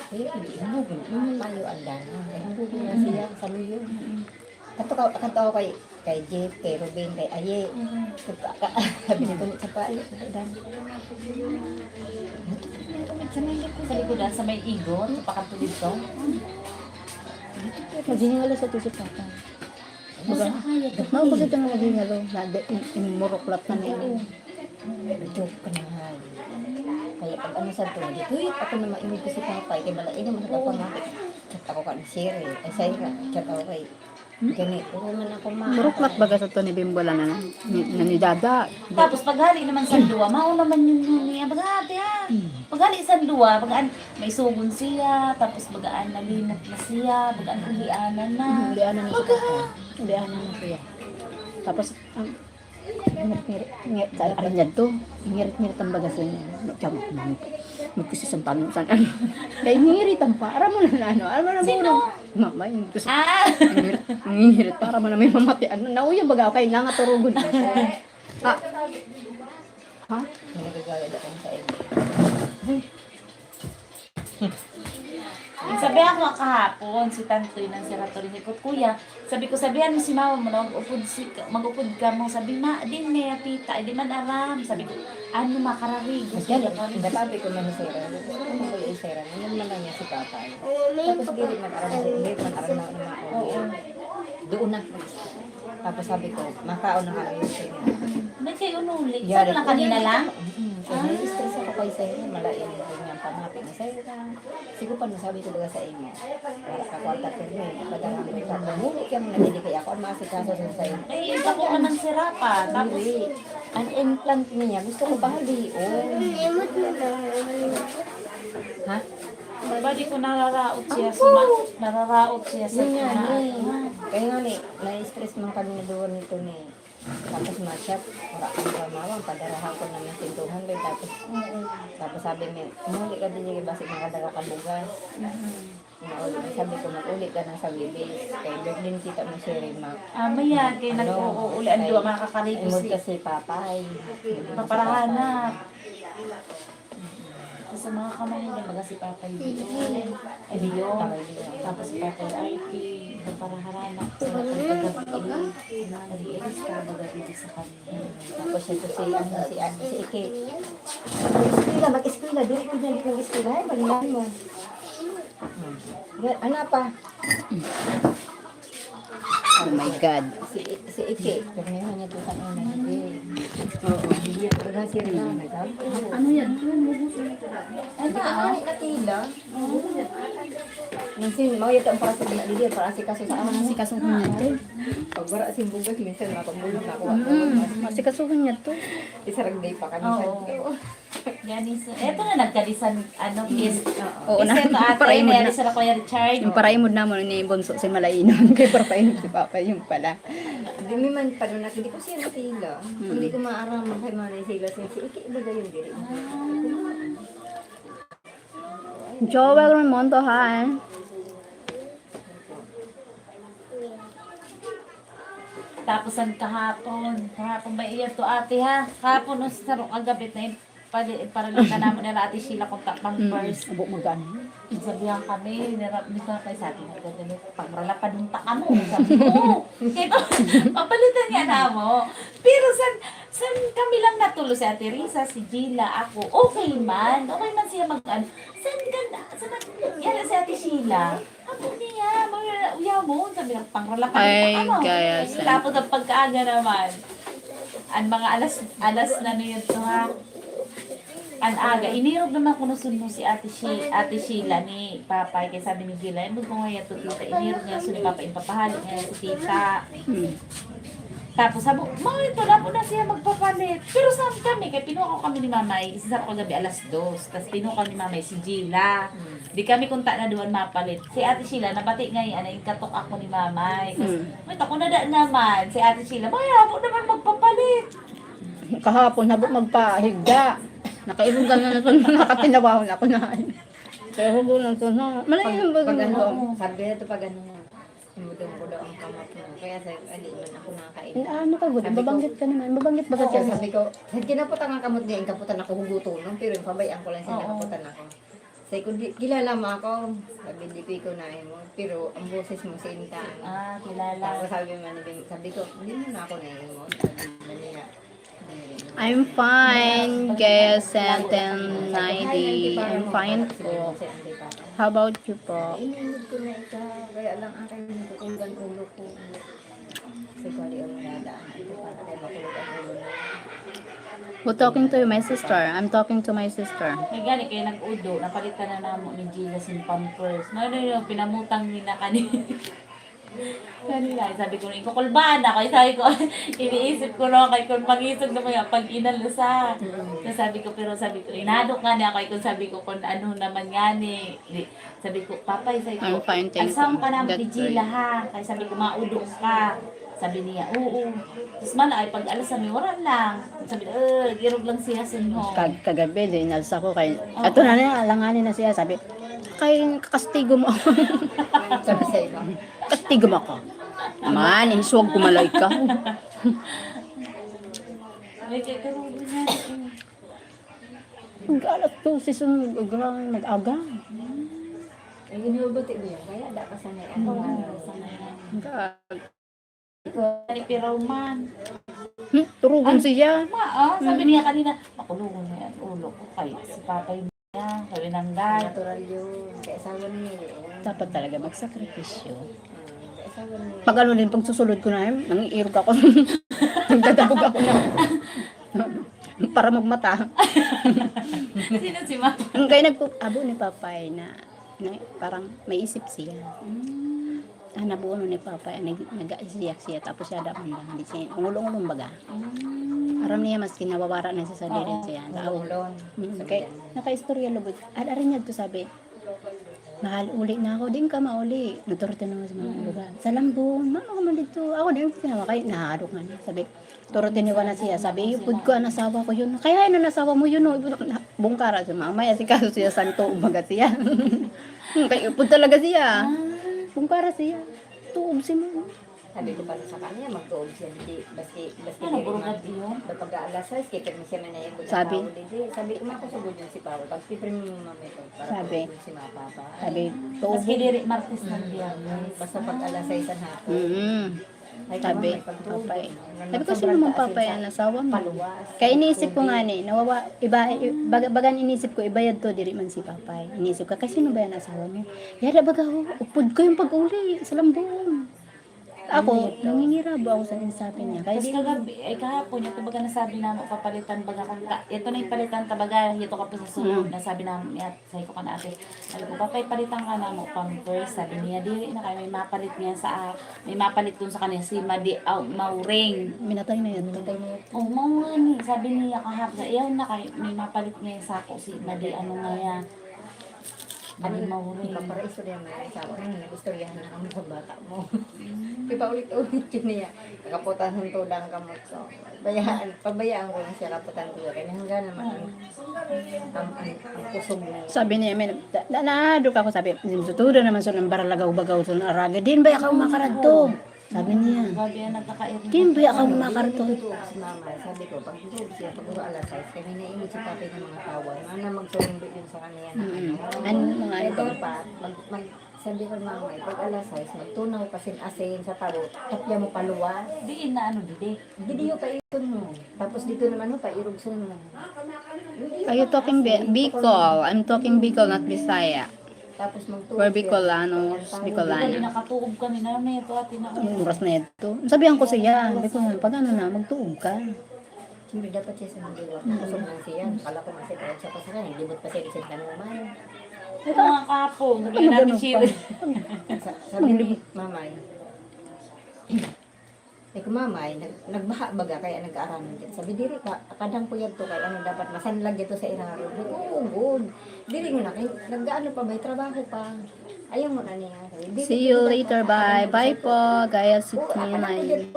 eh, hindi mo, hindi mo tayo ang dana. Kaya hindi mo na siya sa luyo. Kato ka, kato ako kay, kay Jeep, kay Ruben, kay Aye. Ka-, ka-, sabi ko, "Sa pa, Aye, sa pa, dana." Sa may likudan, sa may igot, sa pakato dito. Maghiningalo sa tusok papa. Baga, maubos ito na maging alo, na de-, in, in muruklat na niya. Joke ka na nga. Kaya pag ano sa to, di, "Uy, ako na maingod ko si Papay, kay bala, ini mo sa papa nga." Chat ako ka ni Sherry, ay, Syra, chat ako kay, Gani, puro man ako ma-, Muruklat baga sa to ni Bimbola na, ni, na ni Dada. Tapos paghali naman sa duwa, mao naman yun yun niya. Baga ate, ha? Paghali sa duwa, bagaan, may sugon siya, tapos bagaan nalimot na siya, bagaan ulianan na. Ulianan na siya. Baga. Ulianan na siya. Tapos, ang, ngirit-ngirit, ngirit, sa aran niya to. Ngirit-ngirit ang baga sa inyo. Magkamo, magkisisan pa minsan. Kaya ngirit ang pa. Aram mo na ano, aram mo na. Sino? Mama, yung gusto. Ah! Ngirit, ngirit. Para mo na may mamati. Ano, nauyan baga ako kay nangaturugon. Ah. Ha? Nagagaya na kong kain. Sabi ako nga kahapon, si Tantoy nang si Rato rin ikot, "Kuya," sabi ko, "sabihan mo si mama mo na mag-upod si, mag-upod ka mo." Sabi, "Ma, din may apita, di man aram." Sabi ko, "Ano makararigo?" Sabi ko, "Hindi, sabi ko na ni Sarah. Gusto ko na kuya si Sarah. Ano naman lang niya si Papa, eh." Tapos dili man aram, dili man aram na, na, Oo. Doon na. Tapos sabi ko, "Makaon na kami sa inyo." Ba't kayo unuli? Yari Saan lang ko. Kanina lang? Mm, kaya Ah. na-stress ako kay sa inyo. Malain ko niyang pamati na sa'yo. Sige pa, nasabi ko ba sa inyo? Wala ka kwarta, pero yun, padala mo ito. Nahuli ka muna, hindi kaya ako ang maasikaso sa sa'yo. Eh, yung ako ka ng sirapa. Tapos, Hindi. Ang implant niya, gusto ko pahalion. Ha? Bali ko nararaot siya sa ma-, nararaot siya sa Yun nga, ma-, eh. Kaya nga, ni, na-stress man kami na duwa nito, ni. Tapos ma-chat, wala kang pamawang, padarahan ko naman sintuhan, bay. Tapos, Oo. tapos sabi niya, "Muli ka din yung iba, si mga daga kabugas." Mhm. Mauli, sabi ko, "Mag-uli ka na sa Webes. Kay Berlin kita mo si Rima." Ah, maya, kay Ano? nag-uuuli ang Kay duwa, mga kakaribos, imod eh. Kasi Papa, ay. Paparahanap. Kasi mga kamay nila, baga si Papa yung Biyo. Ay, Biyo. Tapos si Papa yung I T, paparahanap. Sa pagkagabi, nag-iilis ka, baga dito sa kanila. Tapos ito si, ano, si, ano, si Ike. Eskwela, mag-eskwela. Dili ko dyan mag-eskwela. Ay, malingan mo. Hmm. Yan, ano pa? Oh my God. Si, si Ike. Permihan niya to sa una, hindi. Oo, hindi ko na sila nagkab-, Ano yan? Ano, ah? Ay, katila. Minsan, mao yato ang para sa gina-, didi, para si kaso sa amin. Si kaso ko niya to. Pag wala sing bugas, minsan mapagulog na ako. Mm, si kaso ko niya to. Isa rag day pa kami sa Oo. Yan is, eto na nagkadisan, ano, kiss. Oo. Kiss na. Eto, ate, para imod na. Sa Kuya Richard. Yung para imod na mo ni Bonso si Malainon. Kaya para paimod si Papa, yung pala. Hindi man pa doon, hindi ko siya natila. Mm. Hindi ko maaram kay Manay sila, si, si Iki, iba na yung diri. Ah. Joel Raimundo, hi. Tapos ang kahapon, kahapon ba iyan to, ate, ha? Kahapon, no, sa sarong agabit na yun, pali-, paralitan namin nila Ate Sheila kung ta-, pampers. Mm, abo magkano? Sabihan kami, nira-, nito na kayo sa atin, "Pag rala pa dun ta kamo," sabi ko. Kaya pa, papalitan nga na mo. Pero san, san kami lang natulo, si Ate Risa, si Gila, ako, okay man. Okay man siya mag-, ano, san ka na, san na, yan si Ate Sheila. Ako niya, mga uya mo, sabi ng pangrala ka Ay, rin, ano? Gaya sa Tapos ang pagkaaga naman, ang mga alas, alas na niyo to, ha? Ang aga, inirog naman ko nusun mo si Ate Shi-, Ate Sheila ni Papa, kaya sabi ni Gila, "Ay, magkungay ato, tita." Inirog niya, so ni Papa, ipapahalik niya si tita. Hmm. Tapos sabi, "Ma, ito na po na siya magpapalit." Pero saan kami? Kaya pinuha ko kami ni Mamay, isa sa kagabi alas dos. Tapos pinuha ko ni Mamay si Gila. Hmm. Di kami kunta na duwan mapalit. Si Ate Sheila, nabati nga yan, ay katok ako ni Mamay. Kasi, Hmm. "May tako na da naman." Si Ate Sheila, "May amo naman magpapalit." Kahapon, habo magpahigda. Nakairugan na naman, nakatinawahon ako na. Kaya hubo lang to, no? Malay Pag, yung bagay pag ano, mo. Sabi na to, pag ano na, imudong ko daw ang kamot mo. Kaya sa, hindi man ako nakakain. Ano ka, good? Sabi ko, Babanggit ka naman. Babanggit ba ka Oo, talaga? Sabi ko, "Nagkinaputan ang kamot niya, yung kaputan ako, huguto, no?" Pero yung pabayaan ko lang siya, Oo. Nakaputan ako. Sabi ko, "Di, kilala mo ako?" Sabi, "Di ko na mo. Pero ang boses mo, si Inta." Ah, kilala. Tapos sabi man ni Bing, sabi ko, "Hindi mo na ako na mo." Sabi niya, I'm fine, Gaya seven ninety. I'm fine po. How about you po? Inunod ko na ito. Kaya lang akin, natutunggan ulo ko. Kasi kung di ako nadaan, ito pa na kayo makulog ang ulo na. Who talking to you, my sister? I'm talking to my sister. May gani kayo nag-udo, napalitan na namo ni Gila sin pampers. No, no, no, pinamutang nila kanina. Kanina, sabi ko, ikukulban ako. Sabi ko, iniisip ko, no, kay kun mangisog na kaya pag inalsa. So, sabi ko, pero sabi ko, inadok nga niya ako, ikun sabi ko, kun ano naman nga ni, di, sabi ko, "Papay," sabi ko, "Alsaon ka na, Pijila, ha?" Kay sabi ko, "Maudok ka." Sabi niya, "Oo." Tapos man, ay pag-alsa mi, wara lang. Sabi, "Eh, girog lang siya, sinho." Kag-, kagabi, di inalsa ko kay, ato na niya, alanganin na siya, sabi, "Kay, kastigo mo." Sabi sa iba. Kastigo mo ako. Man, insuwag ko malay ka. Ay, kay karugo niya. Mag-alas dose sun, mag-aga. Ay, inubot, eh, kaya da ka sanay, ano, sanay. Mag-a- Ay, piraw man. Hmm, turugon siya. Ma, ah, sabi niya kanina, "Makulungan na yan, ulo ko." Kay, si Papay niya, sabi ng dad. Natural yun. Kaya asawa niya yun. Dapat talaga magsakripisyo. Hmm, kaya asawa niya. Pag ano din, pag susulod ko na, eh, nangiirog ako. Nagdadabog ako na. Para magmata. Sino si Mama? Ang kaya nagpo-, abo ni Papay na, na parang may isip siya. Mm. Ah, nabuo ni Papay, nag-, nag-iiyak siya, tapos siya daw man lang, hindi siya, ngulong-ngulong baga. Mm. Aram niya, maski nawawara na siya sa diri siya. Ngulong-ngulong. Mm, kay, nakaistorya lubot. At arin niya to sabi, "Mahal, uli na ako." "Di ka mauli." Naturte naman sa mga lugar. "Sa Lambon, mama ka man dito." "Ako, di ka na makay." Nahadok nga niya. Sabi, turte ni Juana siya. Sabi, "Upod ko an asawa ko yun." "Kaya yun an asawa mo yun, no?" Bungkara siya, mamaya si kaso siya, santo, umaga siya. Kay upod talaga siya. Bungkara siya. Tuob si mama. Sabi ko pa sa kanya, magtuob siya, di, baski, baski. Ano, diri burugad man, iyon? Pag alas sais, kay permi siya man na yung sabi. Di, sabi ko, "Makusugod yun si Papa." Pag piprim mo mamay ko, para sabi, tuob si Mama, Papa. Sabi, tuob. Maski diri Martes ng Biyernes. Basta pag alas sais na ako. Mm. Ay, sabi, mamay, pagtuob. Papay. Sabi ko, "Sino man Papay an asawa mo?" Paluwas. Kaya iniisip ko nga ni, nawawa, iba, i-, baga, bagan inisip ko, iba yadto, diri man si Papay. Inisip ko, "Kay sino ba yan asawa mo?" Yada baga, oh, upod ko yung pag-uli sa Lambon. Ako, nangingirabo ako sa insabi niya. Kaya tapos di kagabi, ay kahapon, ito baga nasabi namo, papalitan baga kang ka, ito na yung palitan ka baga, ito ka po sa sulod, nasabi namo, niya, sabi ko ka na ate, sabi ko, "Papay, palitan ka namo pampers." Sabi niya, "Diri na kay may mapalit niya sa, ah, may mapalit dun sa kanya si Madi, ah, Mauring." Minatay na yan. Minatay na yan. Oh, Mauring, sabi niya kahapon, "Iyaw na kay may mapalit niya sa ako si Madi, ano nga yan." Ano, Mauring. Ipaparaiso niya may asawa. Ano, nag-istoryahan na kami sa bata mo. Ipaulit-ulit yun niya. Nakaputan ng tulang kamot. So, bayaan, pabayaan ko lang siya kaputan ko. Kaya hanggang naman ang, ang, ang, ang kusog niya. Sabi niya, "Men, na, na, doon ako," sabi, "Tutudo naman sa nang baralagaw-bagaw sa araga. Din ba ako makaradto?" Sabi niya. Sabi niya, nagkakairit. Di ba ako makakarton? Tutuog si Mama. Sabi ko, pag tutuog siya, pag alas sais, kami na init si Papa ng mga tawag. Mana magsundo yun sa kanya na ano. Ano, mga ano? Dapat, mag, mag, sabi ko, "Mama, pag alas sais, magtunaw ka sin asin sa tabo, tapya mo paluwas." Di na ano, di, di. Di, di yung paikon mo. Tapos dito naman mo, pairugson mo. Are you talking Bi-, Bicol? I'm talking Bicol, not Bisaya. Tapos magtuog. We're Bicolanos, Bicolanas. Nakatuog kami na, may ito, ate, na. Anong oras na ito? Sabihan ko siya, sabi ko, "Pag ano na, magtuog ka." Siyempre, dapat siya sa mga kusog lang siya. Kala ko masipag siya pa sa kanya, libot pa siya, siya tanong man. Ito nga kapo, sabi namin siya. Sa-, sabi ni Mamay, Ay, kumamay, nag-, nagbaha baga, kaya nag-aaraman kita. Sabi, "Diri pa, kadang ko yadto kay ano, dapat masanlag ito sa ira nga road." Oo, good. Diri mo na, kay nag-ano pa, may trabaho pa. Ayaw mo na niya. Sabi, "Diri, see you later, bye." Bye po, Gaya City Line.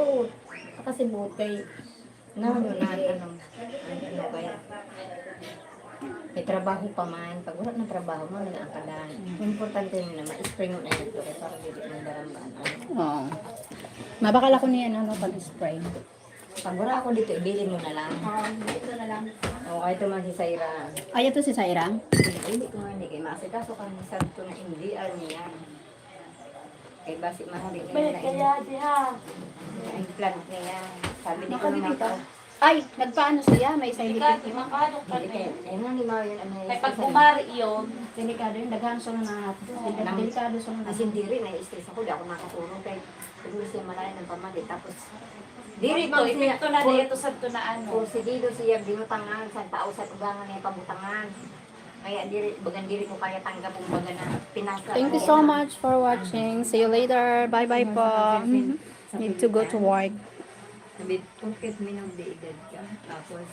Kasi buti. Na, na, ano, ano kaya? May trabaho pa man. Pag wala ng trabaho, man, na ang kadaan. Importante mo na ma-spray mo na yun. Kaya para dili mo daramdaman. Oo. Mabakal ako niyan, ano, pag-spray. Pag wala ako dito, ibilin mo na lang. Oo, dito na lang. Oo, ay, ito man si Saira. Ay, ito si Saira? Hindi ko nga, hindi kayo maasikaso kami sa ito na hindi, ano yan. Kay basi mahuli niya na kaya diha. Ang plant niya. Sabi ni ko naman ka. Ay, nagpaano siya? May side effect. Makadok ka na. Ay, nga ni Mario, ano, kay pag kumari yun. Delikado yun. Daghan sa mga hapdos. Delikado sa mga. As in, diri, na-stress ako. Di ako makatulog. Kay siguro siya malayo ng pamali. Tapos, diri pa siya. Ito na, ito sa ito na ano. Porsigido siya, binutangan, sa tao, sa tugangan niya, pabutangan. Kaya diri, bagan diri ko kaya tanggap ang baga na pinangka. Thank you so much for watching. See you later. Bye-bye po. Need to go to work. Sabi, porket minor de edad ka, tapos